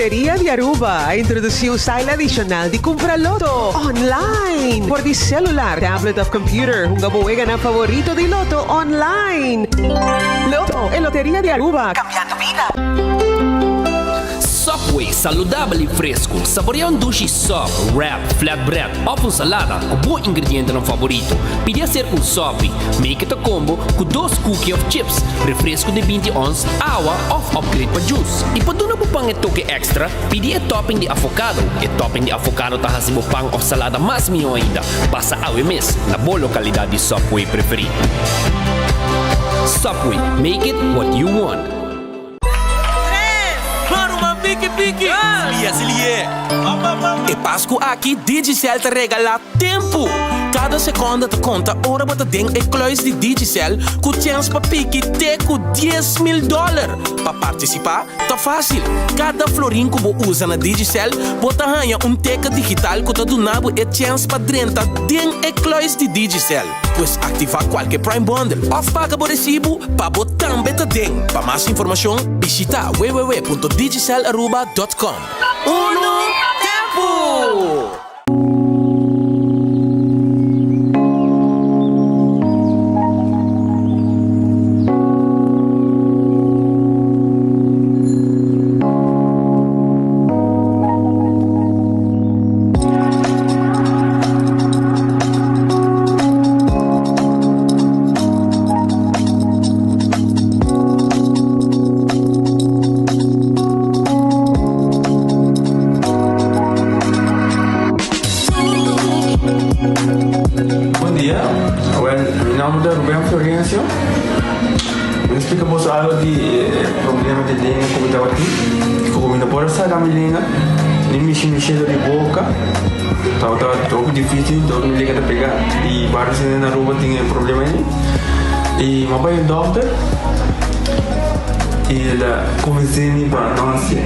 Loteria di Aruba a introduci un style adicional di cumpra loto online. Por di celular, tablet of computer, hunga bo weganan favorito di loto online. Loto, e Loteria di Aruba, cambiando bida. Subway, saludabel y fresco. Saborea un dushi sub, wrap, flatbread of un salada cu bo ingredientenan favorito. Pidi acerca un sopi. Make it a combo cu dos cookie of chips, refresco di 20 ons, awa of upgrade pa juice. Y pa duna bo pan e toke extra, pidi e topping di avocado. E topping di avocado ta haci bo pan of salada mas miho ainda. Pasa awe mes na bo localidad di Subway preferi. Subway, make it what you want. E Pasku aki Digicel ta regalá tempu! Kada sekonda ta konta ora bo ta den e kluis di Digicel ku chèns pa piki te ku 10,000 dòler. Pa partisipá ta fásil, kada florin ku bo usa na Digicel bo ta haña un teken digital ku ta duna bo e chèns pa drenta den e kluis di Digicel. Pues aktivá kualke Prime Bundle òf paga bo resibu pa bo tambe ta den. Pa mas informashon bishitá www.digicelaruba.com. Unu tempu! Bon dia, well, mi nomber ta Ruben Florencio. Mi ta splika boso algo di e problema di lenga ku mi tabatin. Ku mi no por a saka mi lenga, ni mishi mishi dor di boka. Tabata hopi dificil dor mi lenga ta pega. Y varios hende na Aruba tin e problema ei. Y mi a bai un dokter y el a convence mi pa no haci.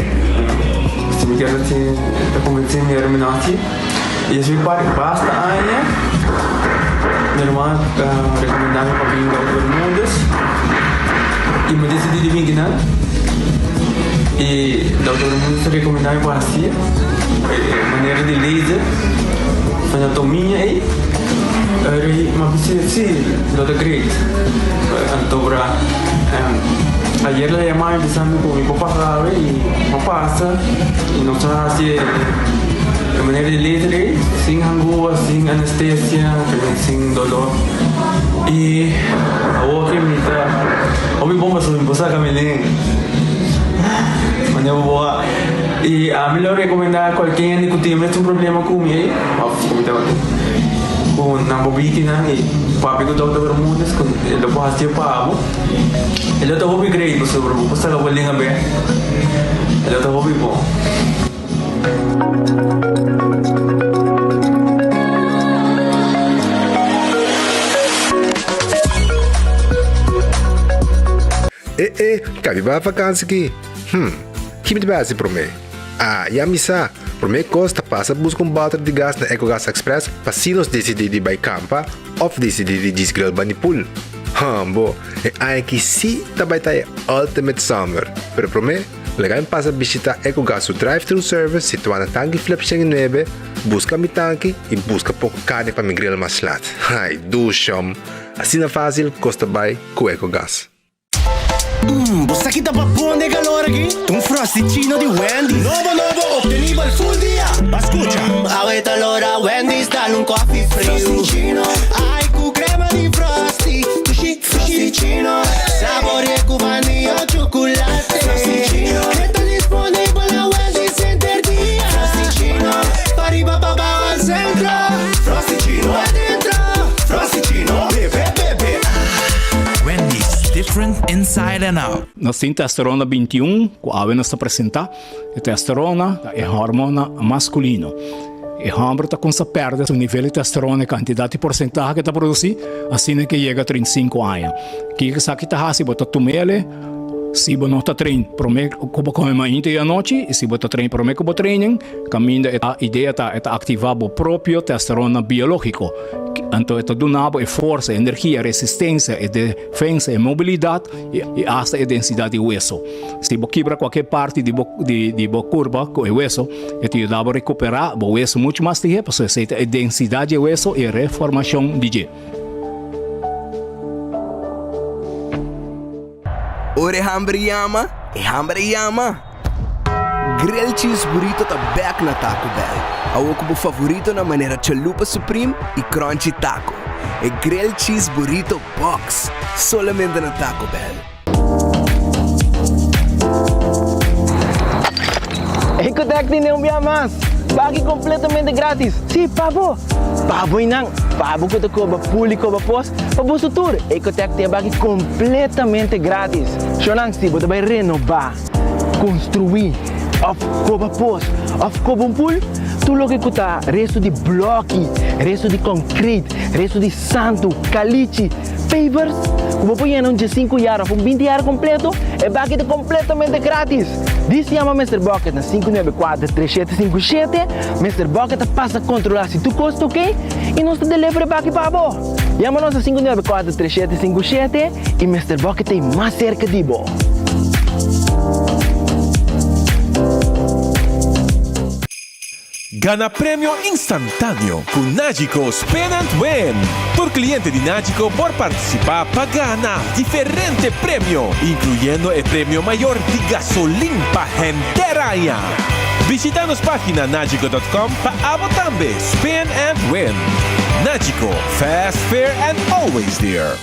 Si mi kier haci, el a convence mi ora mi no haci. Y esei pa basta aña mi hermano a recomenda mi pa bin Dokter Bermudez y mi decidi di bin kinan. Y Dokter Bermudez a recomenda mi pa haci e manera di laser anatomia ei. Eri mi a bisa si lo ta great. Anto bra ayer el a yama mi bisa mi cu mi por pasa awe y mi a pasa y nos a haci e. E manera di laser ei, sin hangua, sin anestesia, también sin dolor. Y awor ke mi ta hopi bon pasobra mi por saca mi lenga. Manera bo por wak. Y ami lo recomenda cualkier hende cu tin mes un problema cu mi ei, of cu mi tabatin, cu nan por biki nan y papia cu Doctor Bermudez cu e lo por haci pa bo. E lo ta hopi great pasobra bo por saca bo lenga bek. E lo ta hopi bon. E e, kabi bai vakansi ki? Hm, ki mi ta bai hasi promé? Ah, ya mi sa! Promé kos ta pasa buska un bòter di gas na Ecogas Express pa si nos disidí di bai kampa òf disidí di djis grill bani pool. Hòmbo, e aña aki sí ta bai ta e ultimate summer! Pero promé, Laga mi pasa bishita Ecogas su drive-thru service situá na Tanki Flip 109, buska mi tanki i buska poko karni pa mi grill mas lat. Ai, dushom! Asina fásil kos ta bai ku Ecogas. Mmm, bo sa ki ta pa bon den calor aki? Ta un Frosty-chino di Wendy's. Nobo nobo, obtenibel full dia! Ba scucha! Mmm, awe ta lora Wendy's dal un coffee friu. Frosty-chino, ai cu crema di Frosty. Dushi, Frosty-chino, saborea cu vanilla o chocolate. Frosty-chino, e ta disponibel na Wendy's henter dia. Frosty-chino, pa riba pa bao al centro. Frosty-chino, adentro. Frosty-chino, bebe, bebe, ah. Wendy's, different inside and out. Nos tin testosterona 21 ku awe nos ta presentá. E testosterona ta e hormona maskulino. E hòmber ta kumsa pèrdè su nivel di testosterona, e kantidat di porsentahe ku e ta produsí, asina ku e yega 35 aña. Kiko esaki ta hasi? Bo ta tum'el si bo no ta train promé ku bo kome mainta i anochi, i si bo ta train promé ku bo training, kaminda e idea ta e ta aktivá bo propio testosterona biológiko. Anto e ta duna bo e forsa, e energia, e resistencia, e defensa, e mobilidad y hasta e densidad di weso. Si bo kibra cualkier parti di bo di bo curpa cu e weso, e ta yuda bo recupera bo weso mucho mas lihe pasobra esey ta e densidad di e weso y e reformacion di dje. Ora e hamber yama, e hamber a yama! Grilled Cheese Burrito ta bek na Taco Bell. Awor ku bo favoritonan manera Chalupa Supreme i Crunchy Taco. E Grilled Cheese Burrito Box! Solamente na Taco Bell. Ecotec tene un bia mas! Baki completamente gratis! Si, pa bo! Pa bo y nan! Pa bo cu ta coba pool y coba pos, pa boso tur! Ecotec tin e baki completamente gratis! Shownan, si bo ta bay renoba, construi, of coba pos, of coba un pool, tur loke cu ta resto di bloki, resto di concrete, resto di santu, calichi, Pavers ku bo por yena un diesinku yar òf un binti yar kompleto, e baki ta kompletamente gratis! Dis yama Mister Bucket na 594 3757, Mister Bucket ta pasa kontrolá si tur kos ta oke i nos ta deliver e baki pa bo! Yama nos na 594 3757 i Mister Bucket ta ei mas serka di bo! Gana premio instantáneo ku Nagico Spin and Win! Tur kliente di Nagico por partisipá pa gana diferente premio, inkluyendo e premio mayor di gasolin pa henter aña. Bishita nos página nagico dot com pa abo tambe spin and win! Nagico, fast, fair and always there!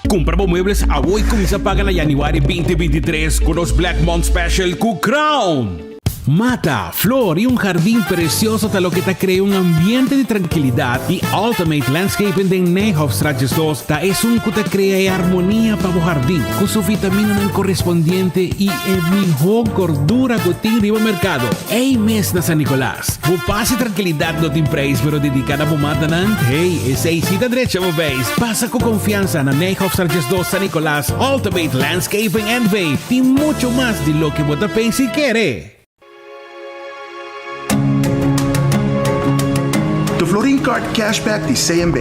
Kumpra bo muebles awo i kuminsá paga na yanüari 2023 ku nos Black Month Special ku Crown! Mata, flor i un hardin precioso ta loke ta crea un ambiente di trankilidad i Ultimate Landscaping den Nijhofstraat 12 ta esun cu ta crea e harmonia pa bo hardin cu su vitaminanan correspondiente i e miho gordura cu tin riba mercado. Ey mes na San Nicolas. Bo pas i trankilidad no tin prijs pero dedica na bo matanan, hey, esey si ta drecha bo beis. Pasa cu confiansa na Nijhofstraat 12 San Nicolas, Ultimate Landscaping NV tin mucho mas di loke bo ta pensa y kere. The Florin Card Cashback di CMB.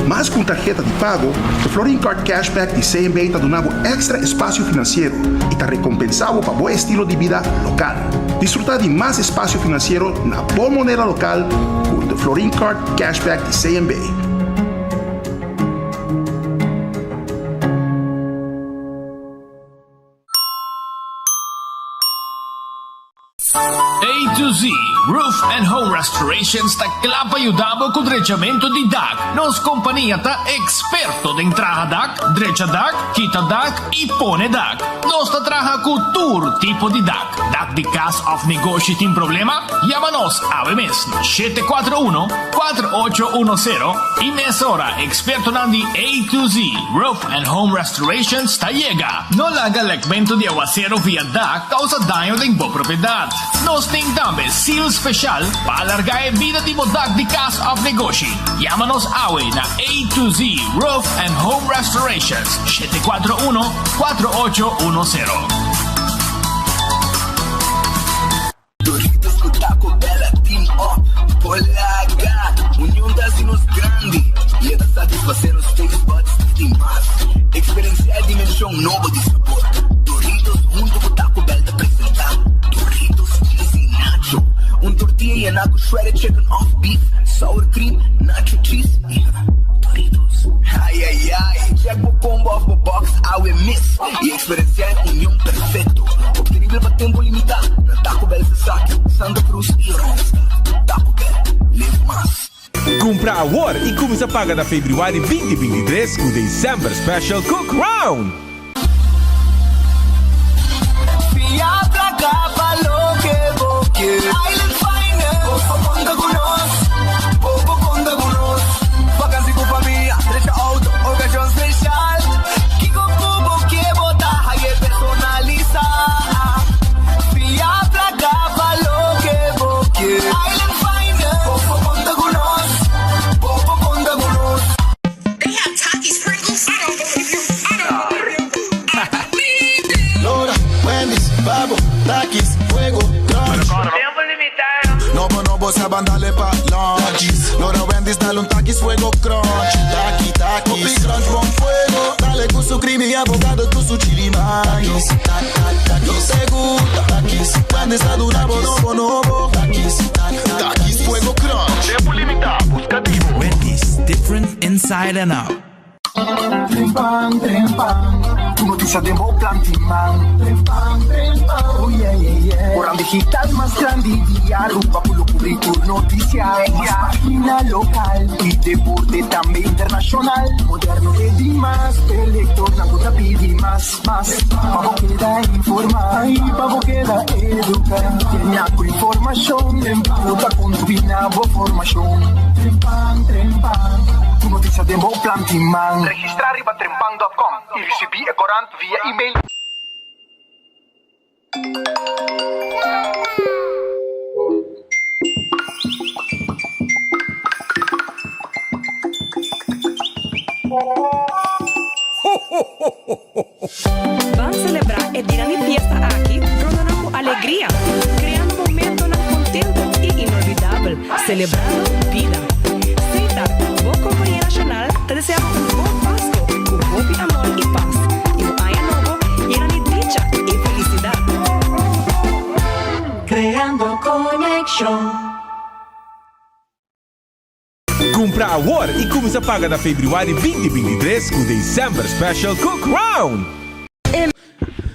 Mas cu un tarheta di pago, The Florin Card Cashback di CMB ta duna bo extra espacio financiero y ta recompensa bo pa bo estilo di bida local. Disfruta di mas espacio financiero na bo moneda local cu The Florin Card Cashback di CMB. A to Z Roof and Home Restorations ta kla pa yuda bo ku drechamentu di dak. Nos kompania ta eksperto den traha dak, drecha dak, kita dak i pone dak. Nos ta traha ku tur tipo di dak. Dak di kas òf negoshi tin problema? Yama nos awe mes na 741 4810 i mesora ekspertonan di A to Z Roof and Home Restorations ta yega. No laga lekmentu di awasero via dak kousa daño den bo propiedat. Nos tin tambe seal speshal pa alargá e bida di bo dak di kas òf negoshi. Yama nos awe na A to Z Roof and Home Restorations, 741 4810. Doritos cu Taco Bell a team up por laga. Union ta haci nos grandi y e ta satisface nos taste buds di mas. Experiencia e dimension nobo di sabor. Doritos hunto cu Taco Bell ta presenta Doritos Cheesy Nacho, un tortilla yena cu shredded chicken of beef, sour cream, nacho cheese y Doritos. Ay ay ay, check bo combo of bo box awe mes y experiencia e union perfecto. Obtenibel pa tempo limita na Taco Bell Sasaki, Santa Cruz y Oranjestad. Taco Bell, live mas. Cumpra awor y cuminsa paga na februari 2023 cu December Special cu Crown! Fia placa pa loke bo kier. Island Finance, bo por conta cu nos, bo por conta cu nos. Vakantie cu famia, drecha auto, ocasion special. Kico cu bo kier bo ta haye personalisa. Fia placa pa loke bo kier. Island Finance, bo por conta cu nos, bo por conta cu nos. Lora, Wendy's, Babo, Takis, Fuego, Crunch. Nobo, nobo, sa ban dale pa lunch. Lora, Wendy's, dale un Takis, Fuego, Crunch. Mi avocado cu su chili mayo. Nos ta gusta Takis. Wendy's ta duna bo nobo nobo. Takis, Takis Fuego Crunch. Tempo limita, busca di bo. Wendy's, different inside and out. Trempan, trempan, Tur noticia den bo plan tin man. Trempan, trempan, oh yeah, yeah, yeah. Oran digital mas grandi di Aruba cu lo cubri tur noticia. Mas pagina local y deporte tambe internacional. Moderno e di mas, e lectornan cu ta pidi mas, mas. Pa bo keda informa y pa bo keda educa. Llena cu informacion cu ta contribui na bo formacion. Trempan, trempan, Tur noticia den bo plan tin man. Registra riba trempan dot com y ricibi e corant via email. Ban selebrá e dianan di fiesta aki rondonan ku alegria, kreando momentonan kontentu i inolvidabel, selebrando bida. Setar, bo kompania nashonal, ta deseá bo un bon Pasko ku hopi amor i pas, i un aña nobo yena di dicha i felisidat. Creando conexion. Cumpra awor y cuminsa paga na februari 2023 cu December Special cu Crown!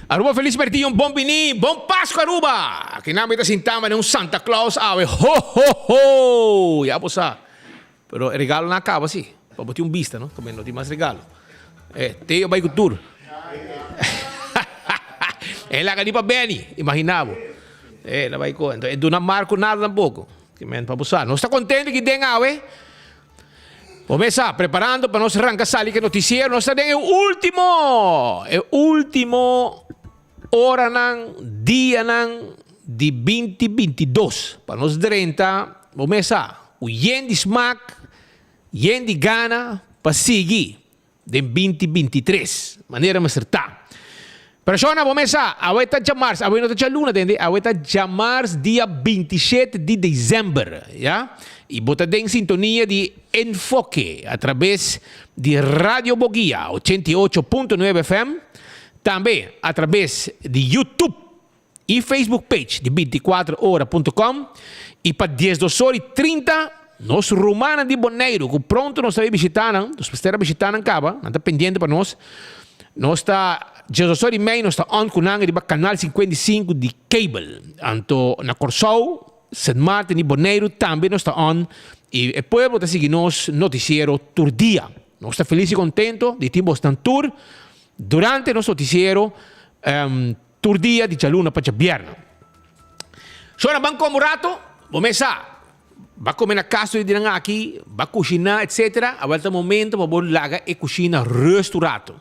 Aruba Feliz Merti un bon bini, bon Pasco Aruba! Aki nan mi ta sinta mane un Santa Claus awe ho ho ho! Ya bo sa. Pero e regalonan a caba si, pa bo tin un bista no, pasobra no tin mas regalo. E Teo bai cu tur. E laga di pa Benny, imagina bo. E la bai cu, e duna Marco nada tampoco. Ki men pa bo sa. Nos ta contento ki den awe. Bo mes sa, preparando pa nos ranca sali ke noticiero. Nos ta den e ultimo, e ultimo oranan, dianan di binti 22. Pa nos drenta, bo mes sa, ku yen di smak, yen di gana pa sigui den 2023, manera mester ta. Pero shona bo mes sa, awe ta djamars, awe no ta djaluna tende, awe ta djamars dia 27 di december, ya. Y bo ta den sintonia di Enfoke a traves di Radio Boguia 88.9 FM, tambe a traves di YouTube y Facebook page di 24ora.com y pa 12 or y 30 nos rumannan di Boneiru cu pronto nos ta bay bishita nan, nos mester a bishita nan caba, nan ta pendiente pa nos, nos ta 12 or y mei nos ta on cu nan riba canal 55 di cable, anto na Corsou, Sint Maarten y Boneiru tambe nos ta on y e pueblo ta sigui nos noticiero tur dia. Nos ta feliz y contento di tin bosnan tur durante nos noticiero. Tur dia di djaluna pa djabièrnè. Shona ban kome un rato, bo mes sa, ba kome na kas tur e dianan aki, ba kushiná etsetera, awor ta momento pa bo laga e kushina rust un rato.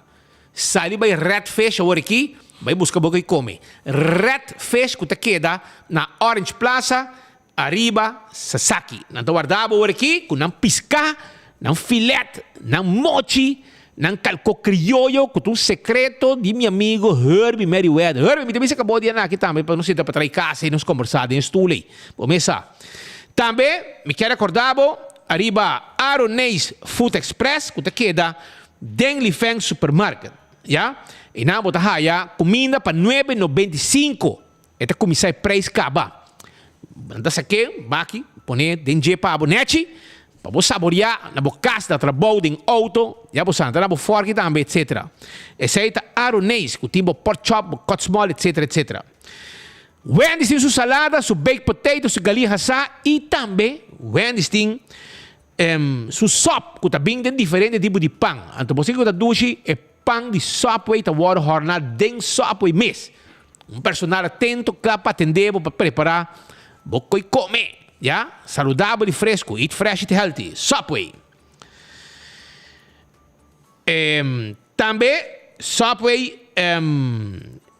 Sali bai Red Fish awor aki, bai buska bo ke kome. Red Fish ku ta keda na Orange Plaza, Ariba Sasaki. Nan ta warda bo ora aki ku nan piská, nan filet, nan mochi, nan kalkó krioyo ku ta un sekreto di mi amigo Herbie Merryweather. Herbie, mi ta bisa ku bo dia nan aki tambe pa nos sinta pa trai kasa i nos kombersá den e stul ei. Bo mes sa. Tambe mi kier rekordá bo ariba Aroneis Food Express ku ta keda den Lifeng Supermarket. Ya. Einan bo ta haya kuminda pa nuebe 95. E ta kuminsá e preis kaba. Nan ta sak'é baki, pon'é den dje pa bo nèchi, pa bo saboriá na bo kas, na trabou, den outo, ya bo sa, nan ta na bo fòrki tambe, etsetera. Esei ta aroneis ku tin bo pork chop, bo cut small, etsetera, etsetera. Wendy's tin su salada, su baked potato, su galia hasá i tambe Wendy's tin su sòp ku ta bin den diferente tipo di pan. Anto bo si ku ta dushi, e pan di Subway ta wòrdu hòrná den Subway mes. Un personal atento kla pa atendé bo pa prepará bo koi kome, ya, saludabel i fresku, eat fresh eat healthy, Subway. Tambe Subway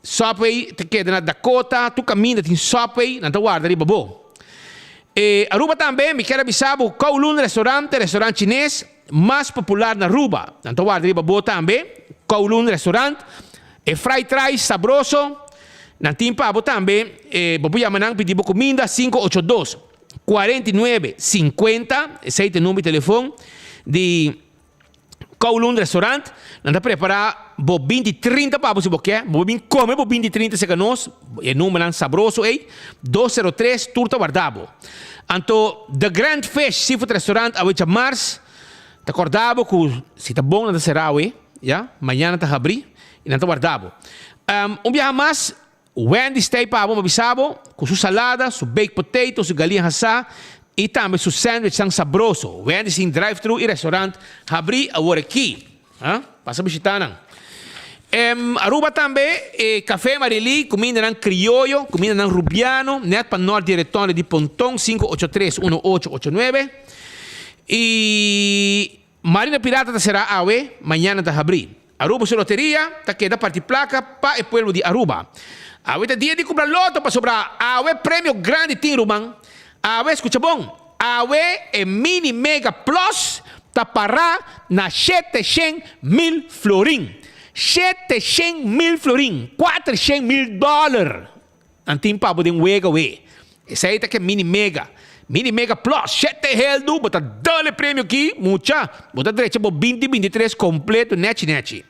Subway ta keda na Dakota, tur kaminda tin Subway, nan ta warda riba bo. E Aruba tambe mi kier a bisa bo Kowloon Restaurant, restaurant chines mas popular na Aruba, nan ta warda riba bo tambe, Kowloon Restaurant. E fried rice sabroso nan tin pa bo tambe. Bo por yama nan pidi bo kuminda 582 49 50 esei ta e number di telefon di. Kowloon Restaurant, nan ta prepara bo 20 30 pa bo si bo ke, bo bin come bo 20 30 cerca nos, e numbernan sabroso ey, 203 tur ta warda bo. Anto The Grand Fish Seafood Restaurant awe djamars, ta corda bo cu si ta bon nan ta cera awe, ya, mañana ta habri y nan ta warda bo. Un biaha mas, Wendy's ta ei pa bo, mi a bisa bo, ku su salada, su baked potato, su galiña hasá i tambe su sandwichnan sabroso. Wendy's tin drive-thru i restaurant habrí awor aki. Ha? Pasa bishitá nan. Em Aruba tambe e Café Marilí, kumindanan krioyo, kumindanan rubiano, nèt pa nòrt di Retonde di Ponton, 583 1889. I Marina Pirata ta será awe, mañana ta habrí. Aruba su loteria ta keda parti placa pa e pueblo di Aruba. Awe ta dia di cumpra loto pasobra awe premio grandi tin ruman. Awe, scucha bon, awe e mini mega plus ta para na 700,000 florin. 700,000 florin, 400,000 dollar. Nan tin pa bo den wega we. Esei ta ke mini mega. Mini mega plus shete heldu bo ta dal e premio ki mucha bo ta drecha bo binti 23 kompleto nechi nechi.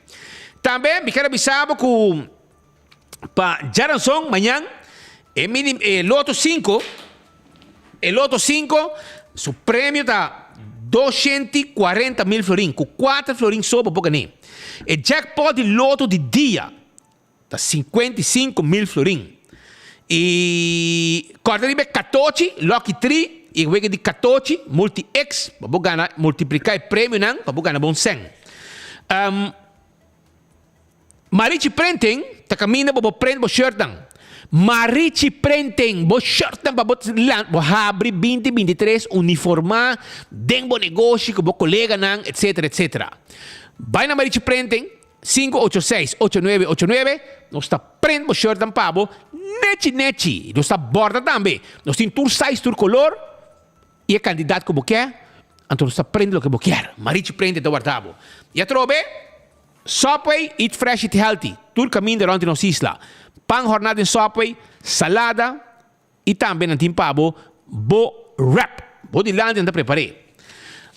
Tambe mi ker a bisa bo ku pa djaranson mañan e mini e loto sinku e loto sinku su premio ta 240,000 florin ku kuater florin so bo por gane. E jackpot di loto di dia Ta 55,000 florin. I kòrda riba e katochi, Lucky Tree, i e wega di katochi, Multi X, pa bo gana, multipliká e premionan pa bo gana bon sèn. Marichi Printing ta kaminda pa bo print bo shirtnan. Marichi Printing, bo shirtnan pa bo bo habri binti 23 uniformá den bo negoshi ku bo koleganan, etcetera, etcetera. Bai na Marichi Printing. 586 8989 Nos ta print bo shirtnan pa bo nechi nechi. Nos ta borda tambe. Nos tin tur size, tur color y e cantidad cu bo kier. Anto nos ta print loke bo kier. Marichi Printing ta warda bo. Y atrobe, Subway, eat fresh, eat healthy. Tur caminda rond di nos isla. Pan horna den Subway, salada Y tambe nan tin pa bo bo wrap. Bo dilanti nan ta prepar'é.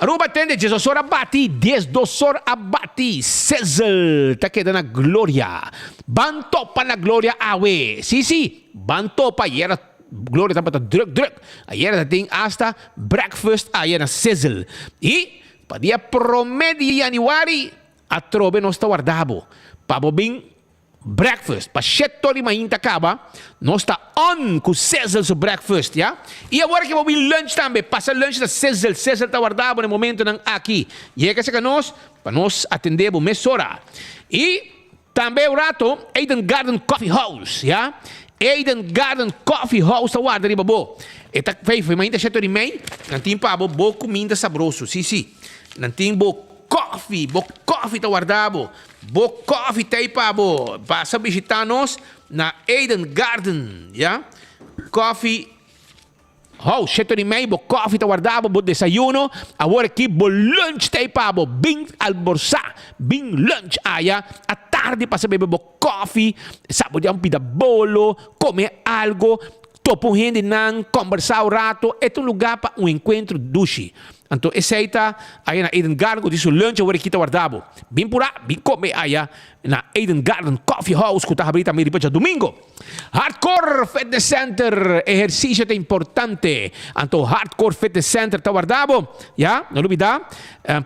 Aruba tende diesdosor a bati, diesdosor a bati. Sizzle ta keda na Gloria. Ban topa na Gloria awe. Sí, sí, ban topa. Ayera Gloria tabata druk, druk. Ayera ta tin hasta breakfast aya na Sizzle. Y pa dia prome di januari atrobe nos ta warda bo pa bo bin Breakfast pa shet tor di mainta kaba, nos ta on ku Sizzle su breakfast, ya. I awor ke bo bin lunch tambe, pasa lunch na Sizzle, Sizzle ta warda bo na e momentonan aki. Yega serka nos pa nos atende bo mesora. I tambe un rato Eden Garden Coffee House, ya. Eden Garden Coffee House ta warda riba bo. E ta fei fei mainta shet tor di mei, nan tin pa bo bo kuminda sabroso, si si. Nan tin bo koffie, bo koffie ta warda bo. Bo koffie ta ei pa bo. Pasa bishita nos na Eden Garden, ya. Koffie House, shete di mei, bo koffie ta warda bo, bo desayuno. Awor aki bo lunch ta ei pa bo. Bin almorsá, bin lunch aya. Atardi pasa bebe bo koffie, saboreá un pida bolo, kome algo, topa un hendenan, kombersá un rato. E ta un lugá pa un enkuentro dushi. Anto esei ta aya na Eden Garden ku tin su lunch awor aki ta warda bo. Bin purá, bin kome aya na Eden Garden Coffee House ku ta habrí tambe riba djadumingo. Hardcore Fitness Center, ehersisio ta importante. Anto Hardcore Fitness Center ta warda bo. Ya, no lubidá,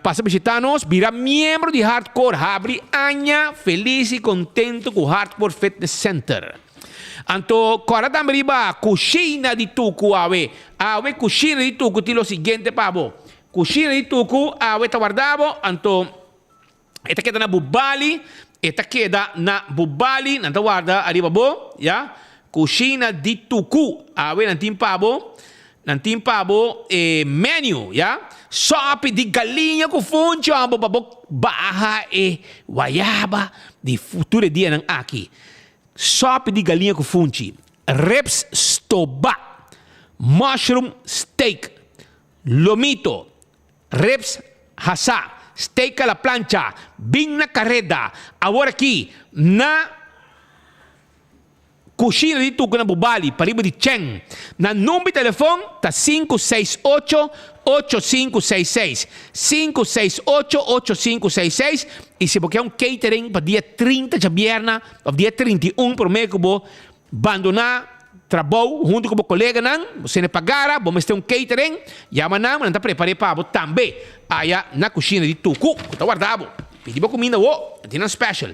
pasa bishitá nos, bira miembro di Hardcore, habri aña felis i kontento ku Hardcore Fitness Center. Anto kòrda tambe riba kushina di tuku awe. Awe kushina di tuku tin lo siguiente pa bo. Kushina di tuku awe ta warda bo, anto e ta keda na Bubali, e ta keda na Bubali, nan ta warda ariba bo, ya. Kushina di tuku awe nan tin pa bo, nan tin pa bo e menu, ya. Sòpi di galiña ku funchi ò pa bo baha e wayaba di tur e dianan aki. Sòpi di galiña ku funchi, ribs stobá, mushroom steak, lomito, ribs hasá, steak a la plancha, bin na kareda, awor aki na Kushina di Tuku na Bubali, pariba di Chen. Nan number di telefon ta 568. 8566. 568 8566 i si bo ke un catering pa dia 30 djabièrna òf dia 31 promé ku bo bandoná trabou huntu ku bo koleganan, bo sende pa gara, bo mester un catering, yama nan, nan ta prepar'é pa bo tambe aya na kushina di Tuku ku ta warda bo. Pidi bo kuminda wo, nan tin nan special.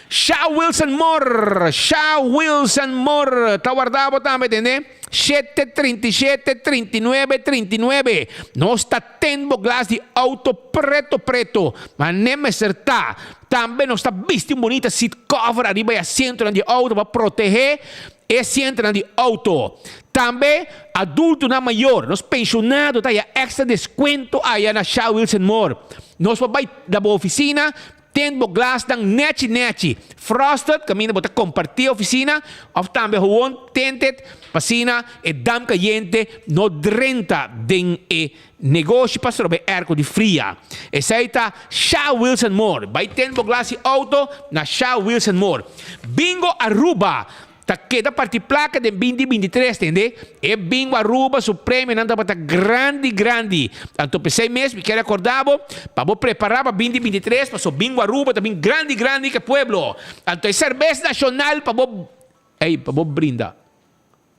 Sha Wilson Moore, Sha Wilson Moore ta warda bo tambe, tende? Shete, 37, 39, 39. Nos ta ten bo glas di auto preto preto, ma ne mester ta. Tambe nos ta bisti un bunita seat cover ariba e asientonan di auto pa protehé e asientonan di auto. Tambe adultonan mayor, nos pensionado ta haya extra descuento aya na Sha Wilson Moore. Nos por bai na bo oficina Ten bo glasnan nechi nechi, frosted, kaminda bo ta kompartí e ofisina, òf tambe howon tinted, pa asina e damp kayente no drenta den e negoshi pa stroba e airco di fria. Esei ta Sha Wilson Moore. Bai ten bo glas di outo na Sha Wilson Moore. Bingo Aruba! Ta keda parti plaka den binti 23 tende. E bingo Aruba su premionan tabata grandi grandi. Anto p'esei mes mi kier recorda bo pa bo prepara pa binti 23 paso bingo Aruba ta bin grandi grandi ke pueblo. Anto e serbes nacional pa bo ey pa bo brinda.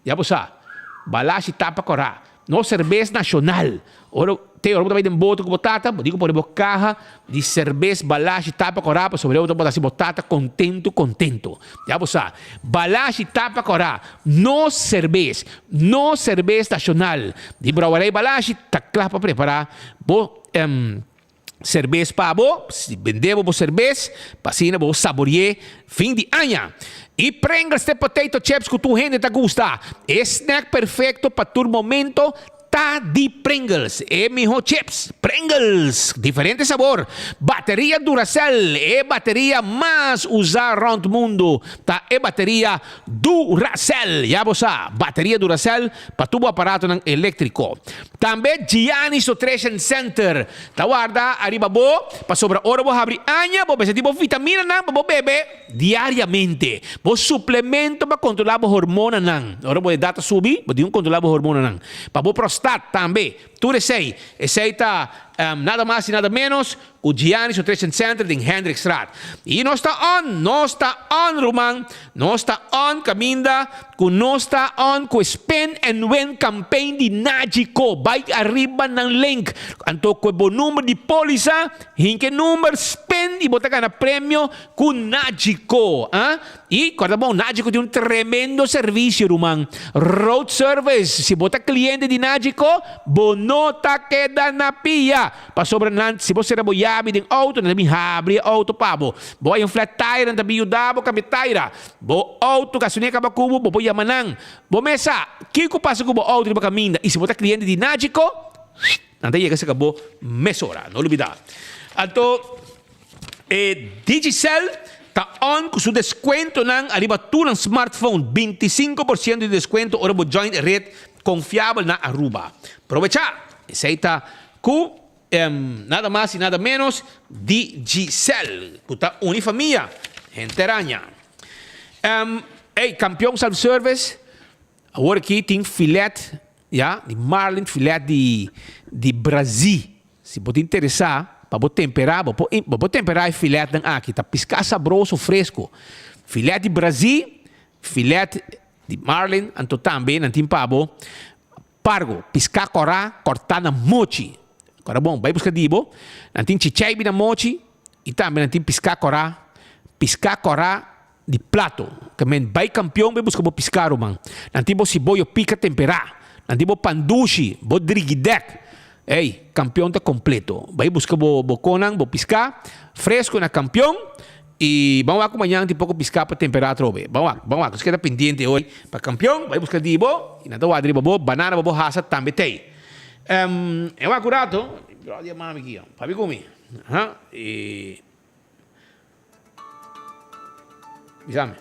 Ya bo sa. Balashi tapa kora. Nos serbes nacional. Ora te ora bo ta bai den boto ku bo tata, bo tin ku pone bo kaha di serbes Balashi tapa kora pasobra bo ta hasi bo tata kontentu kontentu. Ya bo sa. Balashi tapa kora. Nos serbes. Nos serbes nacional di Brouwerij Balashi ta kla pa prepara bo Serbes pa bo, si bende bo bo serbes, pa asina bo sabori'é fin di aña. I Pringles t'e potato chips ku tur hende ta gusta. E snack perfekto pa tur momento ta di Pringles. E mihó chips, Pringles! Diferente sabor. Bateria Duracell, e bateria mas usá rònt mundu ta e bateria Duracell. Ya bo sa, bateria Duracell pa tur bo aparatonan eléktriko. Tambe Giannis Nutrition Center ta warda ariba bo pasobra ora bo habri aña bo mester tin bo vitaminanan pa bo bebe diariamente, bo suplemento pa controla bo hormonanan, ora bo edad ta subi bo tin ku controla bo hormonanan, pa bo prostat tambe, tur esey, esey ta nada mas y nada menos ku Giannis Nutrition Center den Hendrikstraat. Y nos ta on, nos ta on ruman, nos ta on caminda cu nos ta on cu e Spin and Win campaign di Nagico. Bay ariba nan link, anto cu e bo number di polisa, hinca e number, spin y bo ta gana premio cu Nagico. Ah, y corda bon, Nagico tin un tremendo servicio ruman, road service, si bo ta cliente di Nagico, bo no ta keda na pia. Pasobra nan, si bo sera bo yabi den outo, nan ta bin habri e outo pa bo. Bo hay un flat tire, nan ta bin yuda bo kambia taira. Bo outo gasolina kaba ku bo, bo por yama nan. Bo mes sa kiko pasa ku bo outo riba kaminda i si bo ta kliente di Nagico, nan ta yega serka bo mesora. No lubida. Anto e Digicel ta on ku su deskuentonan ariba tur nan smartphone, 25% di deskuento ora bo join e red konfiabel na Aruba. Probecha! Esei ta Ku nada mas i nada ménos Digicel, ku ta uni famia henter aña. Ey, Kampion Self Service, awor aki tin filet, ya, di marlin, filet di di Brazil. Si bo ta interesá pa bo temperá, bo por bo por temperá e filetnan aki, ta piská sabroso, fresco. Filet di Brazil, filet di marlin, anto tambe nan tin pa bo Pargo, piská kòrá, kòrtá na mochi. Kòrá bon, bai buska di bo. Nan tin chichaibi na mochi i tambe nan tin piská kòrá, piská kòrá di plato. Ke men bai kampion bai buska bo piská ruman. Nan tin bo siboyo pika temperá, nan tin bo pandushi, bo drigidèk. Ey, kampion ta kompleto. Bai buska bo bo konan, bo piská fresku na kampion. I ban wak ku mañan tin poko piská pa temperá atrobe. Ban wak, ban wak. Nos keda pendiente hoy pa kampion. Bai buska di bo i nan ta wak riba bo. Banana pa bo hasa tambe t'ei. E wak un rato, bròder yama mi aki, papia ku mi. Aha, i bisa mi.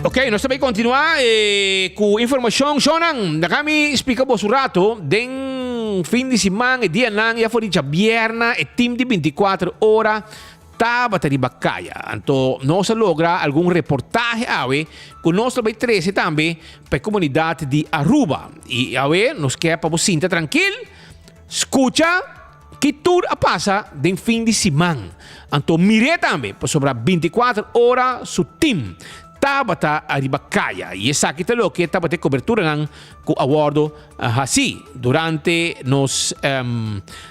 Ok, nos ta bay continua cu informacion. Shownan, laga mi splica boso un rato. Den fin di siman, e dianan ya for di djabierna, e team di 24 ora tabata riba caya. Anto nos a logra algun reportahe awe cu nos lo bay trece tambe pa e comunidad di Aruba. Y awe nos kier pa bo sinta trankil, scucha Ki tur a pasa den fin di siman? Anto mir'é tambe, pasobra bintikuater ora su tim tabata ariba kaya i esaki ta loke tabata e koberturanan ku a wòrdu hasí durante nos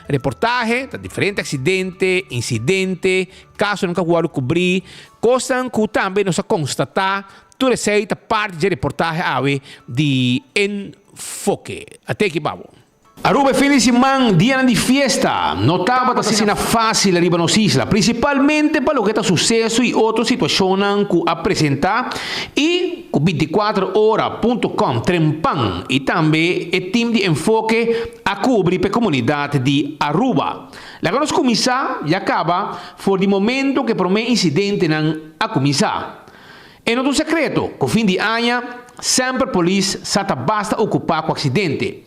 reportahe. Ta diferente aksidente, insidente, kasonan ku a wòrdu kubrí, kosnan ku tambe nos a konstatá. Tur esei ta parti dje reportahe awe di Enfoke. A teki pa bo. Aruba e fin di siman, dianan di fiesta, no tabata asina fácil ariba nos isla, principalmente pa loke ta suceso y otro situacionnan cu a presenta y cu 24 ora punto com trempan y tambe e team di Enfoke a cubri p'e comunidad di Aruba. Laga nos cuminsa ya caba for di momento cu e prome incidentenan a cuminsa. E no ta un sekreto ku fin di aña semper polis sa ta basta okupá ku aksidente.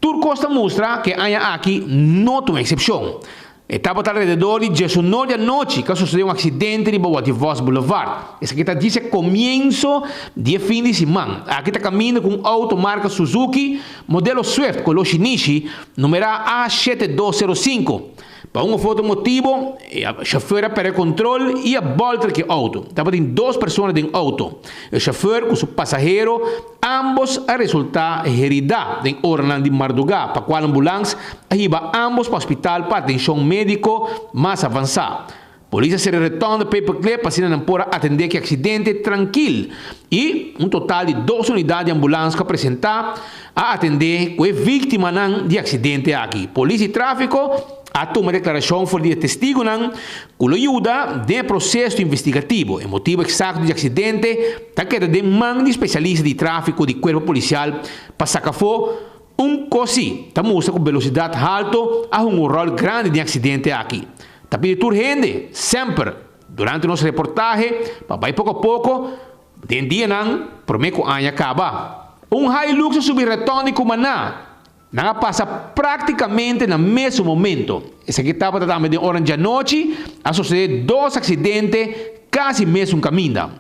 Tur kos ta mustra ku e aña aki no ta un eksepshon. E tabata alrededor di diesunor di anochi ku a sosodé un aksidente riba Wativos Boulevard. Esaki ta djis e komienso di e fin di siman. Aki ta kaminda ku un outo marka Suzuki modelo Swift koló shinishi numerá A 7205. Pa un of otro motibo, e chauffeur a perde control y a bolter cu e auto. Tabatin dos persona den auto. E chauffeur cu su pasahero ambos a resulta herida den oranan di marduga, pa cual ambulans a hiba ambos pa hospital pa atencion medico mas avansa. Polis a sera retonde Paperclip pa asina nan por a atendé ku e aksidente trankil i un total di dos unidat di ambulans ku a presentá a atendé ku e víktimanan di aksidente aki. Polis di tráfiko a tuma deklarashon for di e testigunan ku lo yuda den e proseso investigativo. E motibu eksakto di aksidente ta keda den man di spesialista di tráfiko di kuerpo polisial pa saka afó un kos si ta mustra ku belosidat halto a hunga un ròl grandi den e aksidente aki. Ta pidi tur hende, semper, durante nos reportahe, pa bai poko a poko den dianan promé ku aña kaba. Un Hilux a subi retòn di Cumaná. Nan a pasa práktikamente na mesun momento. Esaki tabata tambe den oran djanochi, a sosodé dos aksidente kasi mesun kaminda.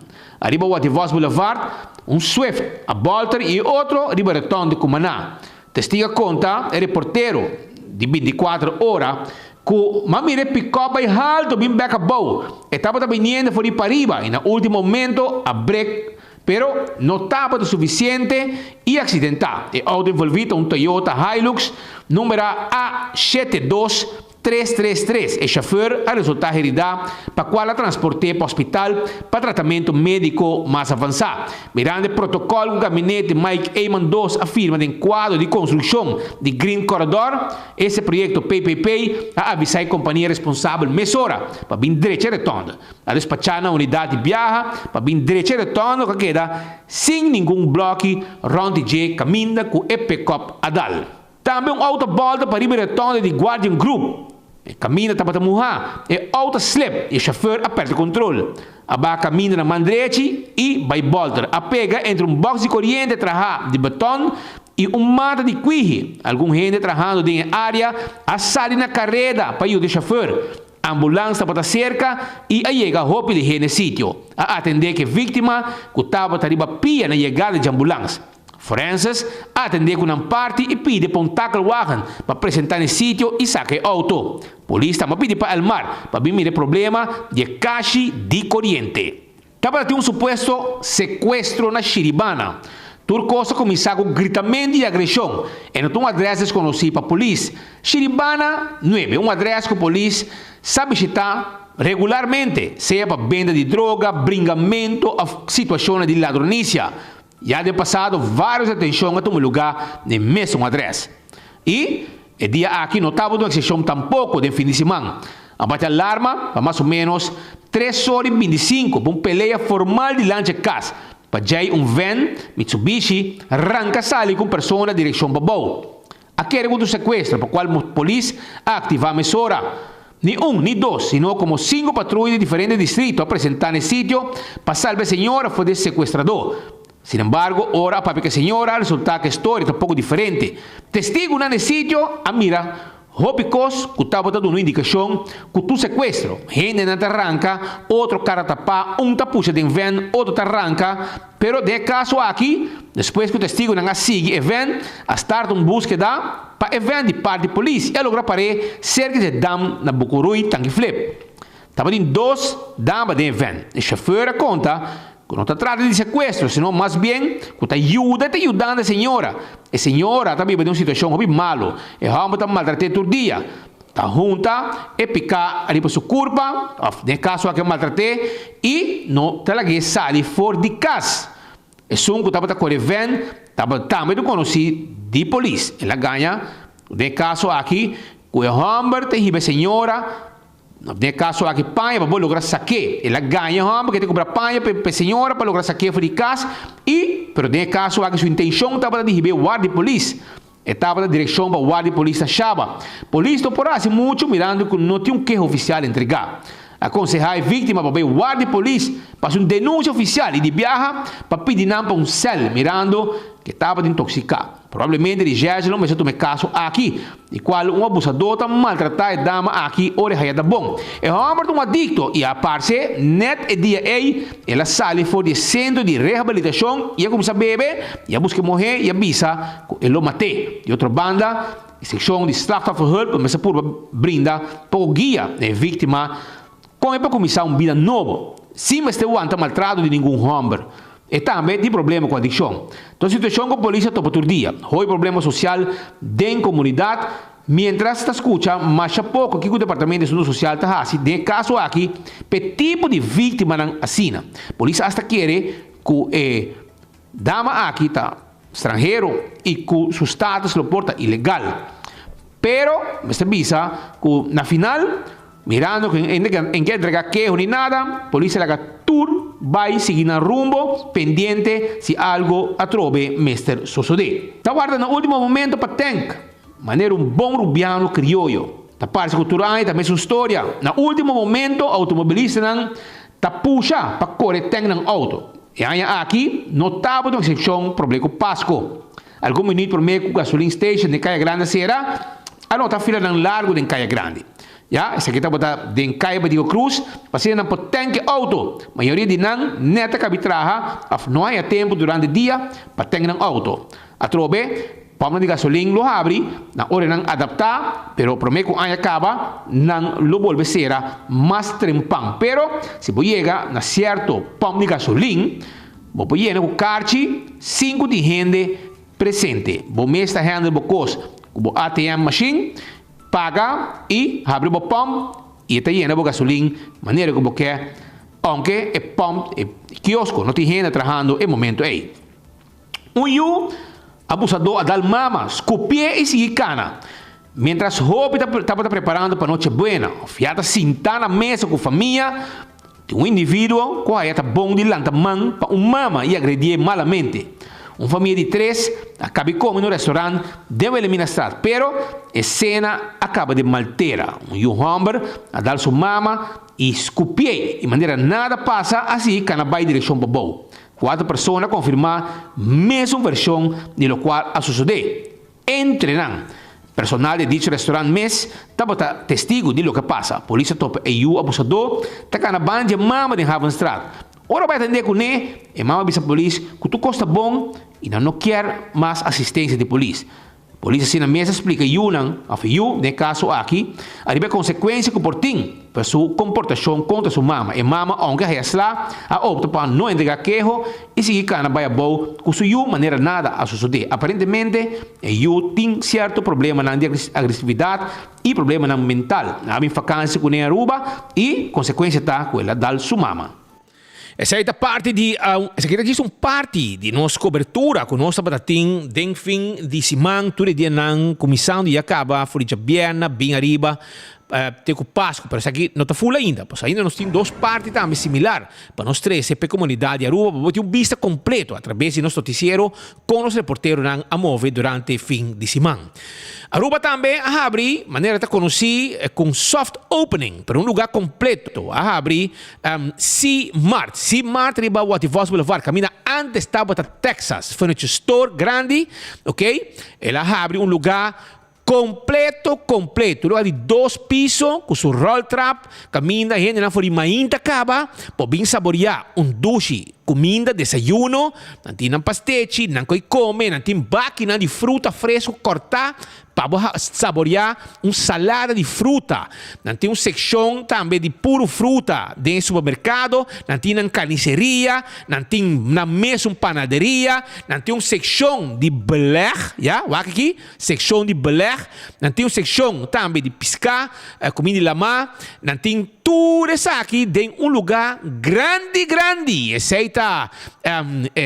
Ariba Wativos Boulevard, un Swift a bòlter i e otro riba retòn di Cumaná. Testigo a konta e reportero di bintikuater ora ku m'a mira e pikòp bai haltu bin bèk abou. E tabata biniendo for di pariba i na último momento a brek, pero no tabata sufisiente i aksidentá. E outo envolví ta un Toyota Hilux numera A 72 333. E shofùr a resultá heridá pa kual a transport'é pa hospital pa tratamentu médiko mas avansá. Mirando e protokòl ku gabinete Mike Eman dos a firma den kuadro di konstrukshon di Green Corridor, ese proyekto PPP a avisá e kompania responsabel mesora pa bin drecha e retònde. A despachá na unidat di biaha pa bin drecha e retònde ku a keda sin ningun blòki rònt di dje kaminda ku e pekòp a dal. Tambe un auto bolta pa riba e rotonde di Guardian Group. E caminda tabata muha, e auto a slip y e chauffeur a perde control. A baha caminda na man drechi y bay bolter. A pega entre un box di coriente traha di beton y un mata di kwihi. Algun hende trahando den e area a sali na careda pa yuda e chauffeur. Ambulans tabata cerca y a yega hopi lihé n'e sitio. A atende cu e victima cu tabata riba pia na yegada dje ambulans. Forenses a atendé ku nan parti i pidi pa un takelwagen pa presentá n'e sitio i saka e outo. Polis tambe a pidi pa Elmar pa bin mira e problema di e kashi di koriente. Tabata tin un supuesto sekuestro na Shiribana. Tur kos a kuminsá ku gritamentu i agreshon. E no ta un adrès deskonosí pa polis. Shiribana nuebe, un adrès ku polis sa bishitá regularmente, sea pa benta di droga, bringamentu òf situashonnan di ladronisia. Ya den pasado varios detenshon a tuma lugá n'e mesun adrès. I e dia aki no tabata un eksepshon tampoko den fin di siman. A bati alarma pa mas o ménos tres ora i bintisinku pa un pelea formal dilanti e kas, pa djei un vèn Mitsubishi ranka sali ku un persona direkshon pabou. A kere ku un sekuestro pa kual polis a aktivá mesora. Ni un, ni dos, sino komo sinku patruya di diferente distrito a presentá na e sitio pa salba e señora for di e sekuestradó. Sin embargo, ora a papia ku e señora, a resultá ku e storia ta poko diferente. Testigunan na e sitio a mira hopi kos ku tabata duna un indikashon ku tur sekuestro. Hendenan ta ranka, otro kara tapá, un ta pusha den vèn, otro ta ranka. Pero den e kaso aki, despues ku testigunan a sigui e vèn, a start un búskeda pa e vèn di parti polis i a logra par'é serka di e dam na Bukuruy, Tanki Flip. Tabatin dos dama den e vèn. E shofèr a konta ku no ta trata di sekuestro, sino mas bien ku ta yuda e ta yudando e señora. E señora ta biba den un situashon hopi malu. E hòmber ta maltrat'é tur dia. Ta hunta e piká riba su kurpa, òf den e kaso aki a maltrat'é, i no ta lag'é sali for di kas. Esun ku tabata kore vèn tabata tambe ta konosí di polis. El a gaña den e kaso aki ku e hòmber ta hiba e señora, den e kaso aki paña pa bo logra sak'é. El a gaña e hòmber ku e ta kumpra paña pa e señora pa logra sak'é for di kas i pero den e kaso aki su intenshon tabata di hib'é warda di polis. E tabata direkshon pa warda di polis na Shaba. Polis no por hasi muchu mirando ku no tin un keho ofisial entregá. A konsehá e víktima pa bai warda di polis pa hasi un denunsia ofisial i di biaha pa pidi nan pa un sèl mirando ku e tabata intoksiká. Probablemente di Jèsje lo mester tuma e kaso aki, di kual un abusadó ta maltratá e dama aki ora e haya ta bon. E hòmber ta un adikto i a parse nèt e dia ei el a sali for di e sentro di rehabilitashon i a kuminsá bebe i a buska e muhé i a bisa ku e lo mat'é. Di otro banda, e sekshon di Slachtofferhulp mester purba brinda poko guia na e víktima kon e por kuminsá un bida nobo, sin mester wanta maltrato di ningun hòmber. E tambe tin problema ku adikshon. Ta un situashon ku polis a topa tur dia. Hopi problema sosial den komunidat, miéntras ta skucha masha poko kiko Departamento di Asuntu Sosial ta hasi den e kaso aki pa e tipo di víktimanan asina. Polis asta kere ku e dama aki ta stranhero y cu su status lo por ta ilegal. Pero mester bisa cu na final, mirando cu en ke entrega keho ni nada, polis a laga tur bay sigui nan rumbo pendiente si algo atrobe mester sosode. Ta warda na ultimo momento pa tank, manera un bon rubiano crioyo. Ta parse cu tur aña ta mesun storia. Na ultimo momento automobilistanan ta pusha pa core tank nan auto. E aña aki no tabata un eksepshon proble ku Pasko. Algun minüt promé ku gasolin station den Kaya Grandi a sera, a nota filanan largu den Kaya Grandi. Ya, esaki tabata den Kaya Badico Cruz, pa asina nan por tank e outo. Mayoria di nan nèt a kabi traha òf no haña tempu durante dia pa tank nan outo. Atrobe, Pòmpnan di gasolin lo habri na oranan adaptá, pero promé ku aña kaba nan lo bolbe sera mas trempan. Pero si bo yega na sierto pòmp di gasolin, bo por yena ku karchi sin ku tin hende presente. Bo mes ta handle bo kos ku bo ATM mashin, paga i habri bo pòmp i e ta yena bo gasolin manera ku bo ke, ounke e pòmp, e kiosko no tin hende trahando e momento ei. Un yu abusadó a dal mama, skupié i sigui kana. Miéntras hopi tabata preparando pa Noche Buena òf ya ta sintá na mesa ku famia, tin un individuo ku haya ta bon di lanta man pa un mama i agredié malamente. Un famia di tres a kabi kome na un restorant den Wilhelminastraat, pero e sena a kaba den maltera. Un yu hòmber a dal su mama i skupié i manera nada pasa a sigui kana bai direkshon pabou. Cuatro persona confirma mesun version di locual a sucede. Entre nan, personal di dicho restaurant mes tabata testigo di loke a pasa. Polis a topa e yu abusador ta cana banda dje mama den Havenstraat. Ora bai atende cune, e mama a bisa polis cu tur cos ta bon y nan no kier mas asistencia di polis. Polis asina mes a splika yunan, òf yu den e kaso aki, ariba e konsekuensia ku por tin pa su komportashon kontra su mama. E mama, ounke haya sla, a opta pa no entregá keho i sigui kana bai abou ku su yu manera nada a sosodé. Aparentemente, e yu tin sierto problemanan di agresividat i problemanan mental. A bin fakansia kuné Aruba i konsekuensia ta ku el a dal su mama. Esei ta parti di, esaki ta djis un parti di nos kobertura ku nos tabata tin den fin di siman tur e dianan kuminsando i a kaba for di djabièrnè bin ariba. Te ku Pasku, pero esaki no ta full ainda. Pasobra ainda nos tin dos parti tambe similar pa nos trese p'e komunidat di Aruba pa bo tin un bista kompleto atrabes di nos notisiero kon nos reporteronan a move durante fin di siman. Aruba tambe a habri manera ta konosí ku un soft opening, pero un lugá kompleto a habri Sea Mart. Sea Mart riba Watty Vos Boulevard kaminda antes tabata Texas Furniture Store grandi, ok, el a habri un lugá Completo completo lugar di dos piso cu su roltrap caminda hendenan for di mainta caba por bin saboria un dushi cuminda desayuno nan tin nan pastechi nan coy come nan tin bakinan di fruta fresco corta pa bo saboria un salada di fruta nan tin un seccion tambe di puro fruta den e supermercado nan tin nan carniceria nan tin nan mes un panaderia nan tin un seccion di beleg ya wak aki. Sekshon di beleg, nan tin un sekshon tambe di piská, kuminda di lamá, nan tin tur esaki den un lugá grandi grandi. Esei ta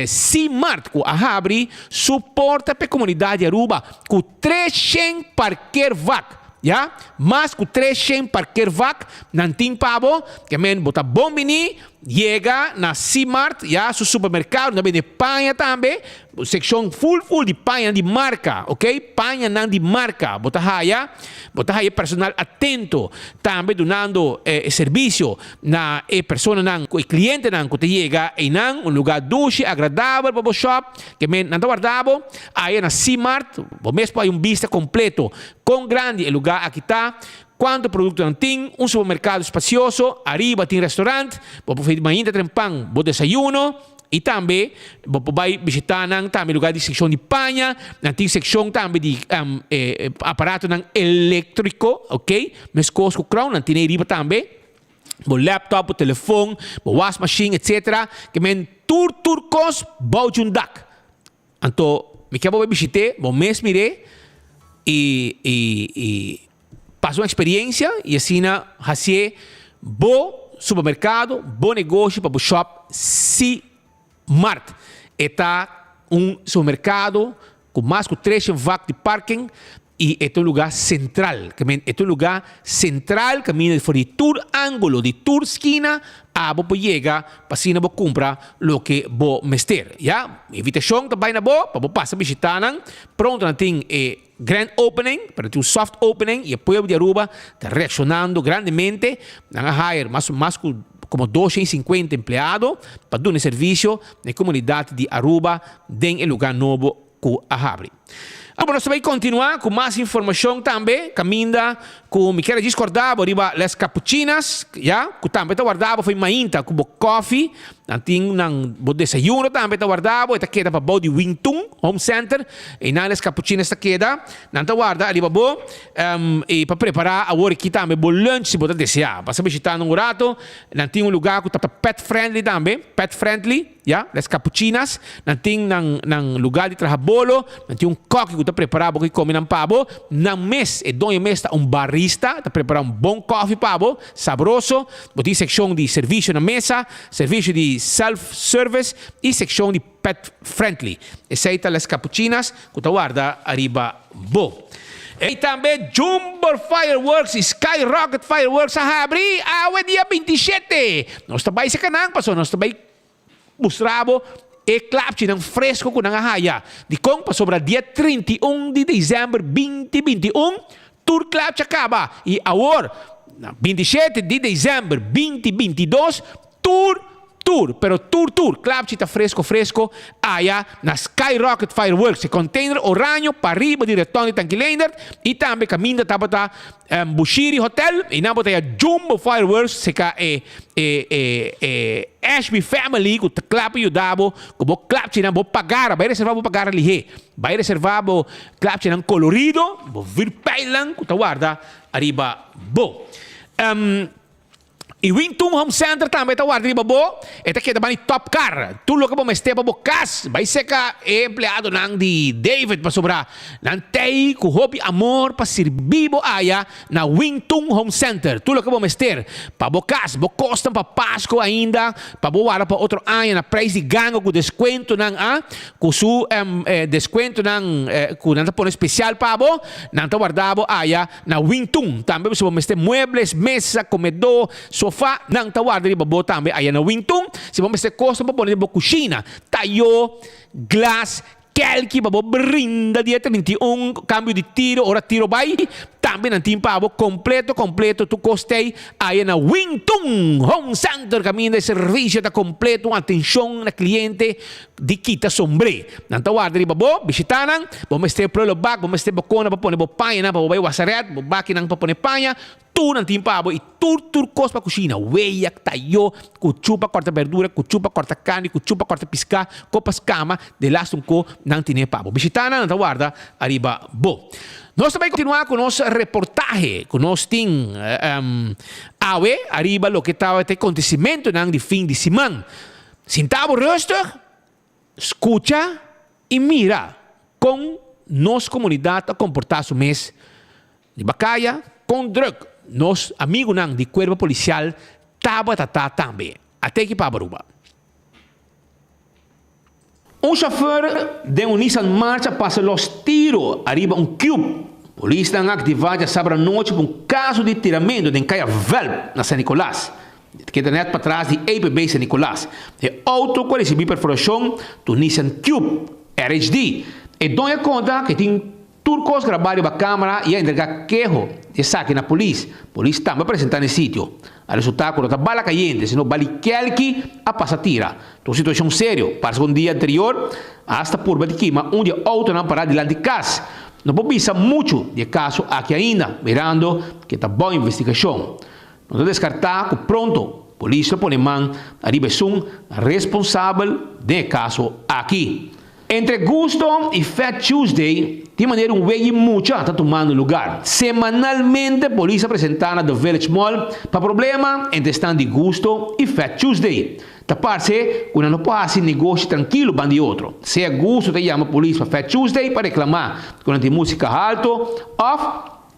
Seamart ku a habri su porta pa e komunidat di Aruba ku 300 parkeervak. Ya, mas ku 300 parkeervak nan tin pa bo, ke men bo ta bon bini. Yega na Seamart, ya, su supermerkado, nan bende paña tambe, sekshon ful ful di pañanan di marka, ok, pañanan di marka bo ta haya, bo ta haya personal atento tambe dunando e servisio na e personanan ku e klientenan ku ta yega einan, un luga dushi, agradabel pa bo shop, ke men nan ta warda bo aya na Seamart, bo mes por haya un bista kompleto kon grandi e luga aki ta. Cuanto productonan tin, un supermercado espacioso, ariba tin restaurant, bo por feti mainta trempan bo desayuno y tambe bo por bay bishita nan tambe lugar di seccion di paña, nan tin seccion tambe di aparatonan electrico, ok, mescos cu Crown nan tin ariba tambe, bo laptop, bo telefon, bo wasmachine etc. Ke men tur tur cos bou di un dak. Anto mi ke bo bai bishit'é, bo mes mir'é i i i pasa un eksperiencia i asina hasié bo supermerkado, bo negoshi pa bo shop C-Mart. E ta un supermerkado ku mas ku treshen vak di parking I e ta un lugá sentral. Ke men, e ta un lugá sentral kaminda for di tur ángulo, di tur skina, abo por yega pa asina bo kumpra loke bo mester. Ya, invitashon ta bai na bo pa bo pasa bishitá nan. Pronto nan tin e grand opening, pero tin un soft opening i e pueblo di Aruba ta reakshonando grandemente. Nan a hire mas mas ku komo 250 empleado pa duna e servisio na e komunidat di Aruba den e lugá nobo ku a habri. Awor nos ta bai kontinuá ku mas informashon tambe kaminda ku mi kier a djis kòrda bo riba Les Capuchinas, ya, ku tambe ta warda bo fo'i mainta ku bo kòfi, nan tin nan bo desayuno tambe ta warda bo, e ta keda pabou di Wing Tun Home Center, einan Les Capuchinas ta keda, nan ta warda ariba bo i pa prepará awor aki tambe bo lunch si bo ta deseá. Pasa bishita nan un rato, nan tin un lugá ku ta pet friendly tambe, pet friendly. Ya, Les Capuchinas, nan tin nan nan lugar di traha bolo, nan tin un kòki ku ta prepará bo ku komi nan pa bo. Nan mes, e doño mes ta un barista, ta prepará un bon kòfi pa bo, sabroso. Bo tin sekshon di servisio na mesa, servisio di self service i sekshon di pet friendly. Esei ta Les Capuchinas ku ta warda ariba bo. I tambe Jumbo Fireworks i Sky Rocket Fireworks a habri awe dia 27. Nos ta bai seka nan pasobra nos ta bai Mustra bo e klapchinan fresco cu nan a haya. Dicon? Pasobra dia 31 di december 2021 tur klapchi a caba y awor na 27 di december 2022 tur tur pero tur tur klapchi ta fresco fresco aya na Sky Rocket Fireworks e container oraño pariba di reton di Tanki Leendert y tambe caminda tabata Bushiri Hotel y nan bo ta haya Jumbo Fireworks seca e e e e Ashby Family cu ta cla pa yuda bo cu bo klapchinan bo pagara bay reserva bo pagara lihe bay reserva bo klapchinan colorido bo vuurpijlnan cu ta warda ariba bo. Y Wintun Home Center tambe ta warda riba bo. E ta keda bani Top Car. Tur loke bo mester pa bo cas, bai seca e empleadonan di David pasobra nan t'ey cu hopi amor pa sirbi bo aya na Wintun Home Center. Tur loke bo mester pa bo cas, bo cosnan pa Pasco ainda, pa bo warda pa otro aña na prijs di ganga cu descuentonan a cu su descuentonan cu nan ta pone special pa bo, nan ta warda bo aya. Na Wintun tambe bo si bo mester muebles, mesa, komedó, sofá, nan ta warda riba bo tambe aya na Wintun. Si bo mester kosnan pa pone den bo kushina, tayó, glas, kèlki pa bo brinda dia 31, kambio di tiro ora tiro bai, tambe nan tin pa bo kompleto kompleto tur kos t'ei aya na Wintun Home Center kaminda e servisio ta kompleto, un atenshon na kliente Di kita sombré. Nan ta warda riba bo, bishitá nan. Bo mester prullenbak, bo mester bokona pa pone bo pañanan pa bo bai wasaret, bo bakinan pa pone paña, tur nan tin pa bo i tur tur kos pa kushina, weya, tayó, kuchú pa kòrta bèrdura, kuchú pa kòrta karni, kuchú pa kòrta piská, ko pa skama, de lastu un ko nan tine pa bo. Bishitá nan, nan ta warda ariba bo. Nos ta bai kontinuá ku nos reportahe ku nos tin awe ariba loke tabata e kontesimentunan di fin di siman. Sinta bo rustig, skucha i mira kon nos komunidat a komportá su mes riba kaya, kon drùk nos amigunan di kuerpo polisial tabata ta tambe. Ateki pa Aruba. Un shofèr den un Nissan March a pasa los tiro ariba un cube. Polisnan a aktivá djasabra anochi pa un kaso di tiramentu den kaya Velp na San Nicolas. E ta keda nèt patras di APB San Nicolas. E outo ku a risibí perforashon ta un Nissan Cube RHD. E doño a konta ku e tin tur kos grabá riba kámara i a entregá keho di esaki na polis. Polis tambe a presentá na e sitio. A resultá ku no ta bala kayente, sino bali kèlki a pasa tira. Ta un situashon serio. Parse ku un dia anterior asta purba di kima un di e outonan pará dilanti kas. No por bisa muchu di e kaso aki ainda, mirando ku e ta bou investigashon. No ta deskartá ku pronto polis lo pone man ariba esun responsabel den e kaso aki. Entre Gusto i Fat Tuesday tin manera un wegi mucha ta tumando lugar. Semanalmente polis a presentá na The Village Mall pa problema entre esnan di Gusto i Fat Tuesday. Ta parse ku nan no por hasi negoshi trankilo ban di otro. Sea Gusto ta yama polis pa Fat Tuesday pa reklamá ku nan tin músika halto òf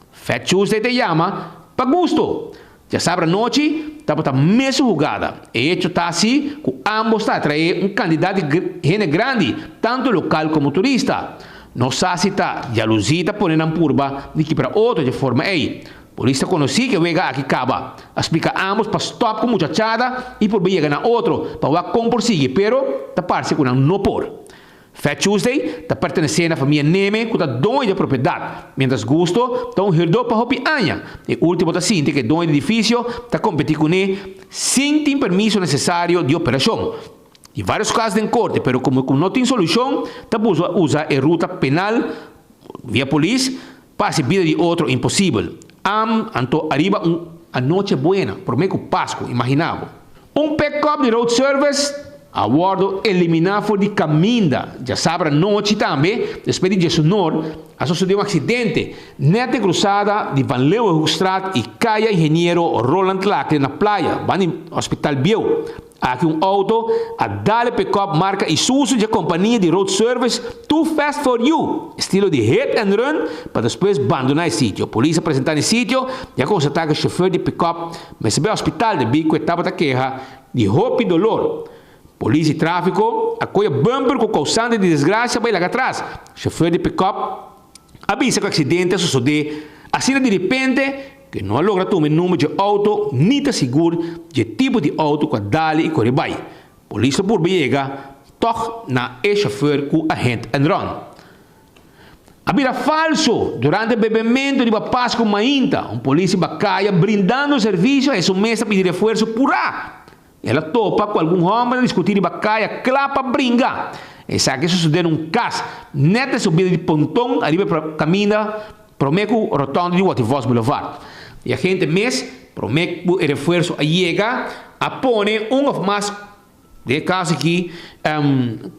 Fat Tuesday ta yama pa gusto. Djasabra anochi tabata mesun hugada. E hecho ta si ku ambos ta atraé un kantidat di hende grandi, tantu lokal komo turista. No sa si ta jaluzí ta pone nan purba di kibra otro dje forma ei. Polis ta konosí ku e wega aki kaba. A splika ambos pa stòp ku muchachada i purba yega na otro pa wak kon por sigui, pero ta parse ku nan no por. Fat Tuesday ta pertenesé na famia Neme ku ta doño di e propiedat, miéntras Gusto ta un hürdó pa hopi aña. E último ta sinti ku e doño di edifisio ta kompetí kuné sin tin permiso nesesario di operashon. Tin vários kas den korte, pero komo ku no tin solushon ta buska usa e ruta penal via polis pa hasi bida di otro imposibel. Am anto ariba un anoche buena promé ku Pasku, imaginá bo. Un pickup di road service a wordo eliminá for di kaminda djasabra nochi tambe despues di djesunor a sosodé un aksidente nèt den krusada di Van Leeuwenhoekstraat i Kaya Ingeniero Roland Lacle na Playa banda di Hospital Bieu. Aki un auto a dal e pickup marca Isuzu dje compania di road service Too Fast For You, estilo di hit and run, pa despues bandona e sitio. Polis a presenta n'e sitio y a constata cu e chauffeur di pickup mester bay hospital debi cu e tabata keha di hopi dolor. Polis di trafico a coge bumper cu causante di desgracia bay laga atras. Chauffeur di pickup a bisa cu accidente a sosode asina di repente cu e no a logra tuma e number dje auto ni ta sigur dje tipo di auto cu a dale y core bay. Polis lo purba yega tog na e chauffeur cu a hit and run. A bira falso durante e bebemento riba Pascu mainta, un polis riba caya brindando servicio a esun mes ta pidi refuerzo pura. El a topa ku algun hòmber a diskutí riba kaya kla pa bringa. Esaki a sosodé na un kas nèt na subida di Ponton ariba e kaminda promé ku rotònde di Watervos Boulevard. E agente mes, promé ku e refuerso a yega, a pone un òf mas, den e kaso aki,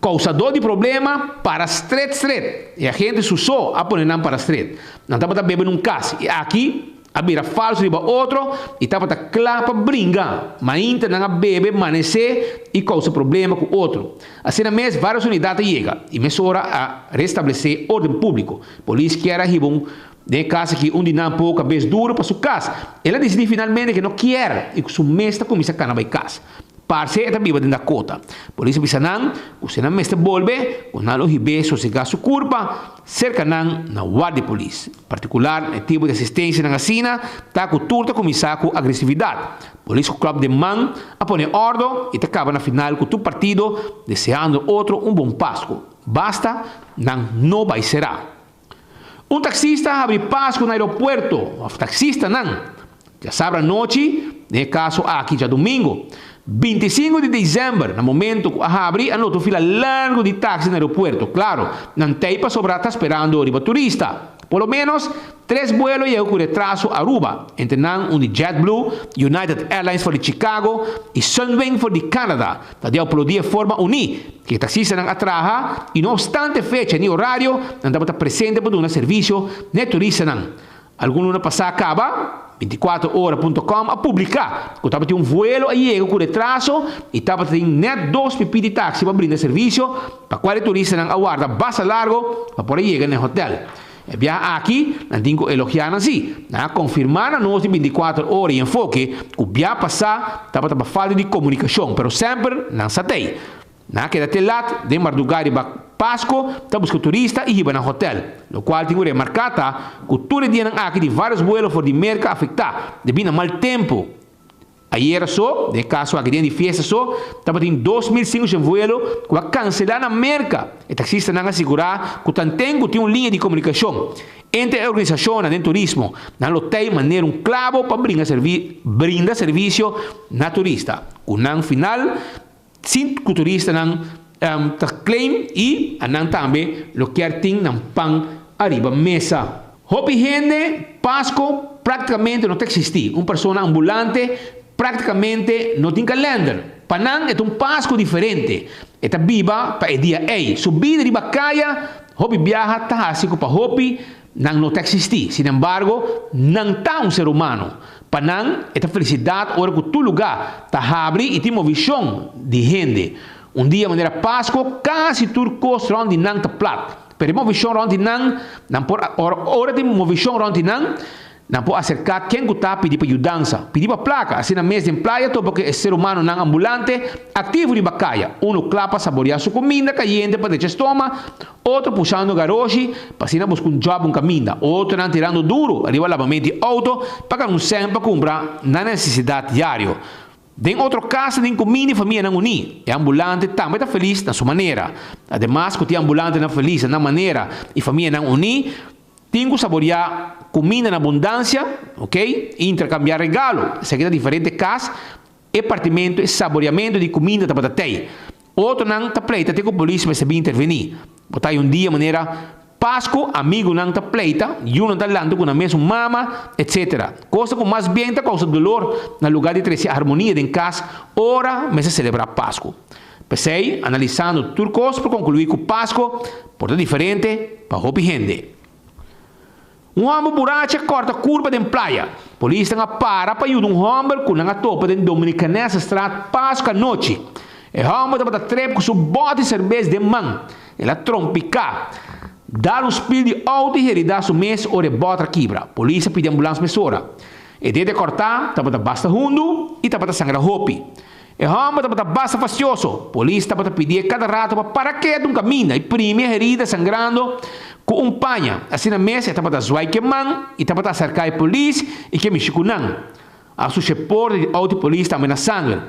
kousadó di problema para stret stret. E agente su so a pone nan para stret. Nan tabata bebe na un kas i aki. A bira falso riba otro y tabata cla pa bringa. Mainta nan a bebe, manece y causa problema cu otro. Asina mes varios unidad a yega y mesora a restablece orden publico. Polis kier a hiba un Den e cas aki un di nan poco cabes duro pa su cas. El a dicidi finalmente cu e no kier y cu su mes ta cuminsa cana bay cas. Parce e ta biba den Dakota. Polis a bisa nan cu si nan mester bolbe, cu nan lo hib'é sosegá su curpa cerca nan na ward di polis. Particular na e tipo di asistencianan asina ta cu tur ta cuminsa cu agresividad. Polis cu klop den man a pone ordo y ta caba na final cu tur partido deseando otro un bon Pascu. Basta nan no bay cera. Un taxista a habri Pascu na aeropuerto, of taxistanan, djasabra anochi, den e caso aki djadumingo, 25 di december, na momento cu a habri a nota un fila largo di taxi na aeropuerto. Claro, nan tey pasobra ta sperando riba turista. Por lo menos tres buelo yega cu retraso Aruba, entre nan un di JetBlue, United Airlines for di Chicago y Sunwing for di Canada. Ta di aplaudí e forma uní ku e taksistanan a traha i no opstante fecha ni orario nan tabata presente pa duna servisio na e turistanan. Algun luna pasá kaba, 24 ora punto com a publiká ku tabatin un vuelo a yega ku retraso i tabatin nèt dos pipí di taksi pa brinda servisio pa kual e turistanan a warda basta largo pa por a yega na e hotèl. E biaha aki, nan tin ku elogiá nan sí. Nan a konfirmá na nos di 24 ora i enfoke ku bia pasá tabata pa falta di komunikashon, pero semper nan sa t'ei. Nan a keda te lat den mardugá riba Pasko ta buska turista i hiba nan hotèl. Lokual tin ku remarká ta ku tur e dianan aki di vários buelo for di Merka afektá debí na mal tempu. Ayera so, den e kaso aki den di fiesta so, tabatin 2500 vuelo ku a kanselá na Merka. E taksistanan a sigurá ku tanten ku tin un liña di komunikashon entre e organisashonnan den turismo, nan lo tei manera un klabo pa brinda brinda servisio na turista. Ku nan final sin ku turistanan ta claim i anan tambe lo kier tin nan pan ariba mesa. Hopi hende Pasco practicamente no ta existi. Un persona ambulante practicamente no tin kalender. Pa nan e ta un Pasco diferente. E ta biba pa e dia ey. Su bida riba caya hopi biaha ta haci cu pa hopi nan no ta existi. Sinembargo nan ta un ser humano. Pa nan e ta felisidat ora ku tur lugá ta habri i tin movishon di hende. Un dia manera Pasko kasi tur kos rònt di nan ta plat. Pero e movishon rònt di nan, nan por ora tin movishon rònt di nan, nan por aserká ken ku ta pidi pa yudansa, pidi pa plaka. Asina mes den playa topa ku e ser humanonan ambulante aktivo riba kaya. Unu kla pa saboriá su kuminda kayente pa drecha stoma, Otro pushando garoshi pa asina busca un job un caminda. Otronan tirando duro riba labamento di auto pa gana un cent pa cumpra nan necesidad diario. Den otro casa tin cuminda y famianan uni. E ambulante tambe ta feliz na su manera. Ademas cu tin ambulantenan feliz na nan manera y famianan uni, tin cu saboria cuminda na abundancia, ok, y intercambia regalo. Esaki ta diferente cas E partimentu e saboriamentu di kuminda tabata tei. Otronan ta pleita te ku polis mester bin intervení. Bo ta hay un dia manera Pasku, amigunan ta pleita, yunan ta lanta ku nan mesun mama, etc. Kosa ku mas bien ta kousa dolor na lugá di trese harmonia den kas ora mester selebrá Pasku. P'esei, analisando tur kos por konkluí ku Pasku por ta diferente pa hopi hende. Un hòmber burachi a kòrta kurpa den playa. Polisnan a para pa yuda un hòmber ku nan a topa den Dominicanessestraat Pasku anochi. E hòmber tabata trep ku su bòt di serbes den man. El a trompiká, dal un spil di outo i heridá su mes ora e bòt a kibra. Polis a pidi ambulans mesora. E dede kòrtá tabata basta hundu i tabata sangra hopi. E hòmber tabata basta fastioso. Polis tabata pidié kada rato pa para ketu un kaminda i primi e herida sangrando ku un paña. Asina mes e tabata zwai ku e man i tabata aserká e polis i ke mishi ku nan. A susha e porta di outo di polis tambe na sanger.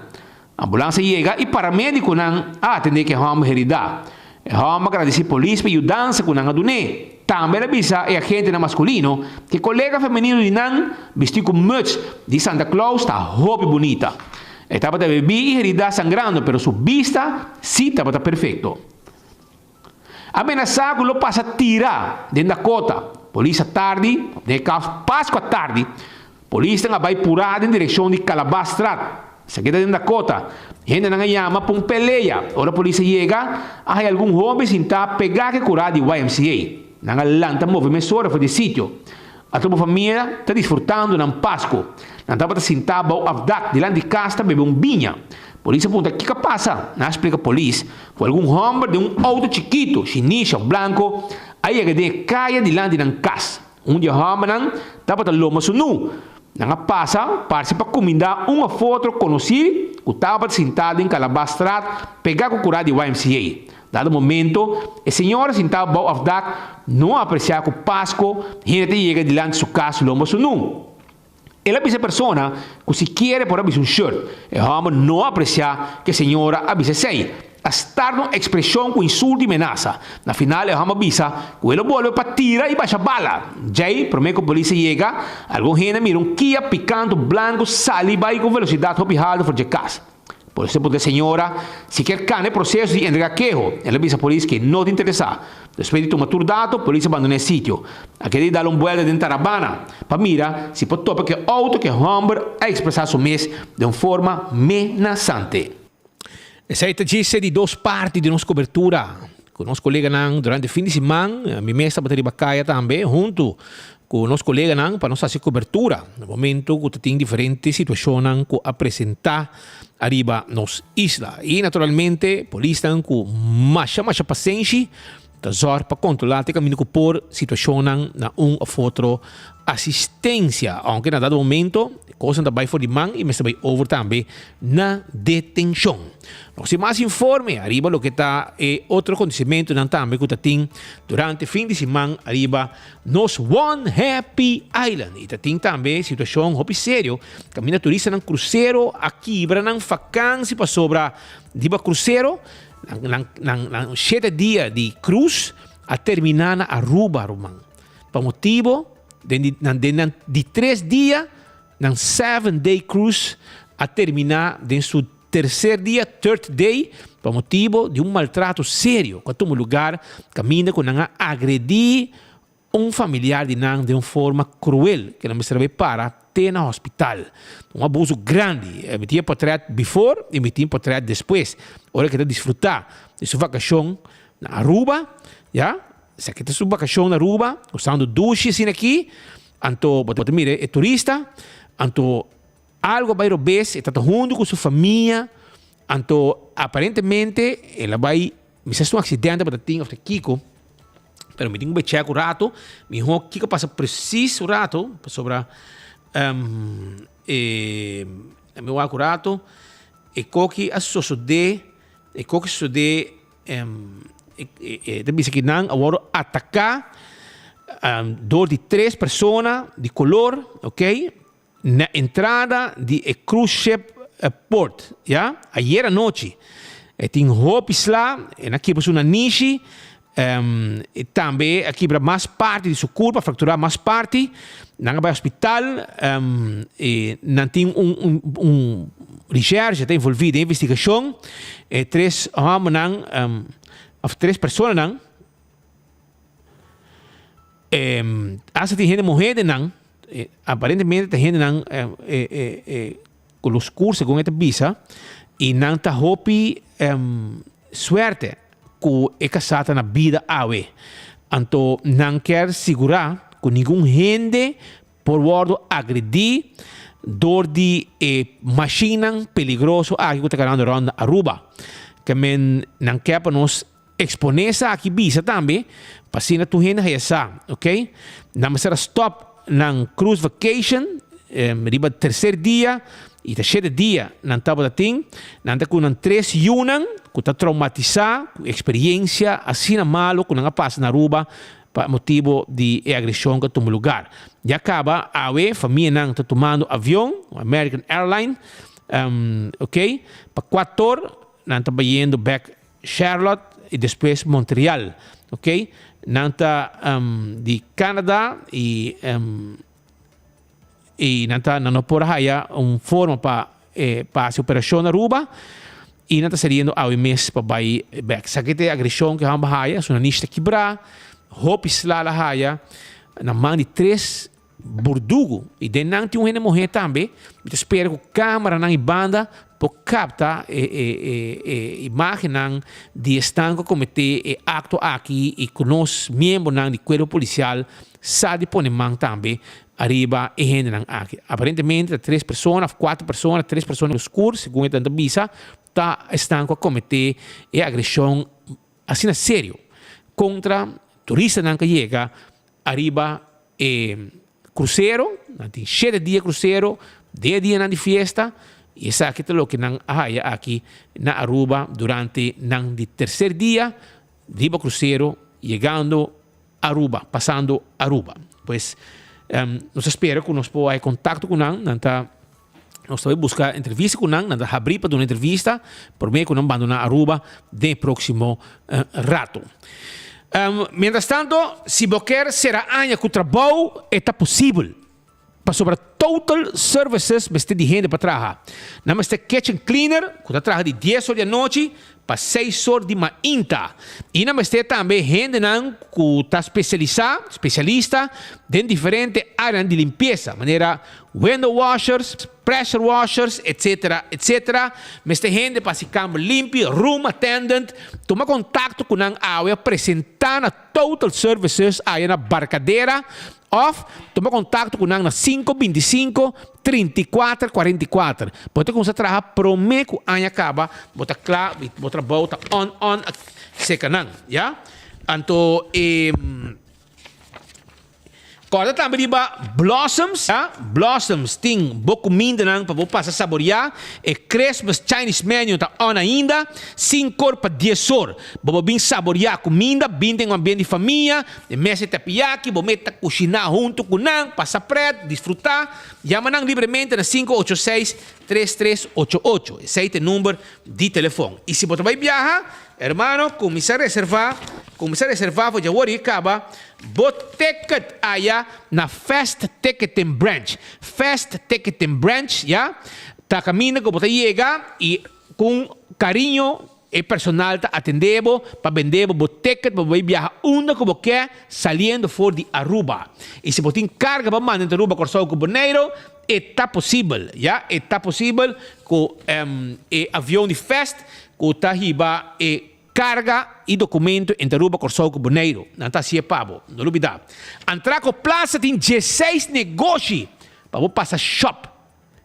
Ambulans a yega i paramedikonan a atendé ku e hòmber heridá. E hòmber a gradisí polis pa e yudansa ku nan a dun'é. Tambe el a bisa e agentenan maskulino ku e kolega femenino di nan bistí ku muts di Santa Claus ta hopi bunita. E tabata bebí i heridá sangrando, pero su bista sí tabata perfekto. A menasá ku lo pasa tira den Dakota. Polis a tardi, den e kaf Pasku a tardi, polisnan a bai purá den direkshon di Calabasstraat. Esaki ta den Dakota. Hendenan a yama pa un pelea. Ora polis a yega, a haya algun hóben sintá pegá ku e kurá di YMCA. Nan a lanta move mesora for di e sitio. Ato bo famia ta disfrutando nan Pasco. Nan tabata sintá bou afdak dilanti di kas ta bebe un biña. Polis a puntra kiko a pasa. Nan a splika polis ku algun hòmber den un outo chikitu, shinisha òf blanko, a yega den e kaya dilanti nan kas. Un di e hòmbernan tabata loma sunú. Nan a pasa parse pa kumindá un òf otro konosí ku tabata sintá den Kalabasstraat pegá ku kurá di YMCA. Dado momento, e señora sintá bou afdak no a apresiá ku Pasko hende ta yega dilanti su kas lomba sunú. El a bisa e persona ku si kier e por a bisa un shirt. E hòmber no a apresiá ku e señora a bisa esei. A start un ekspreshon ku insulto i menasa. Na final e hòmber a bisa ku e lo bolbe pa tira i basha bala. Djei, promé ku polis a yega, algun hende a mira un Kia Picanto blanku sali bai ku velosidat hopi haltu for dje kas. Polis a puntra e señora si kier kana e proseso di entrega keho. El a bisa polis ku e no ta interesá. Despues di tuma tur dato, polis a bandoná e sitio. A keda di dal un buelta den Tarabana pa mira si por topa ku e outo ku e hòmber a ekspresá su mes den un forma menasante. Esei ta djis e di dos parti di nos kobertura ku nos koleganan durante fin di siman. Mi mes tabata riba kaya tambe huntu ku nos koleganan pa nos hasi kobertura na momento ku ta tin diferente situashonnan ku a presentá ariba nos isla. I naturalmente polisnan ku masha masha pasenshi ta zòrg pa kontrolá te kaminda ku por situashonnan na un òf otro asistensia. Ounke na dado momento e kosnan ta bai for di man i mester bai over tambe na detenshon. Nos tin mas informe ariba loke ta e otro akontesimentunan tambe ku ta tin durante fin di siman ariba nos One Happy Island. I ta tin tambe situashon hopi serio kaminda turistanan krusero a kibra nan fakansi pasobra riba krusero nan nan nan shete dia di cruise a terminá na Aruba ruman. Pa motibo den di nan den nan di tres dia nan seven day cruise a terminá den su tercer dia, third day, pa motibo di un maltrato serio ku a tuma lugar kaminda ku nan a agredí un familiar di nan den un forma cruel cu nan mester a bay para te na hospital. Un abuso grandi. Mi tin e portret before y mi tin portret despues. Ora cu e ta disfruta di su vacacion na Aruba, ya, esaki ta su vacacion na Aruba, usando dushi asina aki, anto bo ta mira e turista, anto algo a bay robes, e ta ta hunto cu su famia, anto aparentemente el a bay, mi sa si ta un accidente bo ta tin of ta kico, Pero mi tin ku check un rato. Mi ho kiko pasa precies un rato pasobra um, e, mi wak un rato. E koki a sosode, e koki sosode um, e, e, e, ta bisa ki nan a wòrdu ataká um, door di tres persona di kolor, ok? Na entrada di e cruise ship port, ya, ayer anochi. E tin hopi sla, e na kibra su nanishi, e tambe a kibra mas parti di su kurpa, a frakturá mas parti. Nan a bai hospital, e nan tin un un un recherche ta envolví den investigashon. E tres hòmbernan, òf tres personanan, Hasta tin hende muhé den nan, aparentemente ta hendenan ku lo skur segun e ta bisa, i nan ta hopi suerte ku e kasá ta na bida awe. Anto nan kier sigurá ku ningun hende por wòrdu agredí dor di e mashinnan peligroso aki ku ta karando rònt na Aruba. Ke men nan ke pa nos Exponé esaki bisa tambe pa asina tur hende haya sa, ok. Nan mester a stop nan cruise vacation riba tercer dia y ta shete dia nan tabata tin. Nan ta cu nan tres yunan cu ta traumatisa cu experiencia asina malo cu nan a pasa na Aruba pa motibo di e agresion cu a tuma lugar. Ya caba awe famianan ta tumando avion, American Airline, ok, pa cuator nan ta bayendo bek Charlotte y despues Montreal, ok. Nan ta di Canada y y nan ta nan no por haya un forma pa pa haci operacion na Aruba y nan ta saliendo awe mes pa bay bek. Esaki ta e agresion cu hamba haya, su nanish ta kibra, hopi sla la haya na man di tres Burdugu y den nan tin un hende muher tambe, mi ta spera cu camaranan y banda por capta e e e e imagennan di esnan cu a comete e acto aki y cu nos miembronan di cuerpo policial. sa di pone man tambe ariba e hendenan aki. Aparentemente ta tres persona of cuater persona, tres persona oscur, segun e ta bisa, ta esnan cu a comete e agresion asina serio contra turistanan cu a yega ariba e crucero. Nan tin shete dia crucero, den e dianan di fiesta, y esaki ta loke nan a haya aki na Aruba durante nan di tercer dia riba crucero yegando Aruba, pasando Aruba. Pues nos ta spera cu nos por hay contacto cu nan, nan ta nos ta bay busca entrevista cu nan, nan ta habri pa duna entrevista prome cu nan bandona Aruba den e proximo rato. Mientras tanto, si bo kier cera aña cu trabou, e ta posibel. Pasobra Total Services mester di hende pa traha. Nan mester kitchen cleaner ku ta traha di dies or di anochi pa seis or di mainta. I nan mester tambe hendenan ku ta spesialisá, spesialista, den diferente áreanan di limpiesa, manera window washers, pressure washers, etcetera, etcetera. Mester hende pa hasi kamber limpi, room attendant. Tuma kontakto ku nan awe, presentá na Total Services aya na Barcadera Of tuma kontakto ku nan na sinku bintisinko, 34, 44. Bo ta kuminsá traha promé ku aña kaba, bo ta kla, bo trabou ta on on seka nan, ya. Anto e kòrda tambe riba Blossoms, ya. Blossoms tin bo kumindanan pa bo pasa saboriá. E Christmas Chinese menu ta on ainda, sinkor pa diesor. Bo por bin saboriá kuminda, bin den un ambiente di famia. E mesa e tapiyaki, bo mester ta kushiná huntu ku nan, pasa pret, disfrutá. Yama nan libremente na 586 3388. Esei ta e number di telefòn. I si bo ta bai biaha, hermano, kuminsá reservá, kuminsá reservá for djawor i kaba bo ticket aya na Fast Ticketing Branch. Fast Ticketing Branch, ya, ta kaminda ku bo ta yega i ku un kariño. E personal ta atendé bo pa bendé bo bo ticket pa bo bai biaha unda ku bo ke saliendo for di Aruba. I si bo tin karga pa manda entre Aruba, Kòrsou ku Boneiru, e ta posibel, ya, e ta posibel ku e avion di fest ku ta hiba e karga i dokumento entre Aruba, Kòrsou ku Boneiru. Nan ta hasié pa bo, no lubidá. Antraco Plaza tin dieseis negoshi pa bo pasa shop.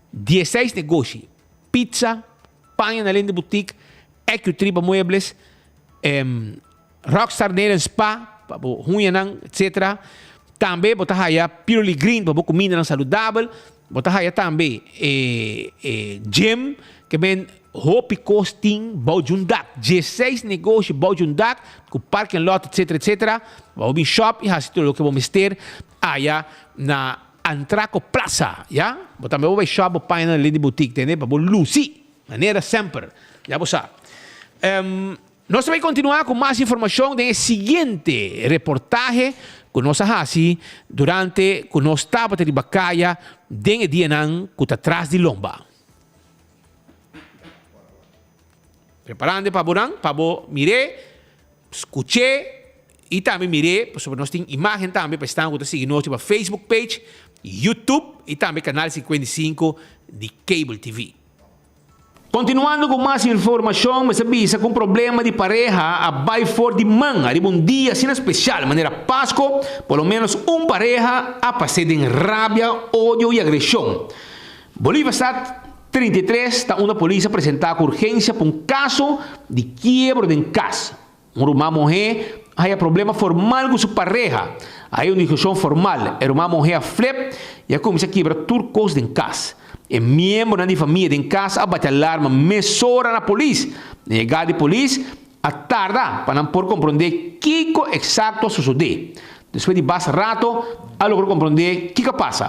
Dieseis negoshi, pizza, Paña na Lende Boutique, Ecu Triba Muebles, Rockstar Nail and Spa pa bo huñanan etc. Tambe bo ta haya Purely Green pa bo kumindanan saludabel. Bo ta haya tambe e gym ke men hopi kos tin bou di un dak. Dieseis negoshi bou di un dak ku parking lot etc etc. Pa bo bin shop i hasi tur loke bo mester aya na Antraco Plaza, ya. Bo tambe bo bai shop bo paña na Lady Boutique, tende, pa bo luci manera semper. Ya bo sa. Nos ta bai continua cu mas informacion den e siguiente reportahe cu nos a haci durante cu nos tabata riba caya den e dianan cu ta tras di lomba. Preparando pa bo nan, pa bo mir'é, skuch'é i tambe mir'é, pasobra nos tin imágen tambe pa esnan ku ta sigui nos riba Facebook page, YouTube i tambe Kanal 55 di Cable TV. Kontinuando ku mas informashon, mester bisa ku un problema di pareha a bai for di man ariba un dia asina spesial manera Pasko, por lo ménos un pareha a pas'é den rabia, odio i agreshon. Bolivarstad 33 ta unda polis a presenta ku urgensia pa un kaso di kiebro den kas. Un ruman muhé a haya problema formal ku su pareha. A haya un diskushon formal. E ruman muhé a flip i a kuminsá kibra tur kos den kas. E miembronan di famia den kas a bati alarma mesora na polis. Na yegada di polis a tarda pa nan por komprondé kiko eksakto a sosodé. Despues di basta rato a logra komprondé kiko a pasa.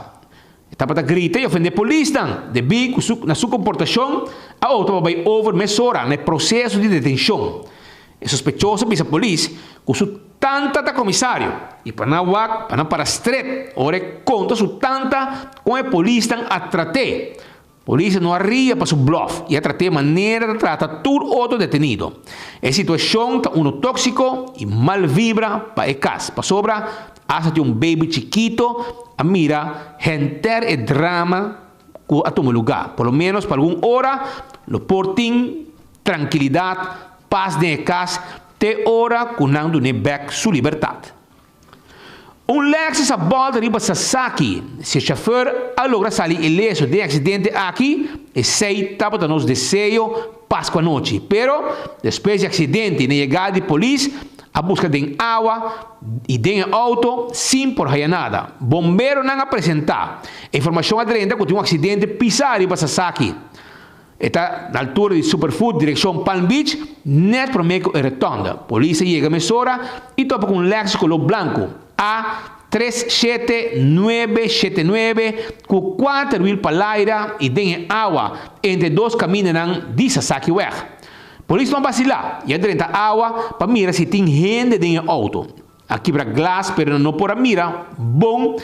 E tabata grita i ofendé polisnan debí ku su na su komportashon a opta pa bai over mesora na e proseso di detenshon. E sospechoso a bisa polis ku su tanta ta komisario i pa nan wak pa nan para stret ora e konta su tanta kon e polisnan a trat'é. Polis no a ria pa su blòf i a trat'é manera ta trata tur otro detenido. E situashon ta unu tóksiko i mal vibra pa e kas, pasobra asta tin un baby chikito a mira henter e drama ku a tuma lugá. Por lo ménos pa algun ora lo por tin trankilidat, pas den e kas te ora ku nan dun'é bèk su libertat. Un Lexus a bolta riba Sasaki. Si e chauffeur a logra sali ileso den e accidente aki, esey tabata nos deseo Pascu anochi. Pero, despues di accidente na yegada di polis, a busca den awa y den e auto sin por haya nada. Bomberonan a presenta. E informacion a drenta cu tin un accidente pisa riba Sasaki. E ta na altura di Superfood direccion Palm Beach, net prome cu e rotonda. Polis a yega mesora y topa cu un Lexus color blanco, A 37979, cu cuater wiel pa laira y den e awa entre dos camindanan di Sasakiweg. Polis no a bacila y a drenta awa pa mira si tin hende den e auto. A kibra glas pero no por a mira bon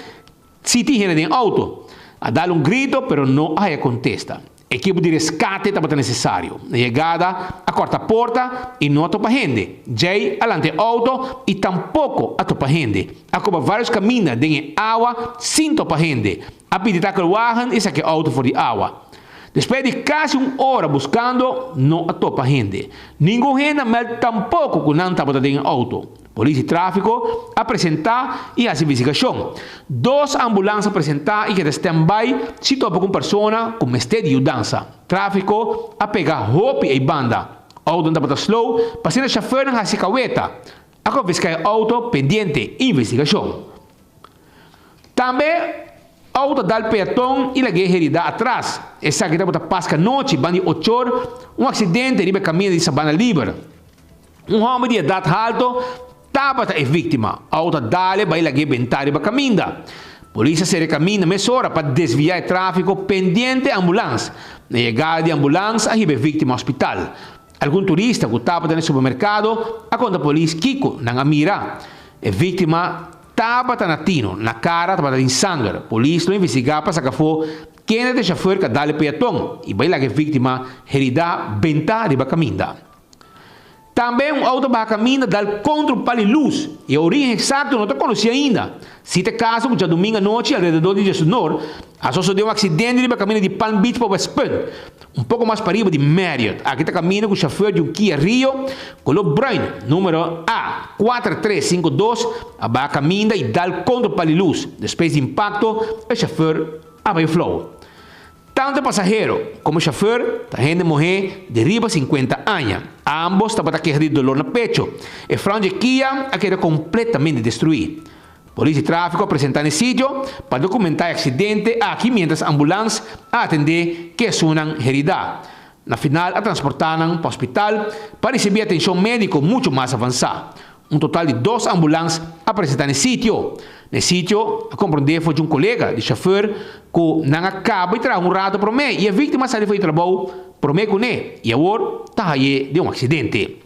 Si tin hende den auto. A dal un grito pero no a haya contesta. Ekipo di rescate tabata necesario. Na yegada a corta porta y no a topa hende. Djey a lanta e auto y tampoco a topa hende. A coba varios caminda den e awa sin topa hende. A pidi takelwagen y saca e auto for di awa. Despues di casi un ora buscando no a topa hende. Ningun hende a meld tampoco cu nan tabata den e auto. Polis di tráfiko a presentá i hasi investigashon. Dos ambulans a presentá i keda standby si topa ku un persona ku mester di yudansa. Tráfiko a pega hopi ei banda. Outonan tabata slow pa asina shofèrnan hasi kaweta. A konfiská e outo pendiente investigashon. Tambe outo a dal peaton i lag'é heridá atras. Esaki tabata paska nochi banda di ochor un aksidente riba e kaminda di Sabana Liber. Un hòmber di edat halto tabata e víktima. Outo a dale bai lag'é bentá riba kaminda. Polis a sera e kaminda mesora pa desviá e tráfiko pendiente ambulans. Na yegada di ambulans a hiba e víktima hospital. Algun turista ku tabata na e supermerkado a konta polis kiko nan a mira. E víktima tabata na tino, na kara tabata tin sanger. Polis lo investigá pa saka afó kende ta e shofùr ku a dale peaton i bai laga e víktima heridá bentá riba kaminda. Tambe un auto baha caminda dal contra un pal di luz y e origen exacto no ta conoci ainda. Si ta e caso cu djadomingo anochi alrededor di diesunor a sosode un accidente riba caminda di Palm Beach pa West Punt, un poco mas pariba di Marriott. Aki ta caminda cu chauffeur di un Kia Rio color bruin numero A 4352 a baha caminda y dal contra un pal di luz. Despues di impacto e chauffeur a bay flow. Tantu e pasahero komo e shofùr ta hende muhé di riba sinkuenta aña. Ámbos tabata keha di dolor na pecho. E front dje Kia a keda kompletamente destruí. Polis di tráfiko a presentá n'e sitio pa dokumentá e aksidente aki miéntras ambulans a atendé ku esunnan heridá. Na final a transportá nan pa hospital pa risibí atenshon médiko muchu mas avansá. Un total di dos ambulans a presentá n'e sitio. N'e sitio a komprondé for dje un kolega di shofùr ku nan a kaba di traha un rato promé i e víktima a sali for di trabou promé kuné i awor ta haye den un aksidente.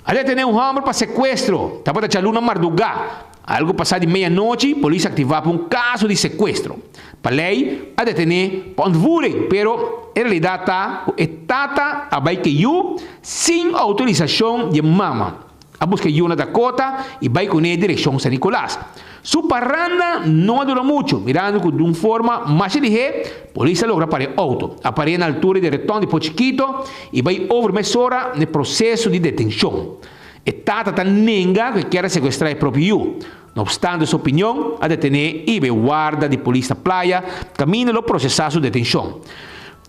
A detené un hòmber pa sekuestro. Tabata djaluna mardugá. Algu pasá di meianochi polis aktivá pa un kaso di sekuestro. Pa lei a detené pa ontvoering, pero e realidat ta ku e tata a bai ku e yu sin outorisashon di e mama. A buska e yu na Dakota i bai kuné direkshon San Nicolas. Su paranda no a dura muchu, mirando ku di un forma masha lihé polis a logra para e outo. A par'é na altura di e retòn di Pochiquito i bai over mesora n'e proseso di detenshon. E tata ta nenga ku e kier a sekuestrá e propio yu. No opstante su opinion, a detené i bai warda di polis na Playa kaminda lo prosesá su detenshon.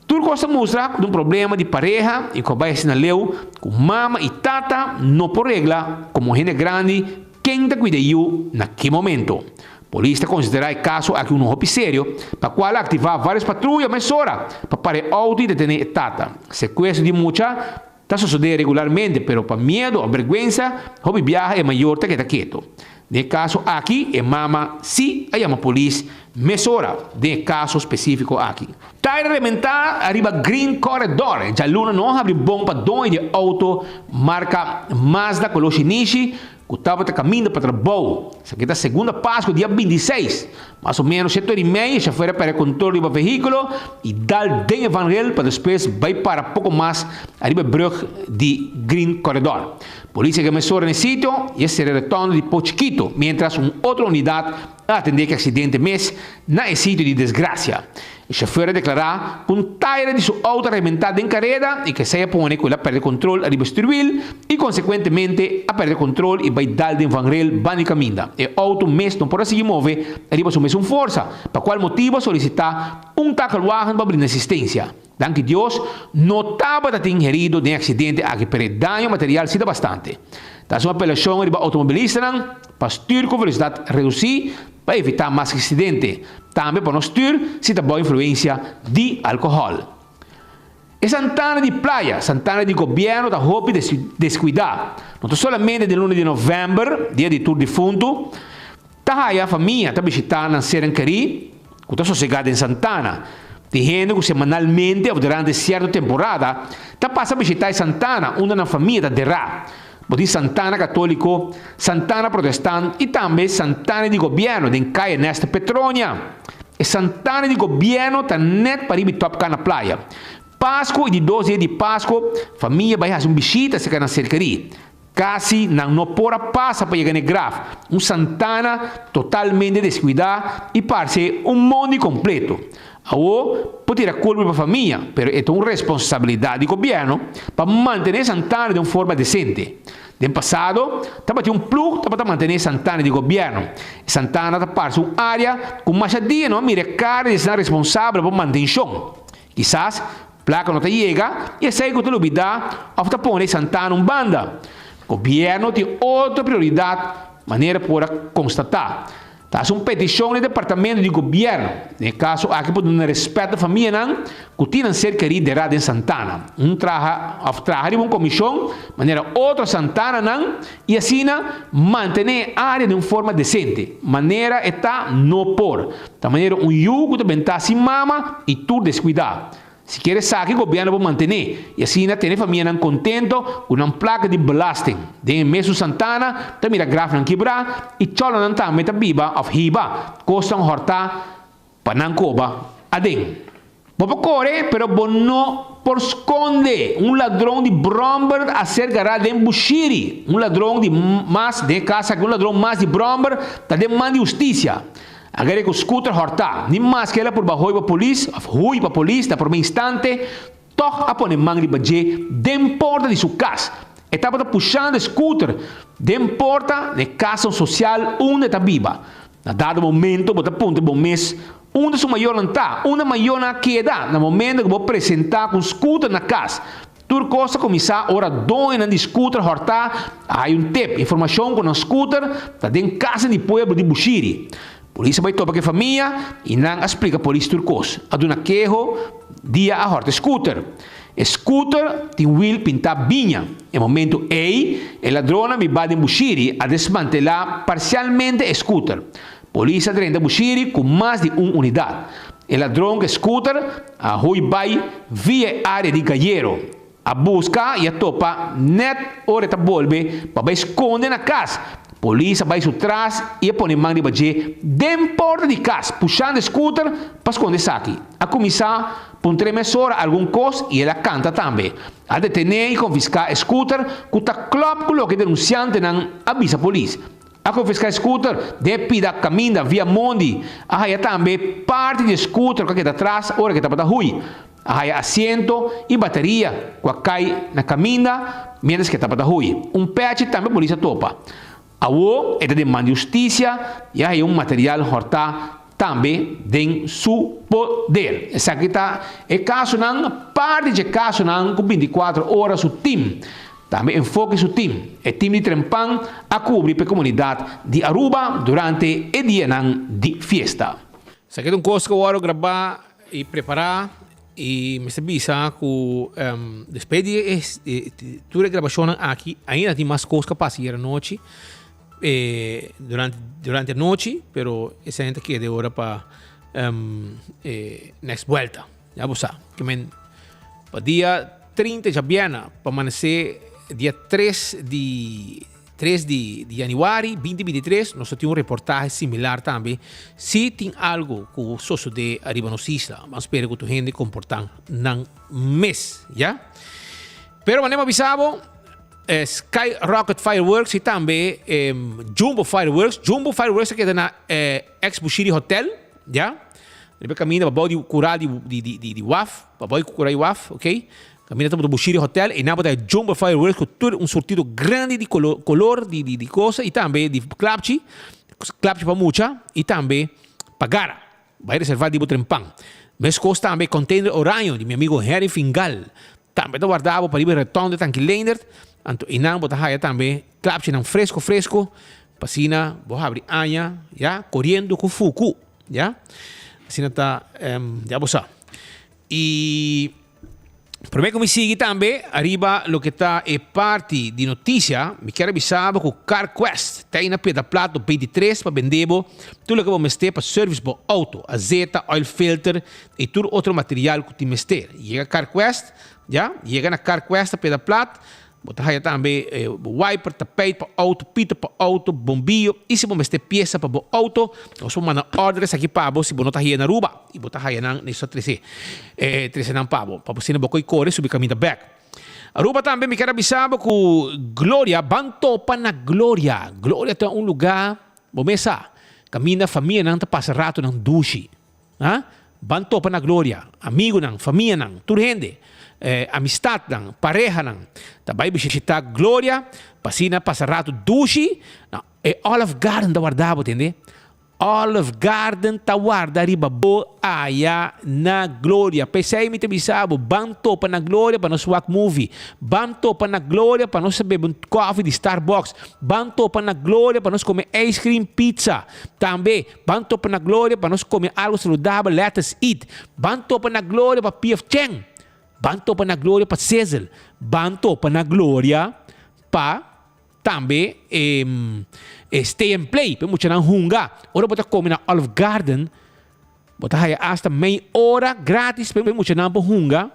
Tur kos ta mustra ku ta un problema di pareha i ku a bai asina leu ku mama i tata no por regla komo hende grandi ken ta kuida e yu na ki momento. Polis ta konsiderá e kaso aki unu hopi serio pa kual a aktivá vários patruya mesora pa para e outo i detené e tata. Sekuestro di mucha Ta sosodé regularmente, pero pa miedu òf bèrgwensa, hopi biaha e mayor ta keda ketu. Den e kaso aki, e mama sí a yama polis mesora den e kaso spesífiko aki. Tayer a rementá ariba Green Corridor. Djaluna no a habri bon pa doño di e outo marka Mazda koló shinishi ku tabata kaminda pa trabou. Esaki ta segunda Pasku dia 26. Mas o ménos shete ora i mei e shofèr a pèrdè kontrol riba vehíkulo i dal den e vangrail pa despues bai para poko mas ariba e brùg di Green Corridor. Polis a yega mesora na e sitio i a sera e retondo di Pochiquito, miéntras un otro unidat. A atendé ku e aksidente mes na e sitio di desgrasia. E shofùr a deklará ku un taira di su outo a rebentá den kareda i ku esei a pone ku el a pèrdè kontrol ariba stuurwiel i konsekuentemente a pèrdè kontrol i bai dal den vangrail banda di kaminda. E outo mes no por a sigui move ariba su mesun forsa, pa kual motibu a solisitá un takelwagen pa brinda asistensia. Danki Dios, no tabata tin herido den e aksidente aki pero e daño material si ta bastante. Ta hasi un apelashon riba outomobilistanan pa stür ku velosidat redusí pa evitá mas aksidente, tambe pa no stür si ta bou influensia di alkohòl. E santana di playa, santana di gobièrnu ta hopi deskuidá. No ta solamente den luna di novèmber, dia di tur difuntu, Ta haya famia ta bishitá nan sernan kerí ku ta sosegá den santana. Tin hende ku semanalmente òf durante sierto temporada ta pasa bishitá e santana unda nan famia ta derá. Bo tin santana katóliko, santana protestant i tambe santana di gobièrnu den Kaya Nester Petronia. E santana di gobièrnu ta nèt pariba di Tòpka na playa. Pasku i di dos dia di Pasku famia bai hasi un bishita serka nan ser kerí. Kasi nan no por a pasa pa yega n'e graf, un santana totalmente deskuidá i parse un mondi kompleto. Awor, por tira kulpa pa famia, pero e ta un responsabilidat di gobièrnu pa mantené santana den un forma desente. Den pasado, tabatin un plug tabata mantené santana di gobièrnu. E santana ta parse un área ku masha dia no a mira e kara di esnan responsabel pa mantenshon. Kisas plaka no ta yega i esei ku ta lubidá òf ta pone santana un banda. Gobièrnu tin otro prioridat manera por a konstatá. Ta hasi un petishon na e departamento di gobièrnu. Den e kaso aki por duna rèspèt na famianan ku tin nan ser kerí derá den santana. Un traha òf traha riba un komishon manera otro santananan i asina mantené e área den un forma desente. Manera e ta no por. Ta manera un yu ku ta bentá sin mama i tur deskuidá. Si kier esaki, gobièrnu por mantené i asina tene famianan kontento ku nan plaka di belasting. Den e mesun Santana ta mira grafnan kibrá i chòlonan tambe ta biba òf hiba kosnan hòrtá pa nan koba aden. Bo por kore, pero bo no por skonde. Un ladron di bròmber a ser gará den Bushiri. Un ladron di mas den e kas aki, un ladron mas di bròmber ta den man di hustisia. A gar'é ku skuter hòrtá. Ni maske el a purba hoi pa polis òf hui pa polis na promé instante, tòg a pone man riba dje den porta di su kas. E tabata pushando e skuter den porta na e kasnan sosial unda e ta biba. Na dado momento bo ta puntra bo mes unda su mayornan ta, unda mayornan a keda na momento ku bo presentá ku un skuter na kas. Tur kos ta kuminsá ora doñonan di skuter hòrtá a haya un tip, informashon ku nan skuter ta den kasnan di pueblo di Bushiri. Polis a bai topa ku e famia i nan a splika polis tur kos. A duna keho dia a hòrta e skuter. E skuter tin wiel pintá biña. E momento ei, e ladronnan bibá den Bushiri a desmantelá parsialmente e skuter. Polis a drenta Bushiri ku mas di un unidat. E ladron ku e skuter a hui bai via e área di Gayero. A buska i a topa nèt ora e ta bolbe pa bai skonde na kas. Polis a bai su tras i a pone man riba dje den porta di kas, pushando e skuter pa skonde esaki. A kuminsá puntr'é mesora algun kos i el a kanta tambe. A detené i konfiská e skuter ku ta klòp ku loke e denunsiantenan a bisa polis. A konfiská e skuter den e pida kaminda via mondi. A haya tambe parti di e skuter ku a keda tras ora ku e tabata hui. A haya asiento i bateria ku a kai na kaminda miéntras ku e tabata hui. Un pèchi tambe polis a topa. Awor e ta den man di hustisia i a haya un material hòrtá tambe den su poder. Esaki ta e kasonan, parti dje kasonan ku bintikuater ora su tim, tambe Enfoke su tim, e tim di Trempan a kubri pa e komunidat di Aruba durante e dianan di fiesta. Esaki ta un kos ku a wòrdu grabá i prepará i mester bisa ku despues di e tur e grabashonnan aki ainda tin mas kos ku a pasa ayer anochi durante durante anochi pero esei ta keda e ora pa e next buelta ya bo sa ke men pa dia 30 djabièrnè pa amanesé dia 3 di 3 di di januari 2023 nos ta tin un reportahe similar tambe si tin algo ku sosode ariba nos isla ban spera ku tur hende komportá nan mes ya pero manera mi a bisa bo. Sky Rocket Fireworks y tambe Jumbo Fireworks. Jumbo Fireworks ta keda na ex Bushiri Hotel, ya. Riba caminda pa bou di cura di di di di waf, pa bou di cura di waf, ok. Caminda ta Bushiri Hotel y nan bo ta Jumbo Fireworks cu tur un surtido grandi di color color di di di cosa y tambe di klapchi, klapchi pa mucha y tambe pa gara. Bai reserva di bo trempan. Mescos tambe container oraño di mi amigo Henry Fingal tambe ta warda bo pa riba e rotonde Tanki Leendert. Anto einan bo ta haya tambe klapchinan fresco fresco pa asina bo habri aña ya coriendo cu fuku ya. Asina ta ya bo sa. Y prome cu mi sigui tambe ariba loke ta e parti di noticia, mi kier a bisa bo cu CarQuest ta na Piedra Plat op 23 pa bende bo tur loke bo mester pa service bo auto, azeta, oil filter y tur otro material cu tin mester. Yega CarQuest, ya, yega na CarQuest na Piedra Plat. Bo ta haya tambe bo wiper, tapijt pa auto, pito pa auto, bombillo y si bo mester pieza pa bo auto, nos por manda order esaki pa bo si bo no ta haya na Aruba y bo ta haya nan nos ta trece trece nan pa bo pa bo asina bo koy kore subi caminda bek. Aruba tambe mi kier a bisa bo cu Gloria ban topa na Gloria. Gloria ta un lugar bo mes sa caminda famianan ta pasa ratonan dushi. Ha? Ban topa na gloria. Amigunan, famianan, tur hende, amistatnan, parehanan ta bai bishitá Gloria pa asina pasa ratu dushi. Na e Olive Garden ta warda bo, tende? Olive Garden ta warda riba bo aya na Gloria. P'esei mi ta bisa bo, ban topa na Gloria pa nos wak movie. Ban topa na Gloria pa nos bebe un koffie di Starbucks. Ban topa na Gloria pa nos kome ice cream, pizza. Tambe. Ban topa na Gloria pa nos come algo saludabel, let us eat. Ban topa na Gloria pa PF Chang. Ban topa na Gloria pa Sizzle. Ban topa na Gloria pa tambe e Stay and Play, pa e muchanan hunga. Ora bo ta come na Olive Garden, bo ta haya hasta mei ora gratis pa e muchanan por hunga,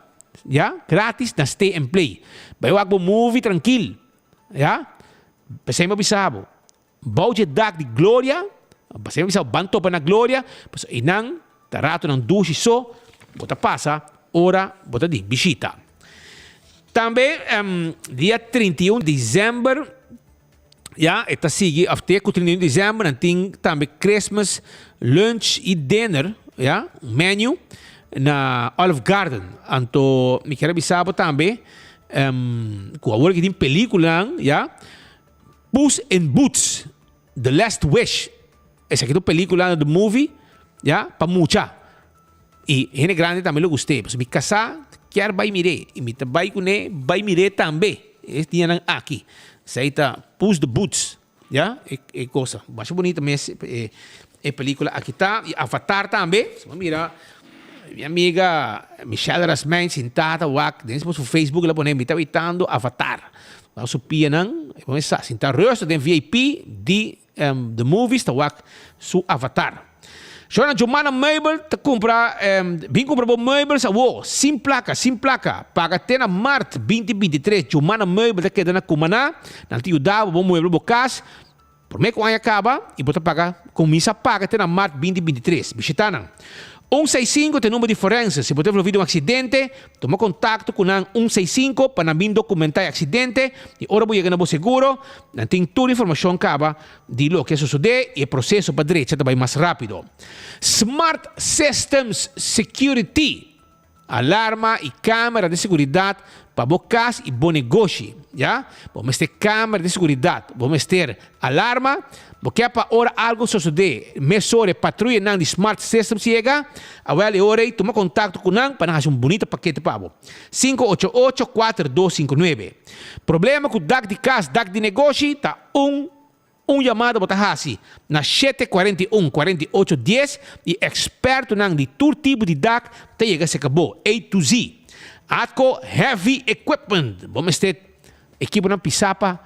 ya, gratis na Stay and Play. Bai wak bo movie trankil, ya. P'esei mi a bisa bo. Bou dje dak di gloria, pasobra mi bisa bo ban topa na gloria, pasobra einan ta ratonan dushi so bo ta pasa ora bo ta di bishita. Tambe dia 31 di december ya e ta sigui of te ku 31 di december nan tin tambe Christmas lunch y dinner ya un menu na Olive Garden. Anto mi kier a bisa bo tambe ku awor ki tin peliculanan ya. Puss in Boots, The Last Wish, esaki ta un pelicula, the movie, ya, pa mucha. Y hende grandi tambe lo gust'é. Pasobra mi casá kier bay mir'é y mi ta bay cuné bay mir'é tambe e dianan aki. Esey ta Puss the Boots, ya, e e cosa. Masha bunita mes e e pelicula aki ta. Y Avatar tambe, si bo mira mi amiga Michelle Rasmijn sintá ta wak den su Facebook el a pone mi ta witando Avatar. Nan su pianan, e pone sa sinta rustig den VIP di The Movies ta wak su avatar. Shona Jomana Meubel ta kumpra, bin kumpra bo meubels awo, sin plaka, sin plaka. Paga te na mart 2023. Jomana Meubel ta keda na Cumaná. Nan ta yuda bo bo muebla bo kas. Promé ku aña kaba i bo ta paga kuminsá paga te na mart 2023. Bishitá nan. Un seis sinku ta e number di forense. Si bo ta envolví den un aksidente, tuma kontakto ku nan un seis sinku pa nan bin dokumentá e aksidente i ora bo yega na bo seguro, nan tin tur informashon kaba di loke a sosodé i e proseso pa drecha ta bai mas rápido. Smart Systems Security. Alarma y camera di seguridad pa bo cas y bo negoshi, ya. Bo mester camera di seguridad, bo mester alarma, bo ke pa ora algo sosode mesora e patruyanan di Smart Systems yega, awel e ora ey tuma contacto cu nan pa nan haci un bunita pakete pa bo. 588 4259. Problema cu dak di cas, dak di negoshi ta un. Un yamada bo ta hasi na shete 41 48 dies i ekspertonan di tur tipo di dak ta yega serka bo, A to Z. Atco Heavy Equipment, bo mester ekiponan pisá pa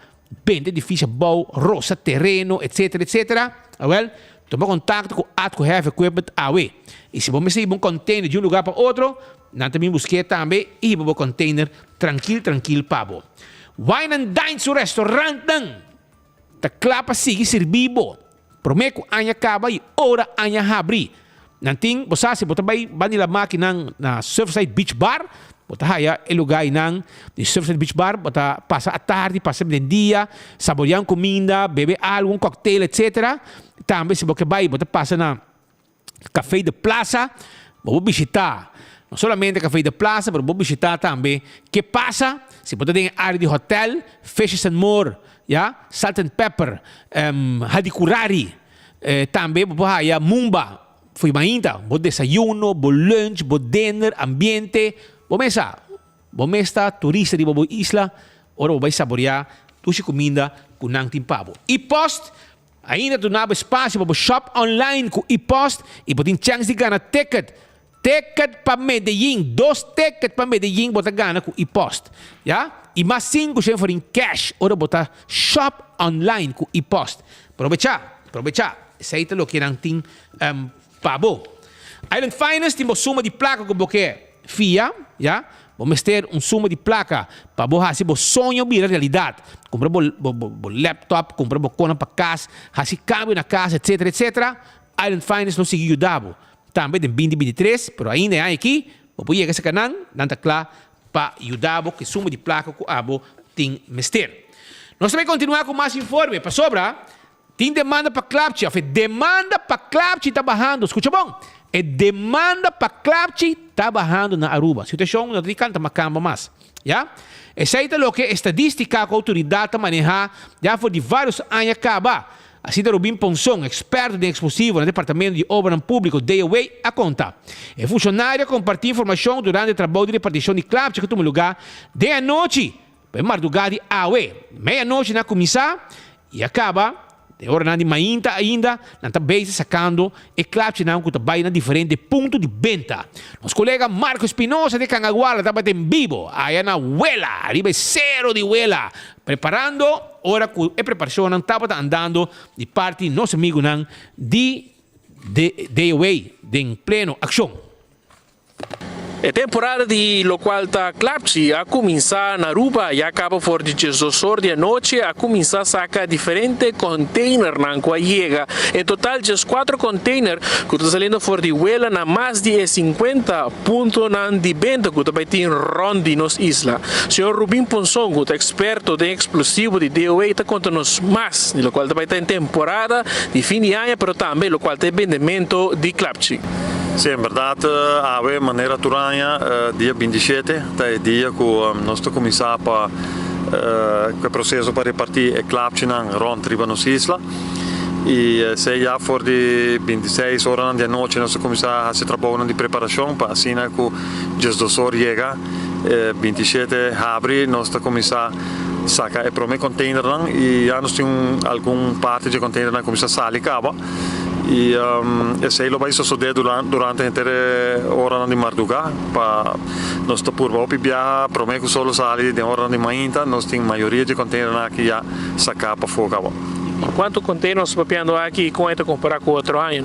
bende edifisio abou, rosa tereno, etcetera, etcetera. Awel, tuma kontakto ku Atco Heavy Equipment awe. I si bo mester hiba un container di un lugar pa otro, nan ta bin busk'é tambe i hiba bo container trankil trankil pa bo. Wine and Dine su restaurantnan! Ta kla pa sigui sirbi bo. Promé ku aña kaba i ora aña habri. Nan tin, bo sa si bo ta bai banda di la makinan na Surfside Beach Bar, Bo ta haya e lugá einan di Surfside Beach Bar, bo ta pasa atardi, pasa den dia, saboreá un kuminda, bebe algu, un cocktail, etcetera. Tambe si bo ke bai, bo ta pasa na Café de Plaza, bo por bishitá no solamente Café de Plaza, pero bo por bishitá tambe Ke Pasa, si bo ta den e área di hotel, Fishes and More, ya, Salt and Pepper, Hadicurari, tambe bo por haya Mumba. Fo'i mainta, bo desayuno, bo lunch, bo dinner, ambiente, bo mes sa. Bo mes ta turista riba bo isla ora bo bai saboreá dushi kuminda ku nan tin pa bo. E-post ainda duna bo espasio pa bo shop online ku e-post i bo tin chèns di gana ticket. Ticket pa Medellin, dos ticket pa Medellin bo ta gana ku e-post. Ya? I mas sinku shen forin cash ora bo ta shop online ku e-post. Probechá, probechá. Esei ta loke nan tin pa bo. Island Finance tin bo suma di plaka ku bo ke fia, ya. Bo mester un suma di plaka pa bo hasi bo soño bira realidat. Kumpra bo bo laptop, kumpra bo konan pa kas, hasi kambio na kas, etsetera, etsetera. Island Finance lo sigui yuda bo. Tambe den binti 23, pero ainda e aña aki, bo por yega serka nan, nan ta kla pa yuda bo ku e suma di plaka ku abo tin mester. Nos ta bai kontinuá ku mas informe, pasobra tin demanda pa klapchi, òf e demanda pa klapchi ta bahando. Skucha bon, e demanda pa klapchi ta bahando na Aruba. Situashon no ta di kanta makamba mas, ya. Esei ta loke estadístika ku outoridat ta manehá ya for di vários aña kaba. Asina Rubin Ponson, eksperto den eksplosivo na Departamento di Obranan Públiko, DOW, a konta. E funshonario a kompartí informashon durante e trabou di repartishon di klapchi ku tuma lugá den anochi pa e mardugá di awe. Mei anochi nan a kuminsá i a kaba den oranan di mainta ainda nan ta bezig sakando e klapchinan ku ta bai na diferente punto di benta. Nos kolega Marco Espinosa di Cangaguala tabata en bibo aya na Wela, riba e sero di Wela, Preparando ora cu e preparacionnan tabata andando di parti nos amigunan di DOW den pleno accion. E temporada di locual ta klapchi a cuminsa na Aruba ya caba for di 12 or di anochi a cuminsa saca diferente containernan cu a yega. En total 14 container cu ta saliendo for di Wela na mas di e 50 puntonan di benta cu ta bay tin rond di nos isla. Señor Rubin Ponson cu ta experto den explosivo di DOA ta conta nos mas di locual ta bay ta en temporada di fin di aña pero tambe locual ta e bendemento di klapchi. Si, en berdad awe manera tur aña dia 27 ta e dia cu nos ta cuminsa pa cu e proceso pa reparti e klapchinan rond riba nos isla. I esei ya for di 26 oranan di anochi nos a kuminsá hasi trabounan di preparashon pa asina ku 12 or yega e 27 habri nos ta kuminsá saka e promé konteinernan i ya nos tin un algun parti dje konteinernan kuminsá sali kaba i esei lo bai sosodé durante henter e oranan di mardugá pa nos ta purba hopi biaha promé ku sol lo sali den oranan di mainta nos tin mayoria dje konteinernan aki ya saká pafó kaba. Cuanto container nos papiando aki y con e ta compara cu otro aña?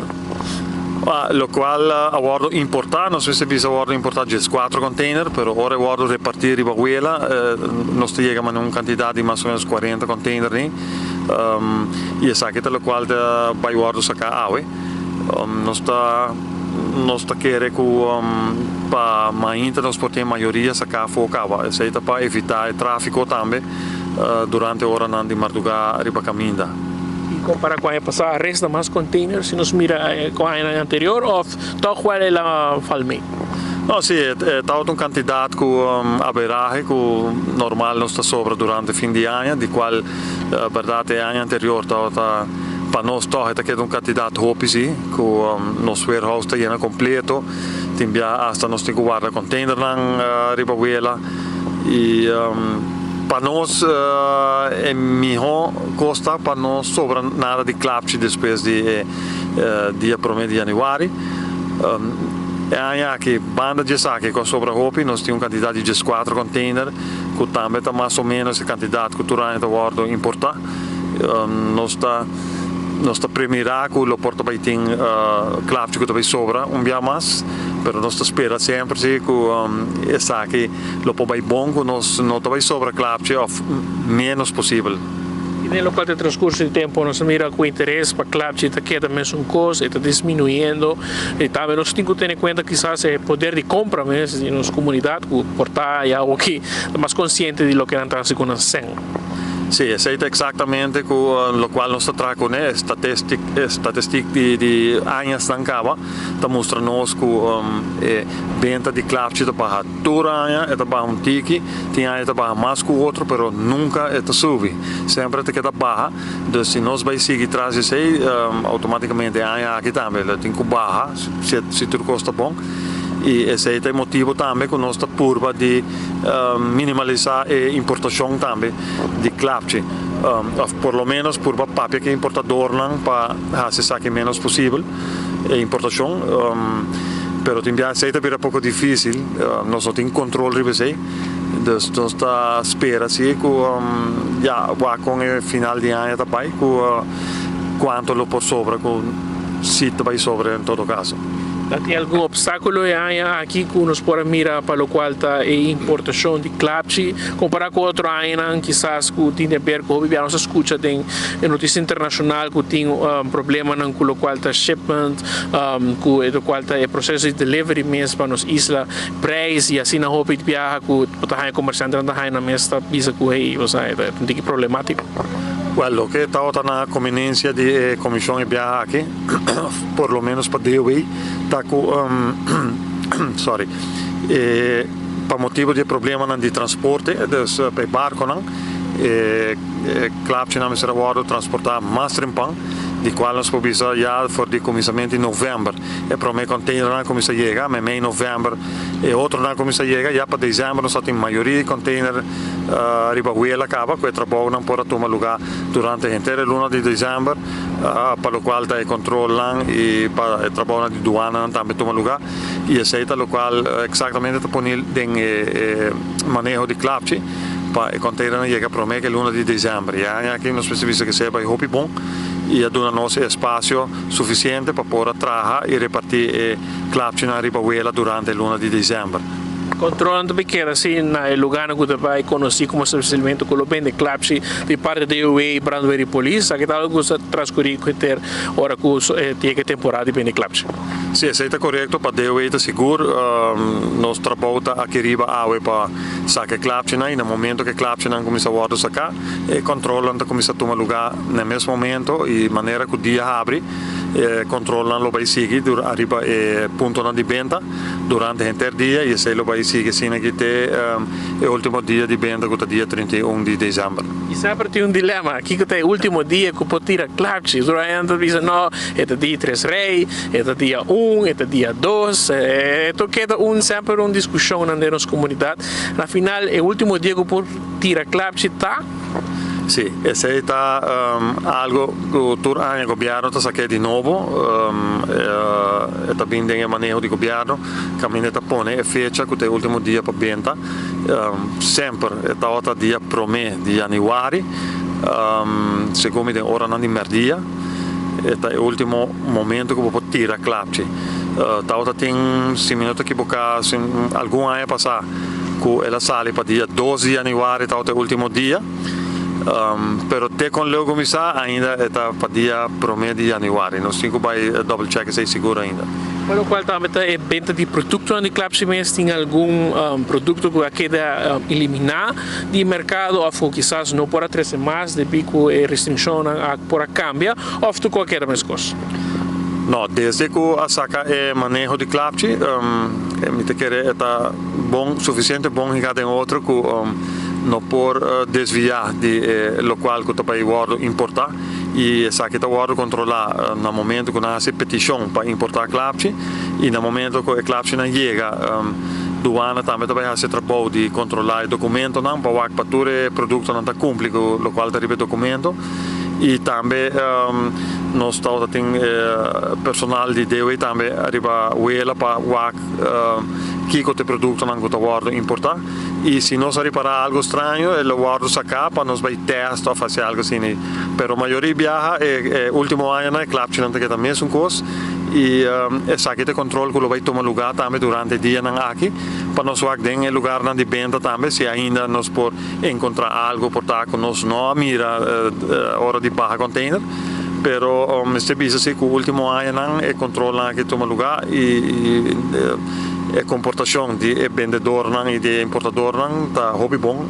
Locual a wordo importa, nos mester bisa a wordo importa 14 container, pero ora e wordo reparti riba Huela nos ta yega mane un cantidad di mas o menos 40 container ni y esaki ta locual ta bay wordo saca awe. Nos ta nos ta kere cu pa mainta nos por tin mayoria saca afo caba, esey ta pa evita e trafico tambe. durante oranan di mardugá riba kaminda. I kompará ku aña pasá, res na mas container si nos mira ku añanan anterior òf tòg wèl el a fal mee? No, si, e tabata un kantidat ku aberahe ku normal nos ta sobra durante fin di aña, di kual bèrdat e aña anterior tabata pa nos tòg e ta keda un kantidat hopi si, ku nos warehouse ta yena kompleto, tin bia asta nos tin ku warda containernan riba wela. I pa nos e mihó kos ta pa no sobra nada di klapchi despues di e dia promé di yanüari. E aña aki banda di esaki ku a sobra hopi nos tin un kantidat di 14 kònteiner ku tambe ta mas o ménos e kantidat ku tur aña ta wòrdu importá. Nos ta nos ta premirá ku lo por ta bai tin klapchi ku ta bai sobra un bia mas, pero nos ta spera semper si ku esaki lo por bai bon ku nos no ta bai sobra klapchi òf ménos posibel. Den locual ta e transcurso di tempo nos a mira cu interes pa klapchi ta keda mesun cos, e ta disminuyendo y tambe nos tin cu tene cuenta kisas e poder di compra mes di nos comunidad cu por ta ya awoki ta mas consciente di loke nan ta haci cu nan cen. Sí, esey ta exactamente cu locual nos ta traha cune, e statistic di añasnan caba ta mustra nos cu e benta di klapchi ta baha tur aña, e ta baha un tiki, tin aña e ta baha mas cu otro, pero nunca e ta subi, semper e ta keda baha, dus si nos bay sigui tras di esey, automaticamente e aña aki tambe lo tin cu baha, si tur cos ta bon, y esey ta e motibo tambe cu nos ta purba di minimalisa e importacion tambe di klapchi, of por lo menos purba papia cu e importadornan pa haci esaki menos posibel. E importacion, pero tin bia esey ta bira poco dificil, nos no tin control riba esey, dus nos ta spera si cu ya wak con e final di aña ta bay cu cuanto lo por sobra cu si ta bay sobra en todo caso. Ta tin algun obstaculo e aña aki cu nos por a mira pa locual ta e importacion di klapchi compara cu otro añanan kisas cu tin di haber cu hopi bia nos a scucha den e noticia internacional cu tin problemanan cu locual ta shipment, cu e locual ta e proceso di delivery mes pa nos isla, prijs y asina hopi biaha cu bo ta haña comerciantenan ta haña nan mes ta bisa cu hey bo sa e ta un tiki problematico. Wel, loke tabata na conveniencia di e comision e biaha aki, por lo menos pa DOW, ta cu sorry, e pa motibo di e problemanan di transporte, dus pa e barconan, e klapchinan mester a wòrdu transportá mas trempan, di kual nos por bisa ya for di kuminsamentu di novèmber e promé kònteinernan a kuminsá yega, meimei novèmber e otronan a kuminsá yega, ya pa desèmber nos a tin mayoria di kònteiner riba huela kaba ku e trabounan por a tuma lugá durante henter e luna di desèmber, pa lokual ta e kontrolnan i pa e trabounan di duananan tambe tuma lugá i esei ta lokual eksaktamente ta pone den e maneho di klapchi. Pa e containernan yega prome ke luna di december. E aña aki nos mester bisa ke sea bai hopi bon y a duna nos e espacio suficiente pa por a traha y reparti e klapchinan riba wela durante e luna di december. Controlnan ta keda si na e lugarnan cu ta bai conoci como establecimento cu lo bende klapchi di parti di DOW, brandweer y polis. Aki ta algo cu sa transcuri cu henter ora cu yega e temporada di bende klapchi. Si, esey ta corecto. Pa DOW ta sigur. Nos trabou ta aki riba awe pa. Saka e klapchinan i na momento ku e klapchinan kuminsá wòrdu saká, e kòntròlnan ta kuminsá tuma lugá na e mes momento i manera ku dia habri e kòntròlnan lo bai sigui ariba e puntonan di benta durante henter dia i esei lo bai sigui asina ki te e último dia di benta ku ta dia 31 di desèmber. I semper tin un dilema, kiko ta e último dia ku por tira klapchi? Tur hende ta bisa no, e ta dia tres rei. E ta dia un, e ta dia dos, e ta keda un semper un diskushonnan den nos komunidat. Na final e ultimo dia ku por tira klapchi ta. Sí, esei ta algo ku tur aña gobièrnu ta sak'é di nobo. E ta bin den e maneho di gobièrnu kaminda e ta pone e fecha ku ta e ultimo dia pa benta. Semper e tabata dia promé di yanüari, segun mi den oranan di mèrdia. E ta e ultimo momento ku bo por tira klapchi. Tabata tin, si mi no ta ekiboká, algun aña pasá ku el a sali pa dia dos di yanüari tabata e ultimo dia. Pero te kon leu kuminsá ainda e ta pa dia promé di yanüari. Nos tin ku bai double check esei sigur ainda. Pa lokual tambe ta e benta di produktonan di klapchi mes, tin algun produkto ku a keda eliminá. Di merkado òf ku kisas no por a trese mas debí ku e restringshonnan a por a kambia òf tur kualker meskos? No, desde ku a saka e maneho di klapchi, mi ta kere e ta bon, sufisiente bon higa den otro ku no por desviá di e lokual ku ta bai wòrdu importá i esaki ta wòrdu kontrolá na momento ku nan hasi petishon pa importá klapchi i na momento ku e klapchinan yega. Duana tambe ta bai hasi e trabou di kontrolá e dokumentonan pa wak pa tur e produktonan ta kumpli ku lokual ta riba e dokumento. I tambe nos tabata tin personal di DOE tambe riba wela pa wak kiko ta e produktonan ku ta wòrdu importá. I si nos a ripará algu straño e lo wòrdu saká pa nos bai tèst òf hasi algu asina. Pero mayoria biaha e último añanan e klapchinan ta keda mesun kos. I esaki ta e control cu lo bay tuma lugar tambe durante e dianan aki pa nos wak den e lugarnan di benta tambe si ainda nos por encontra algo por ta cu nos no a mira ora di baha container. Pero mester bisa si cu ultimo añanan e controlnan aki tuma lugar y e comportacion di e bendedornan y di e importadornan ta hopi bon.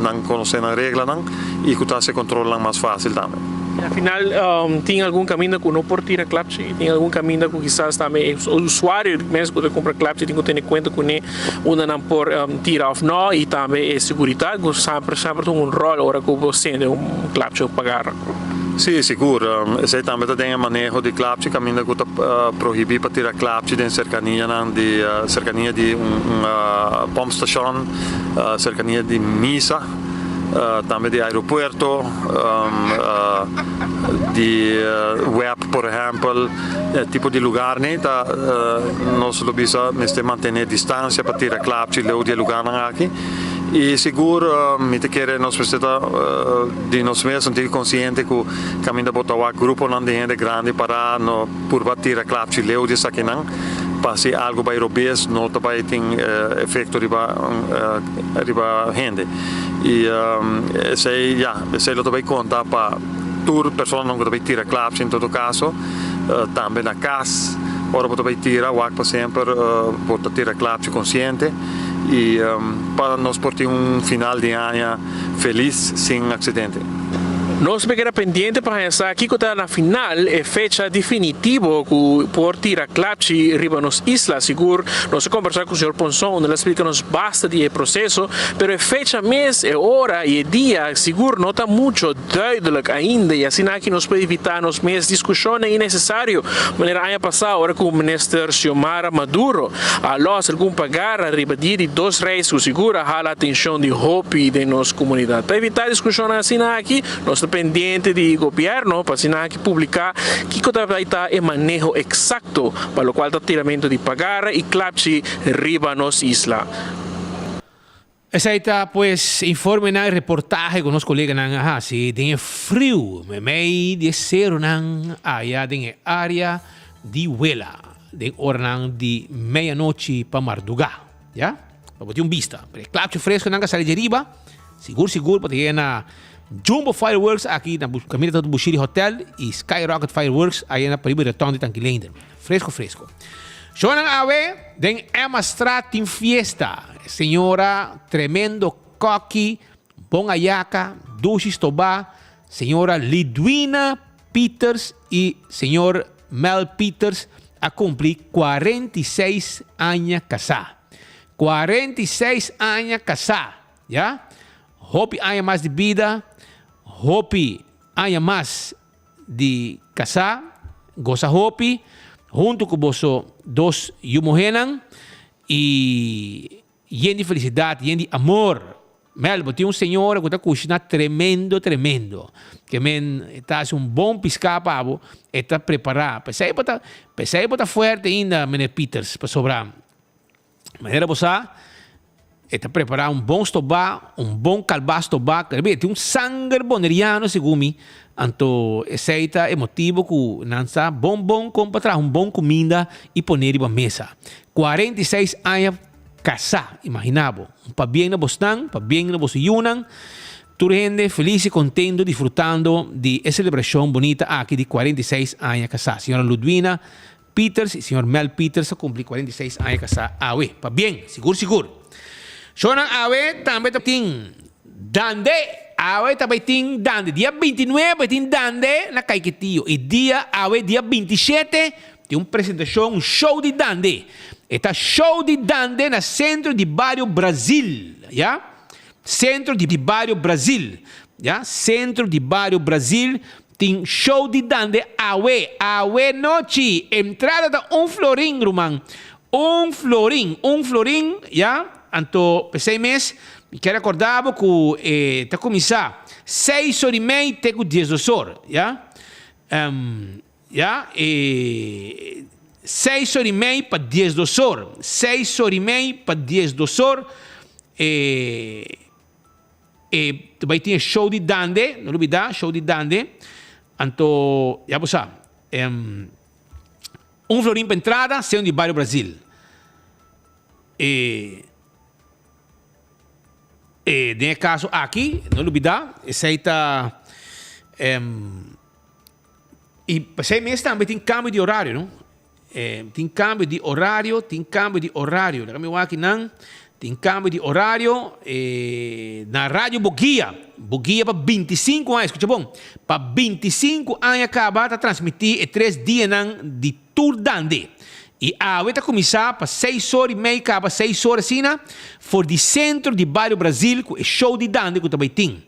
Nan conoce nan reglanan y cu ta haci e controlnan mas facil tambe. Y al final tin algun caminda cu no por tira klapchi y tin algun caminda cu kisas tambe e usuario mes cu ta cumpra klapchi tin cu tene cuenta cune unda nan por tira of no y tambe e seguridad cu semper semper ta un rol ora cu bo sende un klapchi of pagar. Sí, sigur. Esey tambe ta den e maneho di klapchi caminda cu ta prohibi pa tira klapchi den cercanianan di cercania di un pompstation, cercania di misa. Tambe di aeropuerto, di web por ehempel, e tipo di lugarnan ta nos lo bisa mester mantene distancia pa tira klapchi leu di e lugarnan aki. Y sigur mi ta kere nos mester ta di nos mes un tiki consciente cu caminda bo ta wak gruponan di hende grandi para no purba tira klapchi leu di esakinan pa si algo bay robes no ta bay tin efecto riba riba hende y esey ya esey lo ta bay conta pa tur personanan cu ta bay tira klapchi en todo caso tambe na cas ora bo ta bay tira wak pa semper bo ta tira klapchi consciente y pa nos por tin un final di aña felis sin accidente. Nos mester keda pendiente pa haña sa kiko ta na final e fecha definitivo ku por tira klapchi riba nos isla. Sigur nos a kombersá ku señor Ponson unda el a splika nos basta di e proseso, pero e fecha mes, e ora i e dia sigur no ta mucho duidelijk ainda i asina aki nos por evitá nos mes diskushonnan innesesario manera aña pasá ora ku Minister Xiomara Maduro a lòs algun pagar riba dia di dos reis ku sigur a hala atenshon di hopi den nos komunidat. Pa evitá diskushonnan asina aki, nos ta pendiente di gobièrnu pa asina aki publiká kiko ta bai ta e maneho eksakto pa lokual ta tiramentu di pagara i klapchi riba nos isla. Esei ta pues informenan i reportahe ku nos koleganan a hasi den e friu meimei di e serunan aya den e área di Wela den oranan di meianochi pa mardugá. Ya, pa bo tin un bista. Pero e klapchi fresco nan ka sali djeriba, sigur sigur bo ta yega na Jumbo Fireworks aki na kaminda ta Bushiri Hotel y Skyrocket Fireworks aya na pariba di Rotonde Tanki Leender. Fresco fresco. Shownan awe den Emma Straat tin fiesta. Señora tremendo koki, bon ayaka, dushi stobá, señora Lidwina Pieters y señor Mel Pieters a cumpli 46 aña casá. 46 aña casá, ya. Hopi aña mas di bida, hopi aña mas di casá, goza hopi hunto cu boso dos yu muhernan y Yen di felisidat, yen di amor. Mel, bo tin un señora ku ta kushina tremendo, tremendo. Ke men e ta hasi un bon piská pa bo, e ta prepará. P'esei bo ta, p'esei bo ta fuerte ainda, meneer Pieters, pasobra manera bo sa, e ta prepará un bon stobá, un bon kalbas stobá. E tin un sanger boneriano segun mi. Anto esei ta e motibu ku nan sa bon bon kon pa traha un bon kuminda i pone riba mesa. 46 aña Kasá, imaginá bo. Un pabien na bosnan, pabien na boso yunan. Tur hende felis i kontento disfrutando di e selebrashon bunita aki di 46 aña kasá. Señora Ludwina Pieters i señor Mel Pieters a kumpli 46 aña kasá awe. Pabien, sigur sigur. Shownan awe tambe ta tin dande. Awe ta bai tin dande. Dia 29 tin dande na Kaiketio. I dia awe dia 27 Tin un presentashon, un show di dande. E ta show di dande na Centro di Bario Brazil, ya. Centro di Bario Brazil, ya. Centro di Bario Brazil tin show di dande awe, awe nochi. Entrada ta un florin, ruman. Un florin, un florin, ya. Anto, p'esei mes, mi kier recorda bo cu e ta cuminsa seis or y mei te cu diesdos or, ya. Ya, e seis or y mei pa diesdos or. Seis or y mei pa diesdos or. E, e ta bai tin e show di Dande, no lubida, show di Dande. Anto, ya bo sa, em, Un florin pa entrada, seun di Bario Brazil. E e den e caso aki, no lubida, esey ta y p'esey mes tambe tin cambio di horario, no? Tin cambio di horario, tin cambio di horario. Laga mi wak akinan. Tin cambio di horario na Radio Boguia. Boguia pa bintisinku aña, scucha bon, pa bintisinku aña caba ta transmiti e tres dianan di tur dande. Y awe ta cuminsa pa seis or y mei caba seis or asina for di centro di Bario Brazil cu e show di dande cu ta bay tin.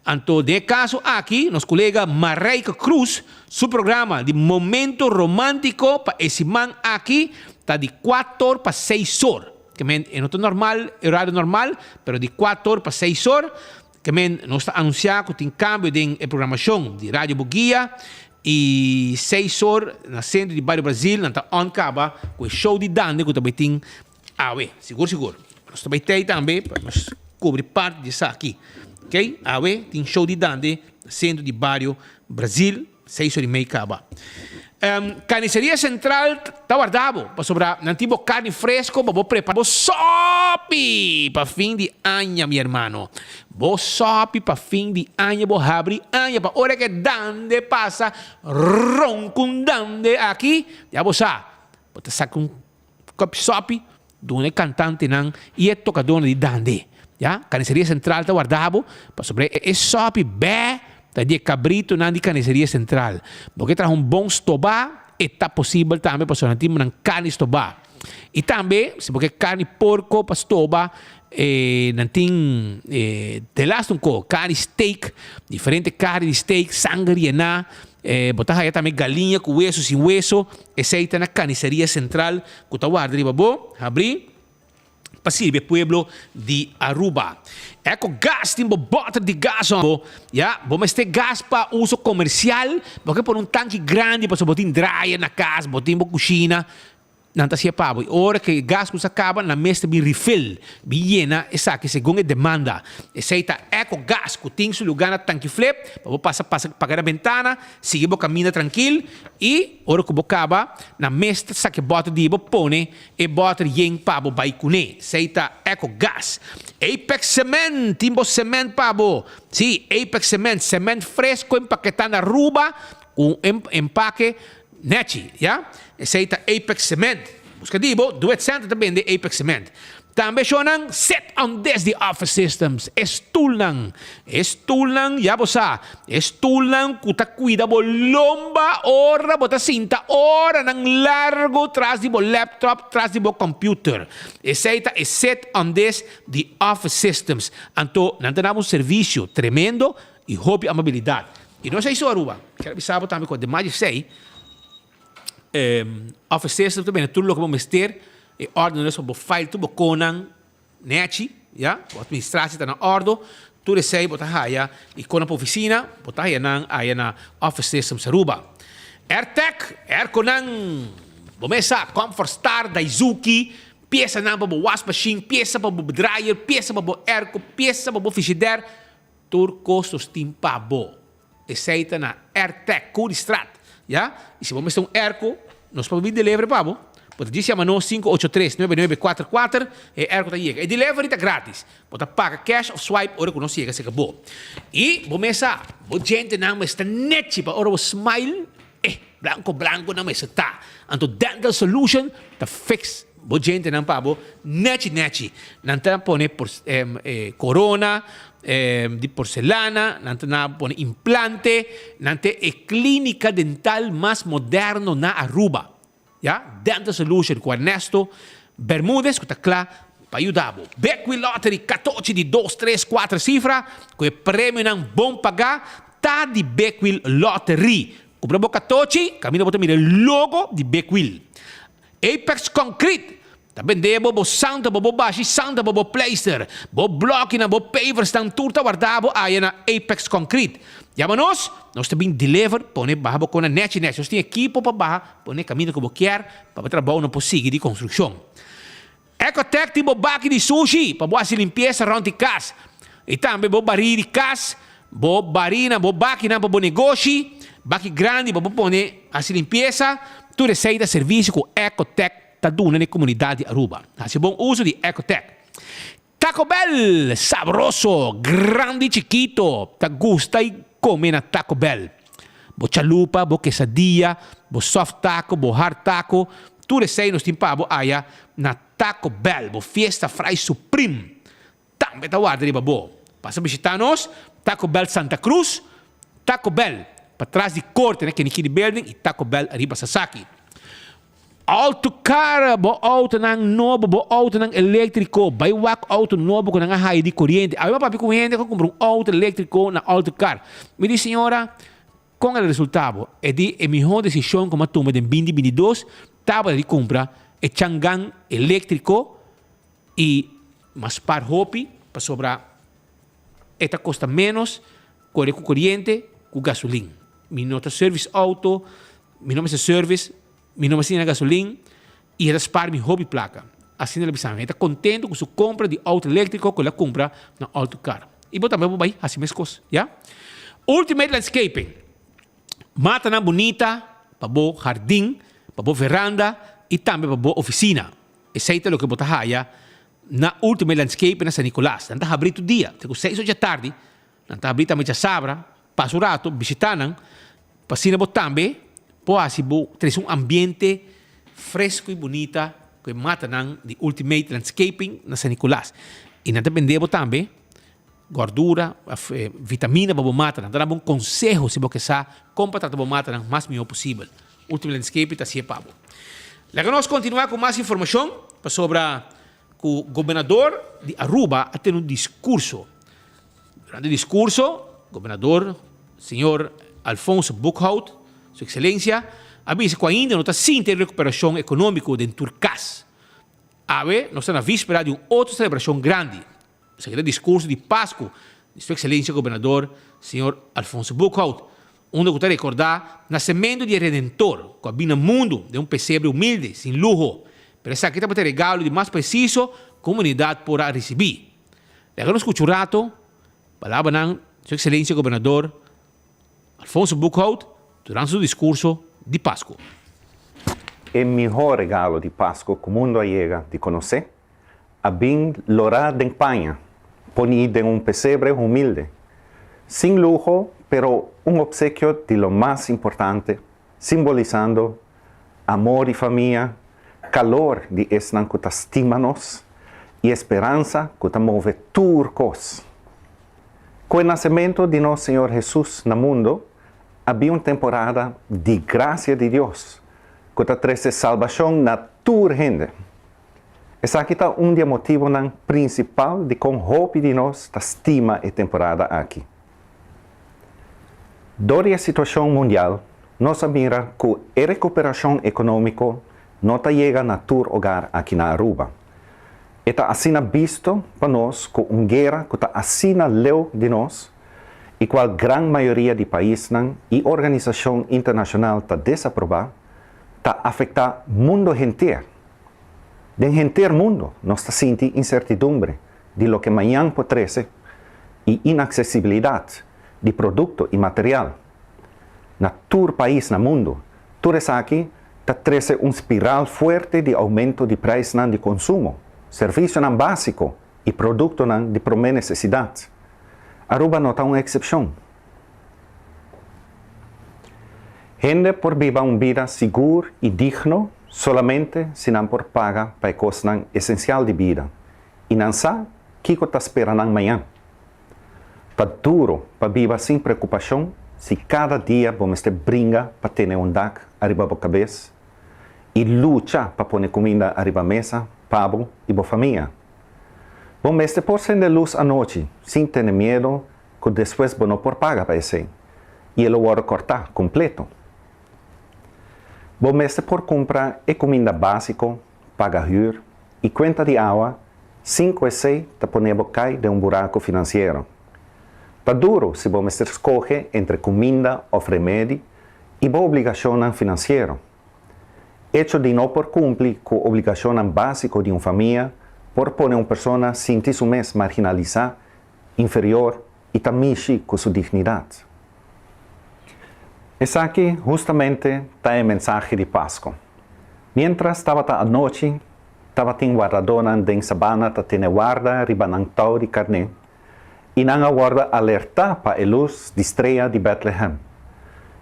Anto den e caso aki nos colega Marijke Cruz Su programa di Momento Romántico pa e siman aki ta di kuator pa seis or. Ke men e no ta normal, e horario normal, pero di kuator pa seis or. Ke men nos ta anunsiá ku tin kambio den e programashon di Radio Boguia i seis or na sentro di Bario Brazil nan ta on kaba ku e show di dande ku ta bai tin awe. Sigur sigur. Nos ta bai tei tambe pa nos kubri parti di esaki. Oké, awe tin show di dande na sentro di Bario Brazil, seis ora y mei caba. Carniceria Central ta warda bo, pasobra nan tin bo carni fresco pa bo prepara bo sopi pa fin di aña, mi hermano. Bo sopi pa fin di aña, bo habri aña pa ora ke dande pasa roncundande aki, ya bo sa, bo ta saca un Kòp sòpi duna e kantantenan i e tokadónan di dande. Ya, Kaniseria Sentral ta warda bo, pasobra e sòpi bè ta di e kabritonan di Kaniseria Sentral. Bo ke traha un bon stobá, e ta posibel tambe pasobra nan tin nan karni stobá. I tambe, si bo ke karni porko pa stoba, e nan tin e delaste un ko, karni steak, diferente karni di steak, sanger yená, Bo ta haya tambe galiña ku weso sin weso, esei ta na Kaniseria Sentral ku ta warda riba bo habrí pa sirbi e pueblo di Aruba. Eco Gas tin bo bòter di gas bo, ya, bo mester gas pa uso komersial, bo ke pone un tanki grandi pasobra bo tin dryer na kas, bo tin bo kushina, Nan ta hasié pa bo. I ora ku e gas ku sa kaba, nan mester bin refill, bin yena esaki segun e demanda. Esei ta Eco Gas ku tin su lugá na Tanki Flip, pa bo pasa pasa paga na bentana, sigui bo kaminda trankil i ora ku bo kaba, nan mester saka e bòter di bo pone e bòter yen pa bo bai kuné. Esei ta Eco Gas. Apex Cement tin bo sement pa bo. Sí, Apex Cement, sement fresko empaketá na Aruba ku un empake Nechi, ya. Esey ta Apex Cement. Busca di bo, Duet Center ta bende Apex Cement. Tambe shownan Sit on This di Office Systems. E stoelnan, e stoelnan, ya bo sa, e stoelnan cu ta cuida bo lomba ora bo ta sinta oranan largo tras di bo laptop, tras di bo computer. Esey ta e Sit on This di Office Systems. Anto nan ta daba un servicio tremendo y hopi amabilidad. Y no esey so Aruba. Kier a bisa bo tambe cu ademas di esey, Office Systems ta bende tur loke bo mester, e ordeners pa bo file tur bo konan nechi, ya, bo administratie ta na ordo, tur esey bo ta haya y konan pa oficina, bo ta haya nan aya na Office Systems Aruba. Airtec, airconan, bo mes sa, Comfort Star, Daizuki, piesanan pa bo wasmachine, piesa pa bo dryer, piesa pa bo airco, piesa pa bo frigidaire, Tur kos nos tin pa bo. Esei ta na Airtec, Koeristraat. Ya? I si bo mester un airco, nos por bin delivery pa bo. Bo ta djis yama nos 583 9944, e airco ta yega. E delivery ta gratis. Bo ta paga cash of swipe ora ku nos yega serka bo. I bo mes sa, bo djentenan mester nechi pa ora bo smile, eh, blanco blanco nan mester ta. Anto Dental Solution ta fix Bo djentenan pa bo nechi nechi. Nan ta pone corona di porcelana, nan ta na pone implante, nan ta e clinica dental mas moderno na Aruba. Ya, Dental Solution cu Ernesto Bermudez cu ta cla pa yuda bo. Bekwin Lottery katochi di dos, tres, kuater cifra cu e premionan bon paga ta di Bekwin Lottery. Cumpra bo katochi, caminda bo ta mira e logo di Bekwin. Apex Concrete ta bende bo bo santa bo bo bashi santa bo bo pleister bo blokinan bo paversnan tur ta warda bo aya na Apex Concrete. Yama nos, nos ta bin deliver pone baha bo kona nechi nechi nos tin ekipo pa baha pone kaminda ku bo kier pa bo trabou no por sigui di konstrukshon. Ecotec tin bo baki di sushi pa bo hasi limpiesa rond di kas i tambe bo barí di kas, bo barínan, bo bakinan pa bo negoshi, baki grandi pa bo pone hasi limpiesa. Tur esei ta servisio ku Ecotech ta duna na e komunidat di Aruba. Hasi bon uso di Ecotech. Taco Bell! Sabroso! Grandi chikito ta gusta i kome na Taco Bell. Bo chalupa, bo quesadilla, bo soft taco, bo hard taco, tur esei nos tin pa bo aya na Taco Bell. Bo fiesta fry supreme tambe ta warda riba bo. Pasa bishita nos, Taco Bell Santa Cruz, Taco Bell patras di korte na Kenikini Building i Taco Bell riba Sasaki. Autocar, bo autonan nobo, bo autonan eléktriko, bai wak auto nobo ku nan a haya di koriente. Awe mi a papia ku un hende ku a kumpra un auto eléktriko na Autocar. Mi di, Señora, kon el a resultá bo? E di, E mihó desishon ku mi a tuma den binti 22 tabata di kumpra e changan eléktriko i mi a spar hopi pasobra e ta kosta ménos kore ku koriente ku gasolin. Mi no ta service auto, Mi no mester service, mi no mester yena gasolin y e ta spar mi hopi placa. Asina el a bisa mi. E ta contento cu su compra di auto electrico cu el a cumpra na Autocar. Y bo tambe por bay haci mescos, ya. Ultimate Landscaping, matanan bunita pa bo hardin, pa bo veranda y tambe pa bo oficina. Esey ta loke bo ta haya na Ultimate Landscaping na San Nicolas. Nan ta habri tur dia, te cu seis ocho tardi. Nan ta habri tambe djasabra, pasa un rato, bishita nan, pa asina bo tambe por hasi bo trese un ambiente fresco y bunita cu e matanan di Ultimate Landscaping na San Nicolas. Y nan ta bende bo tambe gordura, vitamina pa bo matanan. Nan ta dabo un conseho si bo ke sa con pa trata bo matanan mas miho posibel. Ultimate Landscaping ta haci'e pa bo. Laga nos continua cu mas informacion pasobra cu Gobernador di Aruba a tene un discurso. Durante e discurso, Gobernador señor Alfonso Boekhoudt, Su Excelencia, a bisa cu ainda no ta sinti e recuperacion economico den tur cas. Awe nos ta na vispera di un otro celebracion grandi. Esaki ta discurso di Pascu di Su Excelencia Gobernador señor Alfonso Boekhoudt, unda cu ta recorda nacemento di e Redentor cu a bin na mundo den un pesebre humilde, sin luho. Pero esaki tabata e regalo di mas preciso cu humanidad por a ricibi. Laga nos scucha un rato palabranan Su Excelencia Gobernador Alfonso Boekhoudt durante su discurso di Pascu. E mihó regalo di Pascu cu mundo a yega di conoce a bin lorá den paña, poní den un pesebre humilde, sin luho pero un obsekio di lo mas importante, simbolisando amor di famia, calor di esnan cu ta stima nos y e speransa cu ta move tur cos. Cu e nacemento di nos Señor Jesus na mundo a bin un temporada di gracia di Dios cu ta trece salbacion na tur hende. Esaki ta un di e motibonan principal dicon hopi di nos ta stima e temporada aki. Dor di e situacion mundial, nos a mira cu e recuperacion economico no ta yega na tur hogar aki na Aruba. E ta asina bisto pa nos cu un guera cu ta asina leu di nos y cual gran mayoria di paisnan y organisacion internacional ta desaproba, ta afecta mundo henter. Den henter mundo nos ta sinti incertidumbre di loke mañan por trece y inaccesibilidad di producto y material. Na tur pais na mundo, tur esaki ta trece un spiral fuerte di aumento di prijsnan di consumo, servicionan basico y productonan di prome necesidad. Aruba no ta un excepcion. Hende por biba un bida sigur y digno solamente si nan por paga pa e cosnan esencial di bida y nan sa kico ta spera nan mañan. Ta duro pa biba sin preocupacion si cada dia bo mester bringa pa tene un dak ariba bo cabes y lucha pa pone cuminda ariba mesa pa bo y bo famia. Bo mester por sende luz anochi sin tene miedo cu despues bo no por paga pa esey y e lo wordo corta completo. Bo mester por cumpra e cuminda basico, paga huur y cuenta di awa sin cu esey ta pone bo cay den un buraco financiero. Ta duro si bo mester scoge entre cuminda of remedi y bo obligacionnan financiero. Hecho di no por cumpli cu obligacionnan basico di un famia por pone un persona sinti su mes marginalisa inferior i ta mishi ku su dignidat. Esaki hustamente ta e mensahe di Pasco. Miéntras tabata anochi, tabatin wardadónan den sabana ta tene warda riba nan tou di karné, i nan a wòrdu alertá pa e lus di strea di Bètlehèm.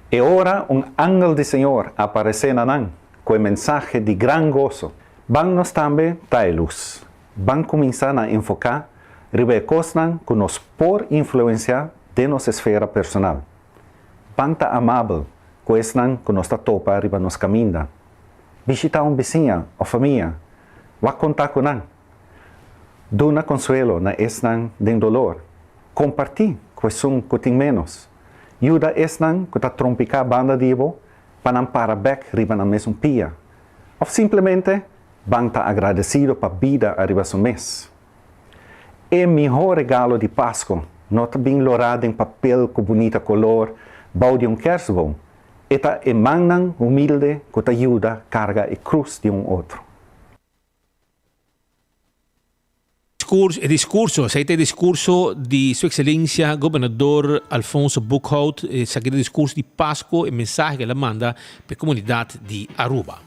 E ora un angel di Señor a aparesé na nan ku e mensahe di gran goso, Ban nos tambe ta e lus. Ban kuminsá na enfoká riba e kosnan ku nos por influensiá den nos esfera personal. Ban ta amabel ku esnan ku nos ta topa riba nos kaminda. Bishitá un bisiña òf famia, wak kontá ku nan. Duna konsuelo na esnan den dolor. Kompartí ku esun ku tin ménos. Yuda esnan ku ta trompiká banda di bo pa nan para bèk riba nan mesun pia. Òf simplemente ban ta agradesido pa bida ariba su mes. E mihó regalo di Pasko no ta bin lorá den papel ku bunita kolor bou di un kersboom, e ta e mannan humilde ku ta yuda karga e krus di un otro. E discurso, esey ta e discurso di Su Excelencia Gobernador Alfonso Boekhoudt, esaki ta e discurso di Pasco, e mensahe cu el a manda pa e comunidad di Aruba.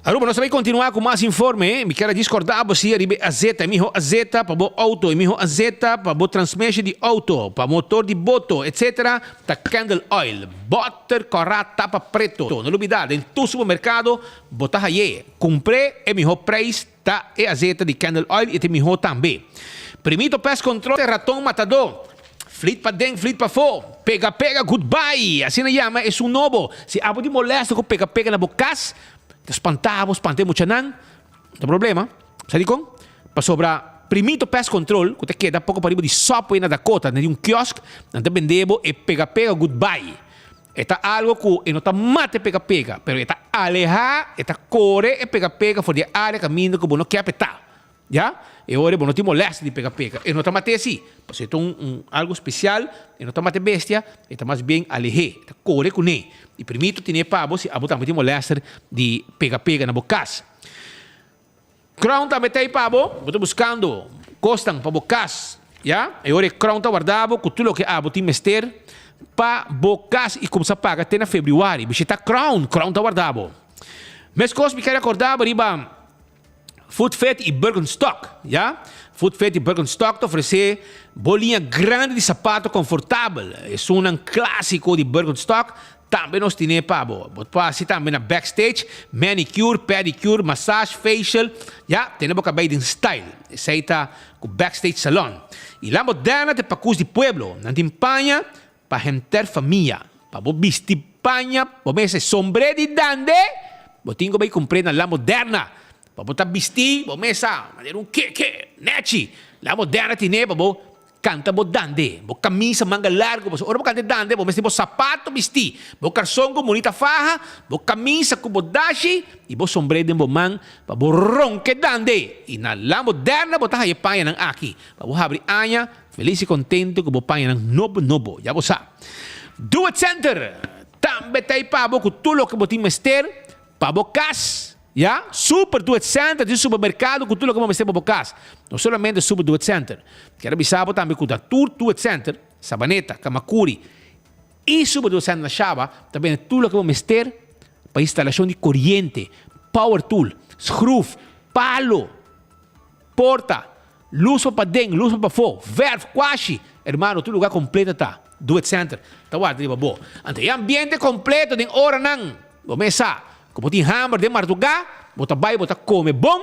Aruba, nos ta bay continua cu mas informe. Mi kier a discorda bo si ariba e azeta, e miho azeta pa bo auto, e miho azeta pa bo transmission di auto, pa motor di boto, etc. Ta Candle Oil. Boter cora tapa preto. No lubida, den tur supermercado bo ta haye. Cumpr'e e miho prijs Ta e azeta di candle oil y ta e miho tambe. Primito pest control ta e raton matador. Flit paden, flit pafo. Pega pega goodbye! Asina yama esun nobo. Si abo di molesta cu pega pega na bo cas, ta spanta bo, spanta e muchanan, no ta problema. Sa dicon? Pasobra Primito pest control cu ta keda poco pariba di Subway na Dakota, na di un kiosk, nan ta bende bo e pega pega goodbye. E ta algo ku e no ta mata e pega pega, pero e ta alehá, e ta kore e pega pega for di e área kaminda ku bo no ke apetá. Ya? E ora bo no tin molèstia di pega pega. E no ta mat'é sí, pasobra e ta un un algo spesial, e no ta mata e bestia, e ta mas bien aleh'é, e ta kore kuné. I primito tin'é pa bo si abo tambe tin molèster di pega pega na bo kas. Crown tambe ta ei pa bo, bo ta buskando kosnan pa bo kas, ya, e ora e Crown ta warda bo ku tur loke abo tin mester pa bo kas i kumsa paga te na febrüari. Bishita Crown, Crown ta warda bo. Meskos mi kere akorda bo riba Food Fit i Birkenstock, ya. Food Fit i Birkenstock ta ofresé bo liña grandi di sapato konfortabel, esunnan klásiko di Birkenstock Tambe nos tine pa bo. Bo por hasi tambe na backstage, manicure, pedicure, massage, facial. Ya, tene bo cabey den style. Esey ta cu Backstage Salon. Y La Moderna ta e pacus di pueblo. Nan tin paña pa henter famia. Pa bo bisti paña, bo mester sombre di dande, bo tin cu bay cumpre na La Moderna. Pa bo ta bisti, bo mesa manera un keke, nechi. La Moderna tine pa bo Kanta bo dande, bo kamisa manga largu, pasobra ora bo kanta e dande bo mester bo sapato bistí, bo karson ku bunita faha, bo kamisa ku bo dashi i bo sombré den bo man pa bo ronka e dande. I na La Moderna bo ta haña e pañanan aki pa bo habri aña felis i kontentu ku bo pañanan nobo nobo. Ya bo sa. Do It Center tambe ta ei pa bo ku tur loke bo tin mester Pa bo kas, ya. Super Do It Center tin supermerkado ku tur loke bo mester pa bo kas. No solamente Super Do It Center. Kier a bisa bo tambe ku ta tur Do It Center, Sabaneta, Kamakuri i Super Do It Center na Shaba ta bende tur loke bo mester pa instalashon di koriente, power tool, skruf, palo, porta, lus pa paden, lus pa pafó, verf, kwashi. Hermano, tur lugar kompleto ta Do It Center ta warda riba bo. Anto e ambiente kompleto den oranan. Bo mes sa ku bo tin hamber den mardugá, bo ta bai bo ta kome bon,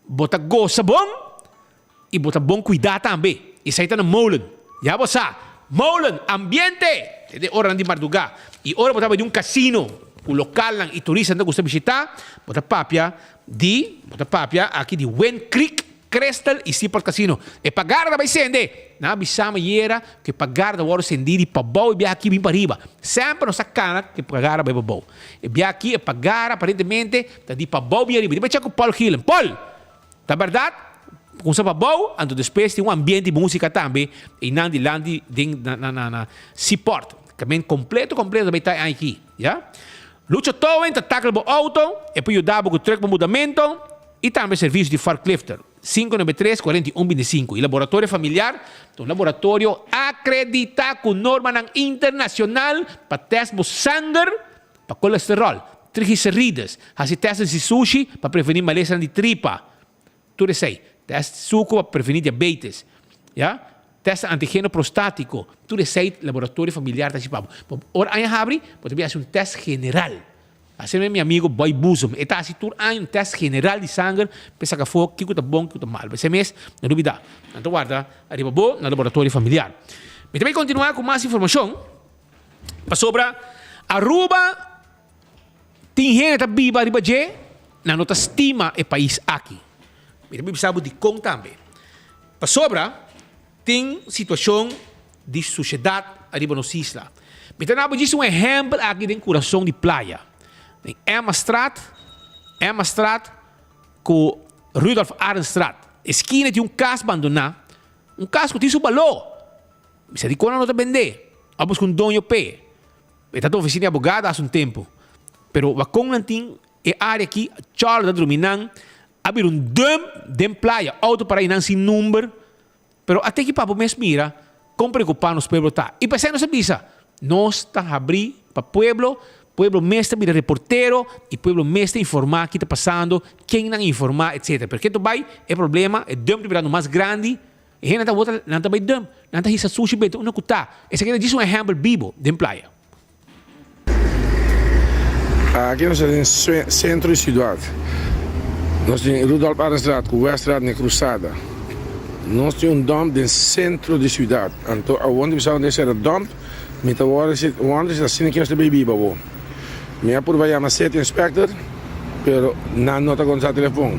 bo ta gosa bon i bo ta bon kuidá tambe. Esei ta na Molen. Ya bo sa, Molen, ambiente! Te den oranan di mardugá. I ora bo ta bai di un kasino ku lokalnan i turistanan ta gusta bishitá, bo ta papia di, bo ta papia aki di Wind Creek. Crystal y Seaport Casino. E pagar ta bay sende! Nan a bisa mi ayera cu e pagar ta wordo sendi di pabou e biaha aki bin pariba. Semper nos ta cana cu e pagar a bay pabou. E biaha aki e pagar aparentemente ta di pabou bin ariba. Di bay check cu Paul Gielen. Paul! Ta berdad? Cuminsa pabou, anto despues tin un ambiente di musica tambe eynan dilanti den na na na Seaport. Camen completo completo ta bay ta aki, ya. Lucho Towing ta tackle bo auto, e por yuda bo cu truck pa mudamento. I tambe servisio di forklifter. 593 41 25. Y Laboratorio Familiar ta un laboratorio acredita cu normanan internacional pa test bo sanger pa colesterol, triglicerides, haci testnan si sushi pa preveni malesanan di tripa. Tur esey. Test sucu pa preveni diabetes. Ya. Test antigeno prostatico. Tur esey Laboratorio Familiar ta haci pa bo. Ora aña habri, bo ta bin haci un test general. Asina mi amigo Boy Boezem, e ta hasi tur aña un test general di sanger pa e saka afó kiko ta bon, kiko ta mal. P'esei mes, no lubidá, nan ta warda ariba bo na laboratorio familiar. Mi ta bai kontinuá ku mas informashon pasobra Aruba tin hende ta biba riba dje, nan no ta stima e pais aki. Mi ta bai bisa bo dikon tambe. Pasobra Tin situacion di sushedad ariba nos isla. Mi ta nabo djis un ehempel aki den curason di playa. Den Emmastraat, Emmastraat cu Rudolf Arendstraat. Eskina tin un cas bandona, un cas cu tin su balor. Mi sa dicon nan no ta bende. A busca un doño p'e. E ta ta oficina di abogado hace un tempo. Pero wacon nan tin e area aki, Charles ta drumi nan, A bira un dump den playa, auto para einan sin number. Pero ate ki pa bo mes mira kon preocupa nos pueblo ta. Y p'esei nos a bisa, nos ta habri pa pueblo, pueblo mes ta bira reportero y pueblo mes ta informa ki ta pasando, ken nan informa, etc. Pero keto bay e problema, e dump ta birando mas grandi, e hende ta wota, nan ta bay dump, nan ta hisa sushi benta unda cu ta. Esaki ta djis un ehempel bibo den playa. Aki nos ta den sentro di siudat. Nos tin Rudolf Arendstraat ku Weststraat na e krusada. Nos tin un dump den sentro di siudat. Anto awor ta bisa den sera dump, mi ta wòrdu si wòrdu si ta asina ke nos ta bay biba awor. Mi a purba yama city inspector, pero nan no ta kontestá telefon.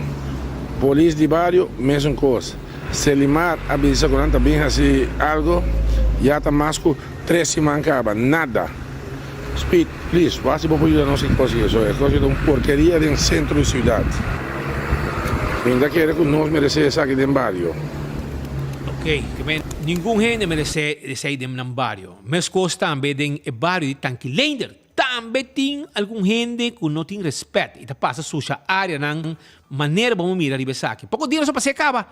Polis di bario mesun kos. Selimar a bisa ku nan ta bin hasi algo, ya ta mas ku. Tres siman caba, nada. Speed, please, wak si bo por yuda nos ki cos eso. E cos ta un porkeria den centro di ciudad. Mi ta kere cu nos merece esaki den bario. Ok, ke men ningun hende merece esey den nan bario. Mescos tambe den e bario di Tanki Leender tambe tin algun hende cu no tin respet y ta pasa susha areanan manera bo mira riba esaki. Poco dia nos a pasa e caba.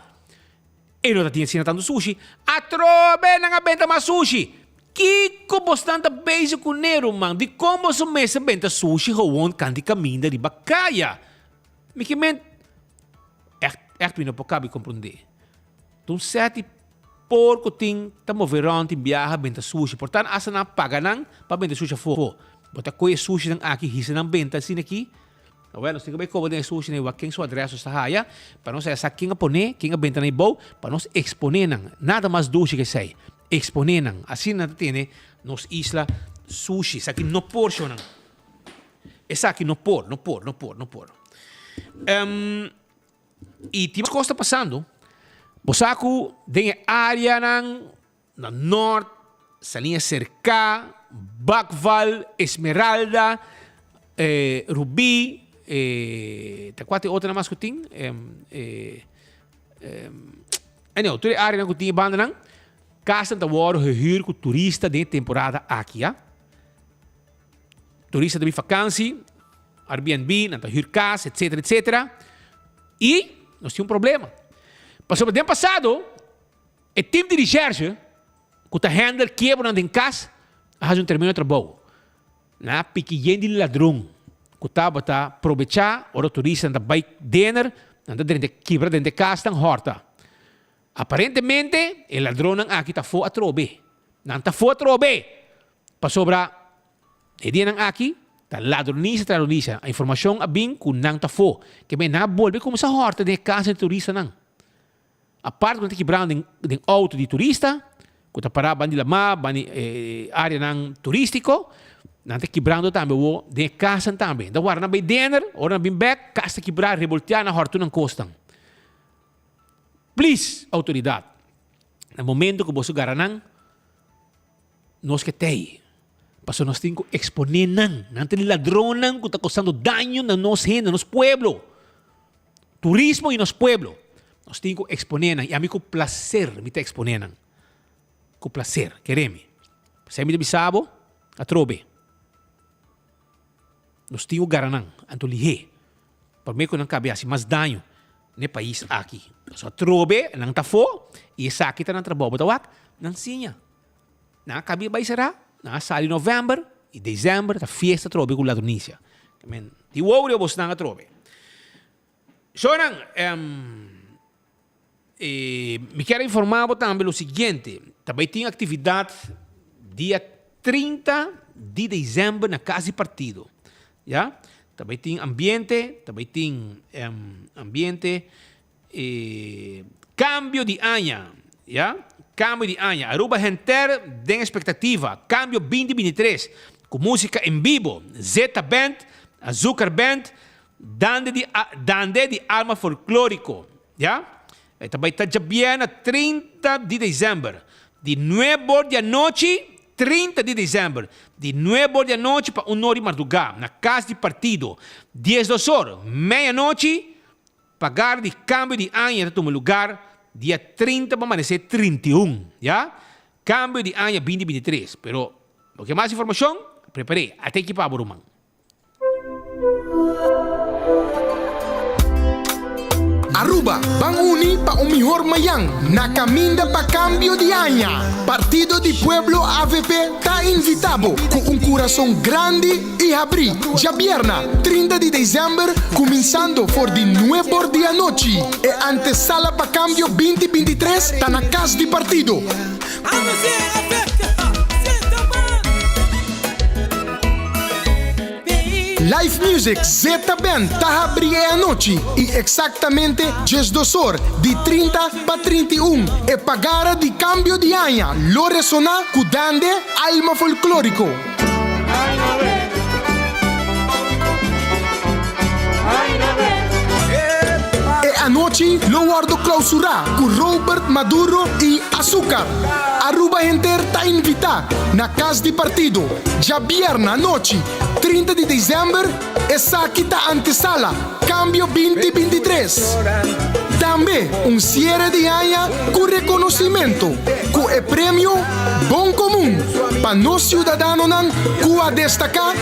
E no ta tin asina tantu sushi. Atrobe nan a benta mas sushi! Kiko bosnan ta bezig ku ne, ruman? Dikon boso mester benta sushi gewon kant di kaminda riba kaya? Mi ke men, ègt, ègt mi no por kabi komprondé. Ta un sèt di porko tin ta move rònt tin biaha benta sushi. Por tantu, asta nan a paga nan pa benta sushi afó. Bo ta kohe e sushinan aki, hisa nan benta asina aki. Awel, nos tin ku bai koba den e sushi na e wak ken su adrès nos ta haya, pa nos haya sa ken a pone, ken a benta na e bou, pa nos eksponé nan. Nada mas dushi ke esei. Eksponé nan. Asina nan ta tene nos isla sushi. Esaki no por, shownan. Esaki no por, no por, no por, no por. I tin mas kos ta pasando. Bo sa ku den e áreanan Na Nort, Saliña Serká, Bakval, Esmeralda, Rubí, ta kua ta e otronan mas ku tin? Anyhow, tur e áreanan ku tin e bandanan, kasnan ta wòrdu gehür ku turista den e temporada aki, ya. Turista ta bin fakansi, Airbnb, nan ta hür kas, etsetera, etsetera. I nos tin un problema. Pasobra den pasado, E team di recherche cu ta handle kiebronan den cas a haci un tremendo trabou. Nan a piki yen di ladron cu tabata probecha ora turistanan ta bay dinner, nan ta drenta kibra drenta e casnan horta. Aparentemente e ladronnan aki ta afo atrobe. Nan ta afo atrobe! Pasobra e dianan aki ta ladronisia tras ladronisia. Informacion a bin cu nan ta afo. Kebey nan a bolbe cuminsa horta den e cas di turistanan. Apart ku nan ta kibrando den den outo di turista ku ta pará banda di lamá, banda di e áreanan turístiko, nan ta kibrando tambe awor den e kasnan tambe. Nan ta warda nan bai denter, ora nan bin bèk, kas ta kibrá, rebolteá, nan hòrta tur nan kosnan. Plis, outoridat, na momento ku boso gara nan, nos ke tei, pasobra nos tin ku eksponé nan. Nan ta di ladronnan ku ta kosando daño na nos hende, na nos pueblo. Turismo y nos pueblo. Nos tin cu expone nan y ami cu placer mi ta expone nan. Cu placer, kere mi. P'esei mi ta bisa bo, atrobe. Nos tin cu gara nan, anto lihé. Prome cu nan cabe haci mas daño. Na e pais aki. Pasobra atrobe nan ta afó i esaki ta nan trabou. Bo ta wak, nan siña. Nan a kabi bai será, nan a sali novèmber i desèmber ta fiesta atrobe ku ladronisia. Men, di wou riba bosnan atrobe. Shownan, mi kier a informá bo tambe lo siguiente, ta bai tin aktividat dia 30 di desèmber na Kas di Partido. Ya, ta bai tin ambiente, ta bai tin ambiente e cambio di aña, ya, cambio di aña. Aruba henter den expectativa, cambio binti 23, cu musica en bibo, Zeta Band, Azucar Band, Dande di Dande di Alma Folklorico, ya. E ta bai ta djabièrnè 30 di december, di nuebe or di anochi 30 di december, di nuebe or di anochi pa un or di mardugá, na Cas di Partido. 12 or, meianochi, pagar di cambio di aña ta tuma lugar dia 30 pa amanecer 31, ya. Cambio di aña 2023. Pero, bo ke mas informacion? Prepar'é, ata ekipa bo ruman. Aruba, ban uni pa un mihor mayan na caminda pa cambio di aña. Partido di Pueblo avp ta invita bo cu un curason grandi y habri djabierna 30 di december cuminsando for di nuebor di anochi. E antesala pa cambio 2023 ta na Cas di Partido. Live Music Zeta Band ta habri e anochi y exactamente 12 or di 30 pa 31 e pagara di cambio di aña lo resona cu Dande Alma Folklorico. E anochi lo wordo clausura cu Robert Maduro y Azucar. Aruba henter ta invita na Cas di Partido djabierna anochi 30 di december. Esaki ta antesala Cambio 2023. Tambe un cierre di aña cu reconocimento cu e premio Bon Comun pa nos ciudadanonan cu a destaca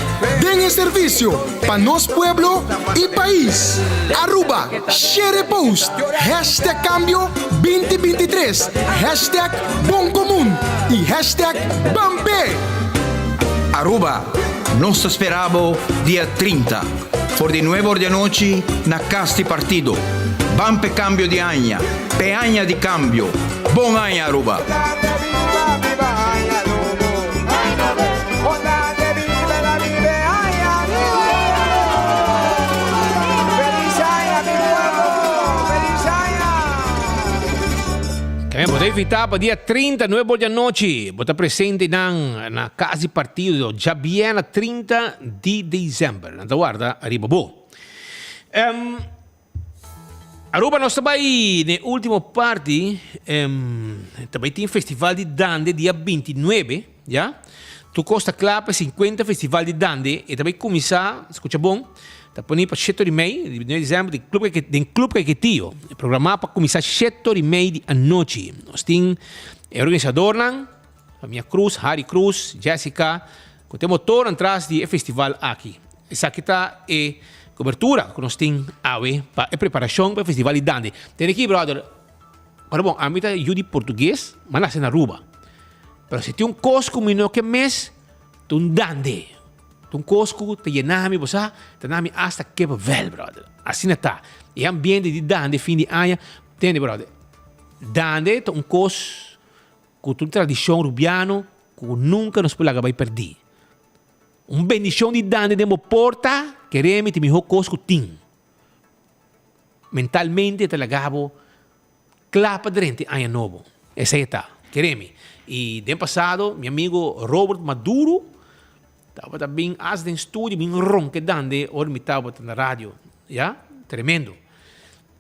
den e servicio pa nos pueblo y pais. Aruba, share e post, hashtag cambio 2023, hashtag Bon Comun y hashtag Bampe! Aruba, nos ta spera bo dia 30, for di nuebe or di anochi na Cas di Partido. Ban p'e cambio di aña, p'e aña di cambio. Bon aña Aruba! También bo ta invitá pa dia 30, nuebe or di anochi. Bo ta presente nan na Cas di Partido djabièrnè 30 di december. Nan ta warda riba bo. Aruba nos ta bai den ultimo parti, ta bai tin festival di dande dia 29, ya. Tur kos ta kla pa e 50 festival di dande, e ta bai kuminsá, skucha bon, ta pone pa shete ora i mei, di 29 di desèmber, den Club den Club Caiquetio. E programá pa kuminsá shete ora i mei di anochi. Nos tin e organisadornan, famia Cruz, Harry Cruz, Jessica, Ku ta e motornan tras di e festival aki. Esaki ta e kobertura ku nos tin awe pa e preparashon pa e festival di Dande. Tene aki brother, ora bon ami ta yu di portugues, m'a nase na Aruba. Pero si tin un kos ku mi no ke mes, ta un Dande. Ta un kos ku ta yena mi, bo sa, ta na mi asta kippenvel brother. Asina ta. E ambiente di Dande fin di aña, tende brother, Dande ta un kos ku ta un tradishon rubiano Ku nunka nos por laga bai pèrdí. Un bendishon di dande den bo porta, kere mi ta e mihó kos ku tin. Mentalmente e ta laga bo kla pa drenta e aña nobo. Esei e ta, kere mi. I den pasado mi amigo Robert Maduro tabata bin as den studio bin ronka e dande ora mi tabata na radio. Ya, tremendo.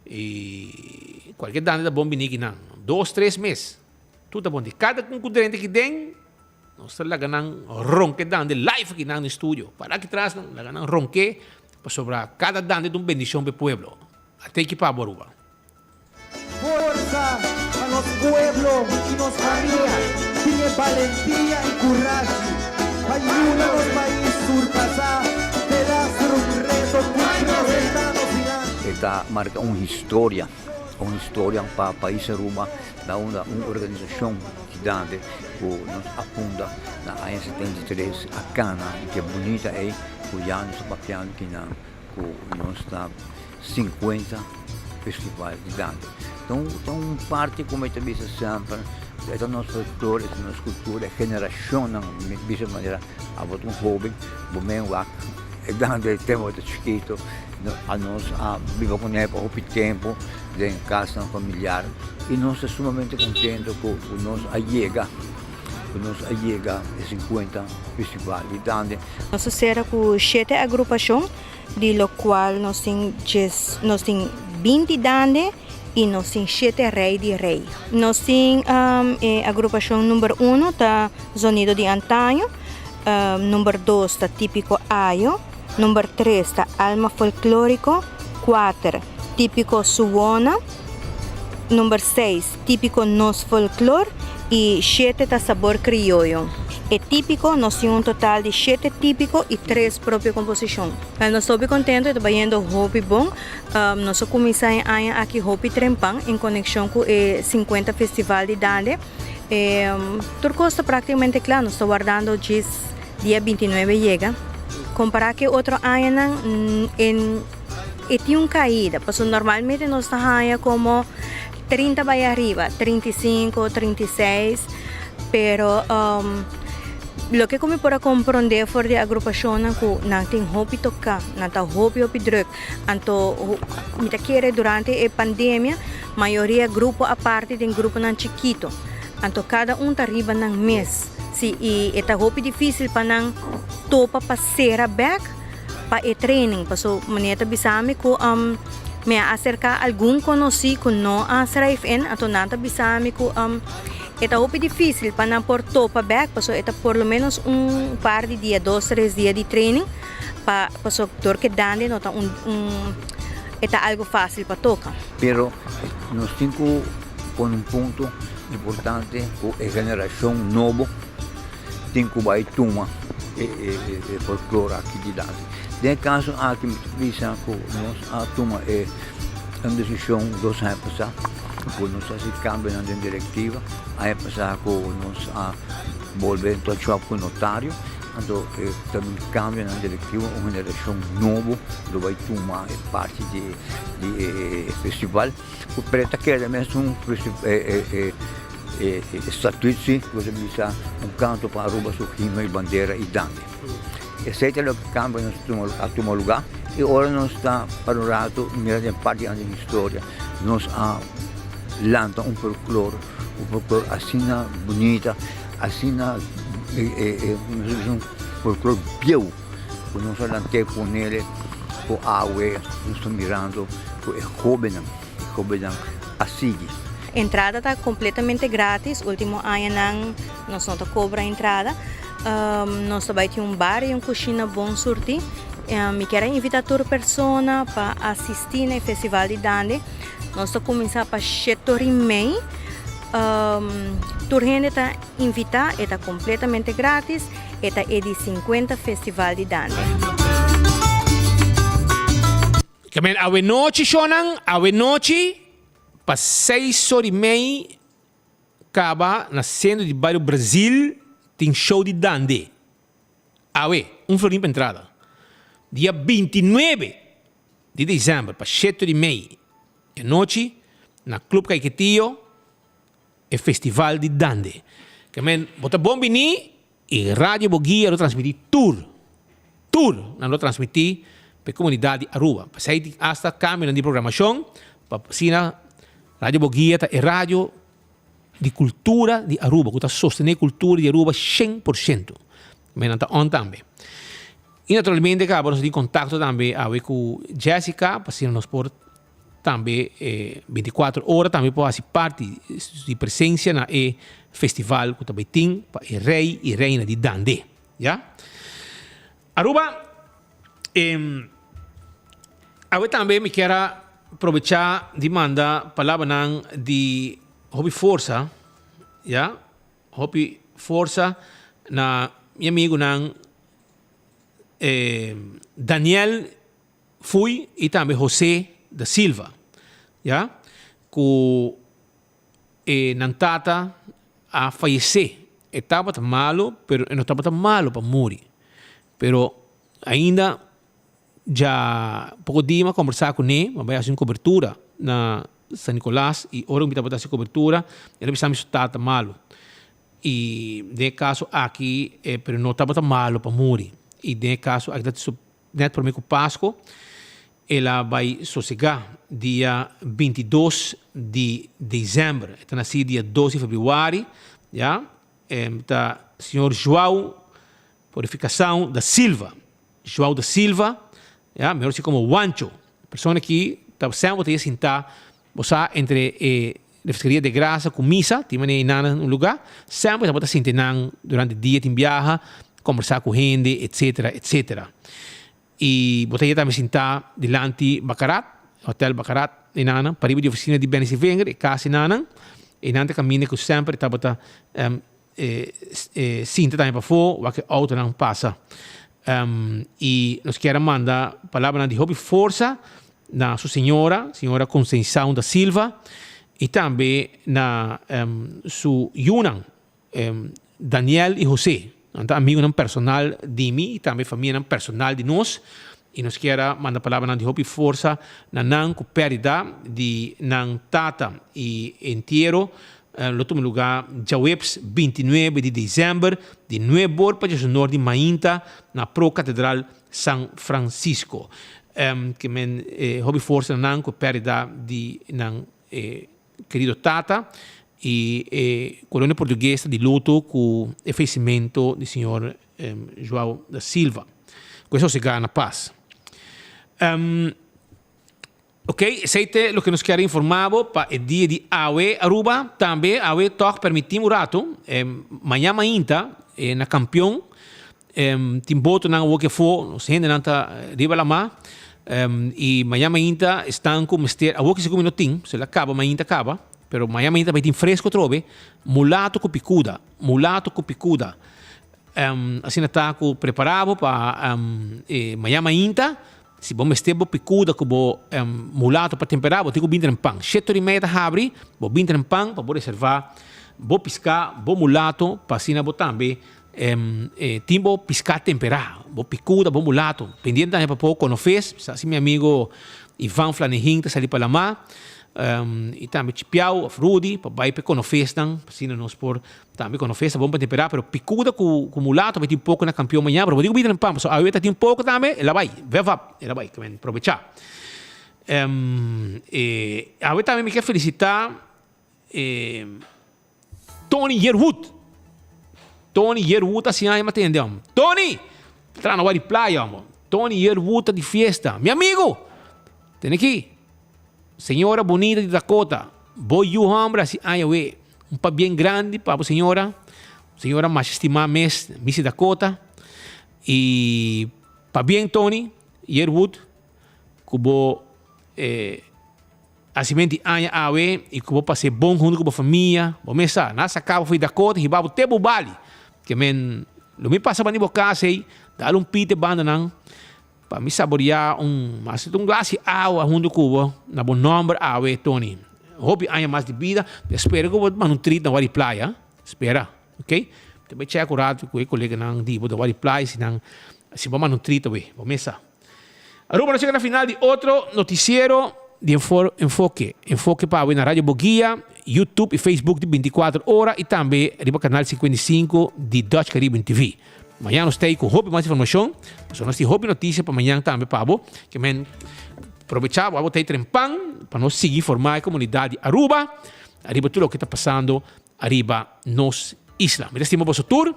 I kualke dande ta bon bini kinan. Dos, tres mes. Tur ta bon di kada kun ku drenta aki den, nos ta laga nan ronke dande live aki nan den studio. Para aki tras nan laga nan ronke pasobra kada dande ta un bendishon pa e pueblo. A teki pa bo Aruba. Forsa pa nos pueblo y nos famia tin e balentia y curashi pa yuda nos pais surpasa delaster un reto cu presenta nos dilanti. E ta marca un historia, un historia pa pais Aruba na unda un organisacion gigante cu nos a funda na aña 73 a cana y ke bunita ey cu ya nos ta papiando kinan cu nos ta 50 festival di dande. Ta un ta un parti como e ta bisa semper e ta nos folklore, e ta nos cultura, e generacionnan mi bisa manera abo ta un hoben bo men wak e dande e tempo bo ta chikito anos a biba cune pa hopi tempo den casnan familiar y nos ta sumamente contento cu nos a yega cu nos a yega e 50 festival di dande. Nos a cera cu shete agrupacion di locual nos tin djes, nos tin binti dande y nos tin shete rey di rey. Nos tin e agrupacion number uno ta Zonido di Antaño, number dos ta Tipico Ayo, number tres ta Alma Folklorico, cuater Tipico Suwona, number seis Tipico Nos Folklor y shete ta Sabor Crioyo. E tipico, nos tin un total di shete tipico y tres propio composicion. Nos ta hopi contento, e ta bayendo hopi bon. Nos a cuminsa e aña aki hopi trempan en conexion cu e 50 Festival di Dande. Tur cos ta practicamente cla, nos ta wardando djis dia 29 yega. Compara cu e otro añanan, e tin un caida, pasobra normalmente nos ta haya como 30 bai ariba, 35, 36, pero loke ku mi por a komprondé for di agrupashonnan ku nan tin hopi toká, nan ta hopi hopi drùk, anto mi ta kere durante e pandemia mayoria grupo a parti den gruponan chikito, anto kada un ta riba nan mes, si i e ta hopi difísil pa nan topa pa sera bèk pa e training, paso manera ta bisa mi ku mi a aserká algun konosí ku no a schrijf in, anto nan ta bisa mi ku e ta hopi difísil pa nan por topa bèk, paso e ta por lo ménos un par di dia, dos tres dia di training pa paso dor ke dande no ta un un e ta algu fásil pa toka. Pero nos tin ku pone un punto importante ku e generashon nobo tin ku bai tuma e folklor aki dilanti. Den e kaso aki mi ta bisa ku nos a tuma e un desishon dos aña pasá ku nos a hasi kambionan den direktiva. Aña pasá ku nos a bolbe touch up ku notario, anto ta bin kambionan direktiva, un generashon nobo lo bai tuma e parti di e festival. Ku pero ta keda mesun e statuut si ku ta bisa un kanto pa Aruba su himno y bandera y dande. Esei ta loke kambio nos a tuma luga y ora nos ta para un rato mira den parti di historia nos a lanta un folklor, un folklor asina bunita, asina un folklor bieu ku nos a lant'é ponele ku awe nos ta mirando ku e hóbennan, e hóbennan a sigui. Entrada ta kompletamente gratis, último añanan nos no ta kobra entrada. Nos ta bai tin un bar i un kushina bon surtí. Mi kier a invitá tur persona pa asistí na e festival di Dande. Nos ta kuminsá pa shete ora i mei. Tur hende ta invitá, e ta kompletamente gratis. E ta e di 50 Festival di Dande. Ke men awenochi shownan, awenochi pa seis or i mei kaba na sentro di bario Brazil tin show di Dande. Awe, un florin pa entrada. Dia 29 di december pa shete or i mei di anochi na Club Caiquetio e festival di Dande. Ke men bo ta bon bini i Radio Boguia lo transmiti tur, tur nan lo transmiti pa e comunidad di Aruba. P'esei tin hasta cambionan di programacion pa asina Radio Boguia ta e radio di cultura di Aruba cu ta sostene cultura di Aruba 100%. Men nan ta on tambe. I naturalmente caba nos tin contacto tambe awe cu Jessica pa asina nos por Tambe e 24 ora tambe por hasi parti di presencia na e festival cu ta bay tin pa e rey y reina di Dande. Ya. Aruba, em, awe tambe mi kier a probecha di manda palabranan di hopi forsa, ya, hopi forsa na mi amigunan, eh, Daniel Fui y tambe José da Silva, ya, ku e nan tata a fayesé. E tabata malu, pero e no tabata malu pa muri. Pero ainda dja poko dia mi a kombersá kuné, mi a bai hasi un kobertura na San Nicolas i ora ku mi tabata hasi kobertura el a bisa mi su tata malu. I den e kaso aki e pero no tabata malu pa muri. I den e kaso aki ta net promé ku Pasko el a bai sosegá dia 22 di desèmber. E ta nasí dia 2 di febrüari, ya. E ta señor João Purificação da Silva. João da Silva, ya, mehor si komo Wancho. Persona ki ta semper ta yega sintá, bo sa entre e refreskeria de grasa ku misa, tin manera einan un lugá, semper tabata sinti nan durante dia tin biaha, kombersá ku hende, etsetera, etsetera. I bo ta yega tambe sintá dilanti Bakarat, Hotel Bakarat einanan, pariba di ofisina di Benny Sevinger, e kas einanan, einan ta kaminda ku semper tabata E sinta tambe pafó wak e outonan pasa. I nos kier a manda palabranan di hopi forsa na su señora, señora Conceição da Silva, i tambe na su yunan, Daniel i José. Nan ta amigunan personal di mi i tambe famianan personal di nos. I nos kier a manda palabranan di hopi forsa na nan ku pèrdida di nan tata i entiero Lo tuma lugá djaweps 29 di desèmber di nuebe or pa djesonor di mainta na Pro Katedral San Francisco. Ke men hopi forsa na nan ku e pèrdida di nan kerido tata i e kolonia portugues ta di luto ku e fayesimentu di señor João da Silva. Ku e sosegá na pas. Ok, esei te loke nos kier informa bo pa e dia di awe Aruba. Tambe awe tog permitim un rato, maña mainta na Kampion tin botonan awor ke afo, nos hendenan ta riba lama y maña mainta esnan ku mester, awor ke segun mi no tin, se la kaba mainta kaba, pero maña mainta bai tin fresco atrobe, mulato ku pikuda, mulato ku pikuda. Asina ta ku prepara bo pa maña mainta. Si bo mester bo picuda cu bo mulato pa tempera, bo tin cu bintra en pan. Shete ora y media ta habri, bo bintra en pan pa bo reserva bo pisca, bo mulato, pa asina bo tambe tin bo pisca tempera, bo picuda, bo mulato. Pendiente tambe pa por conofes, sa si mi amigo Ivan Flanegin ta sali pa lama, y tambe Chipiao of Rudy pa bay pa e conofesnan, pa asina nos por Tambe kono festa bon pa temperá, pero pikuda ku ku mulato bai tin poko na kampion mañana, pero bo tin ku bira den pan, pasobra awe ta tin poko tambe, el a bai, vèf ap, el a bai, ke men probechá. E awe tambe mi ke felisitá e Tony Yearwood. Tony Yearwood a siña mi a tende hom. Tony! Traha na wak di playa hom. Tony Yearwood ta di fiesta. Mi amigu! Tene aki. Señora bonita di Dakota, bo yu homber a hasi aña awe. Un pabien grandi pa bo señora, señora masha stima mes, Missy Dakota. Y pabien Tony Yearwood cu bo eh, hasimentu di aña awe y cu bo pase bon hunto cu bo famia. Bo mes sa, nan a saca bo for di Dakota hiba bo te bo Bali. Ke men, lo mi pasa banda di bo casa ey, dal un pite banda nan. Pa mi saboreá un mas un glas di awa huntu ku bo na bo nòmber awe Tony. Hopi aña mas di bida. Mi a spera ku bo manda un trit na wak di playa. Spera, ok. Mi ta bai chèk un ratu ku e koleganan di bo na wak di playa si nan si bo manda un trit awe. Bo mesa. Aruba nos yega na final di otro notisiero di Enfoke. Enfoke pa awe na Radio Boguia, YouTube i Facebook di 24 ora i tambe riba kanal 55 di Dutch Caribbean TV. Mañan nos ta ei ku hopi mas informashon, pasobra nos tin hopi notisia pa mañan tambe pa bo. Ke men probechá bo abo ta ei trempan pa nos sigui informá e komunidat di Aruba ariba tur loke ta pasando ariba nos isla. Mi ta stima boso tur.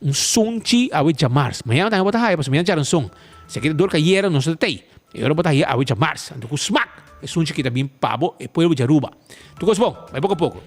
Un sunchi awe djamars. Mañan tambe bo ta haya pasobra mañan djaranson. Si aki ta dor kayera nos no ta tei. E ora bo ta haya awe djamars. Anto ku smak e sunchi aki ta bin pa bo e pueblo di Aruba. Tur kos bon. Bai poko poko.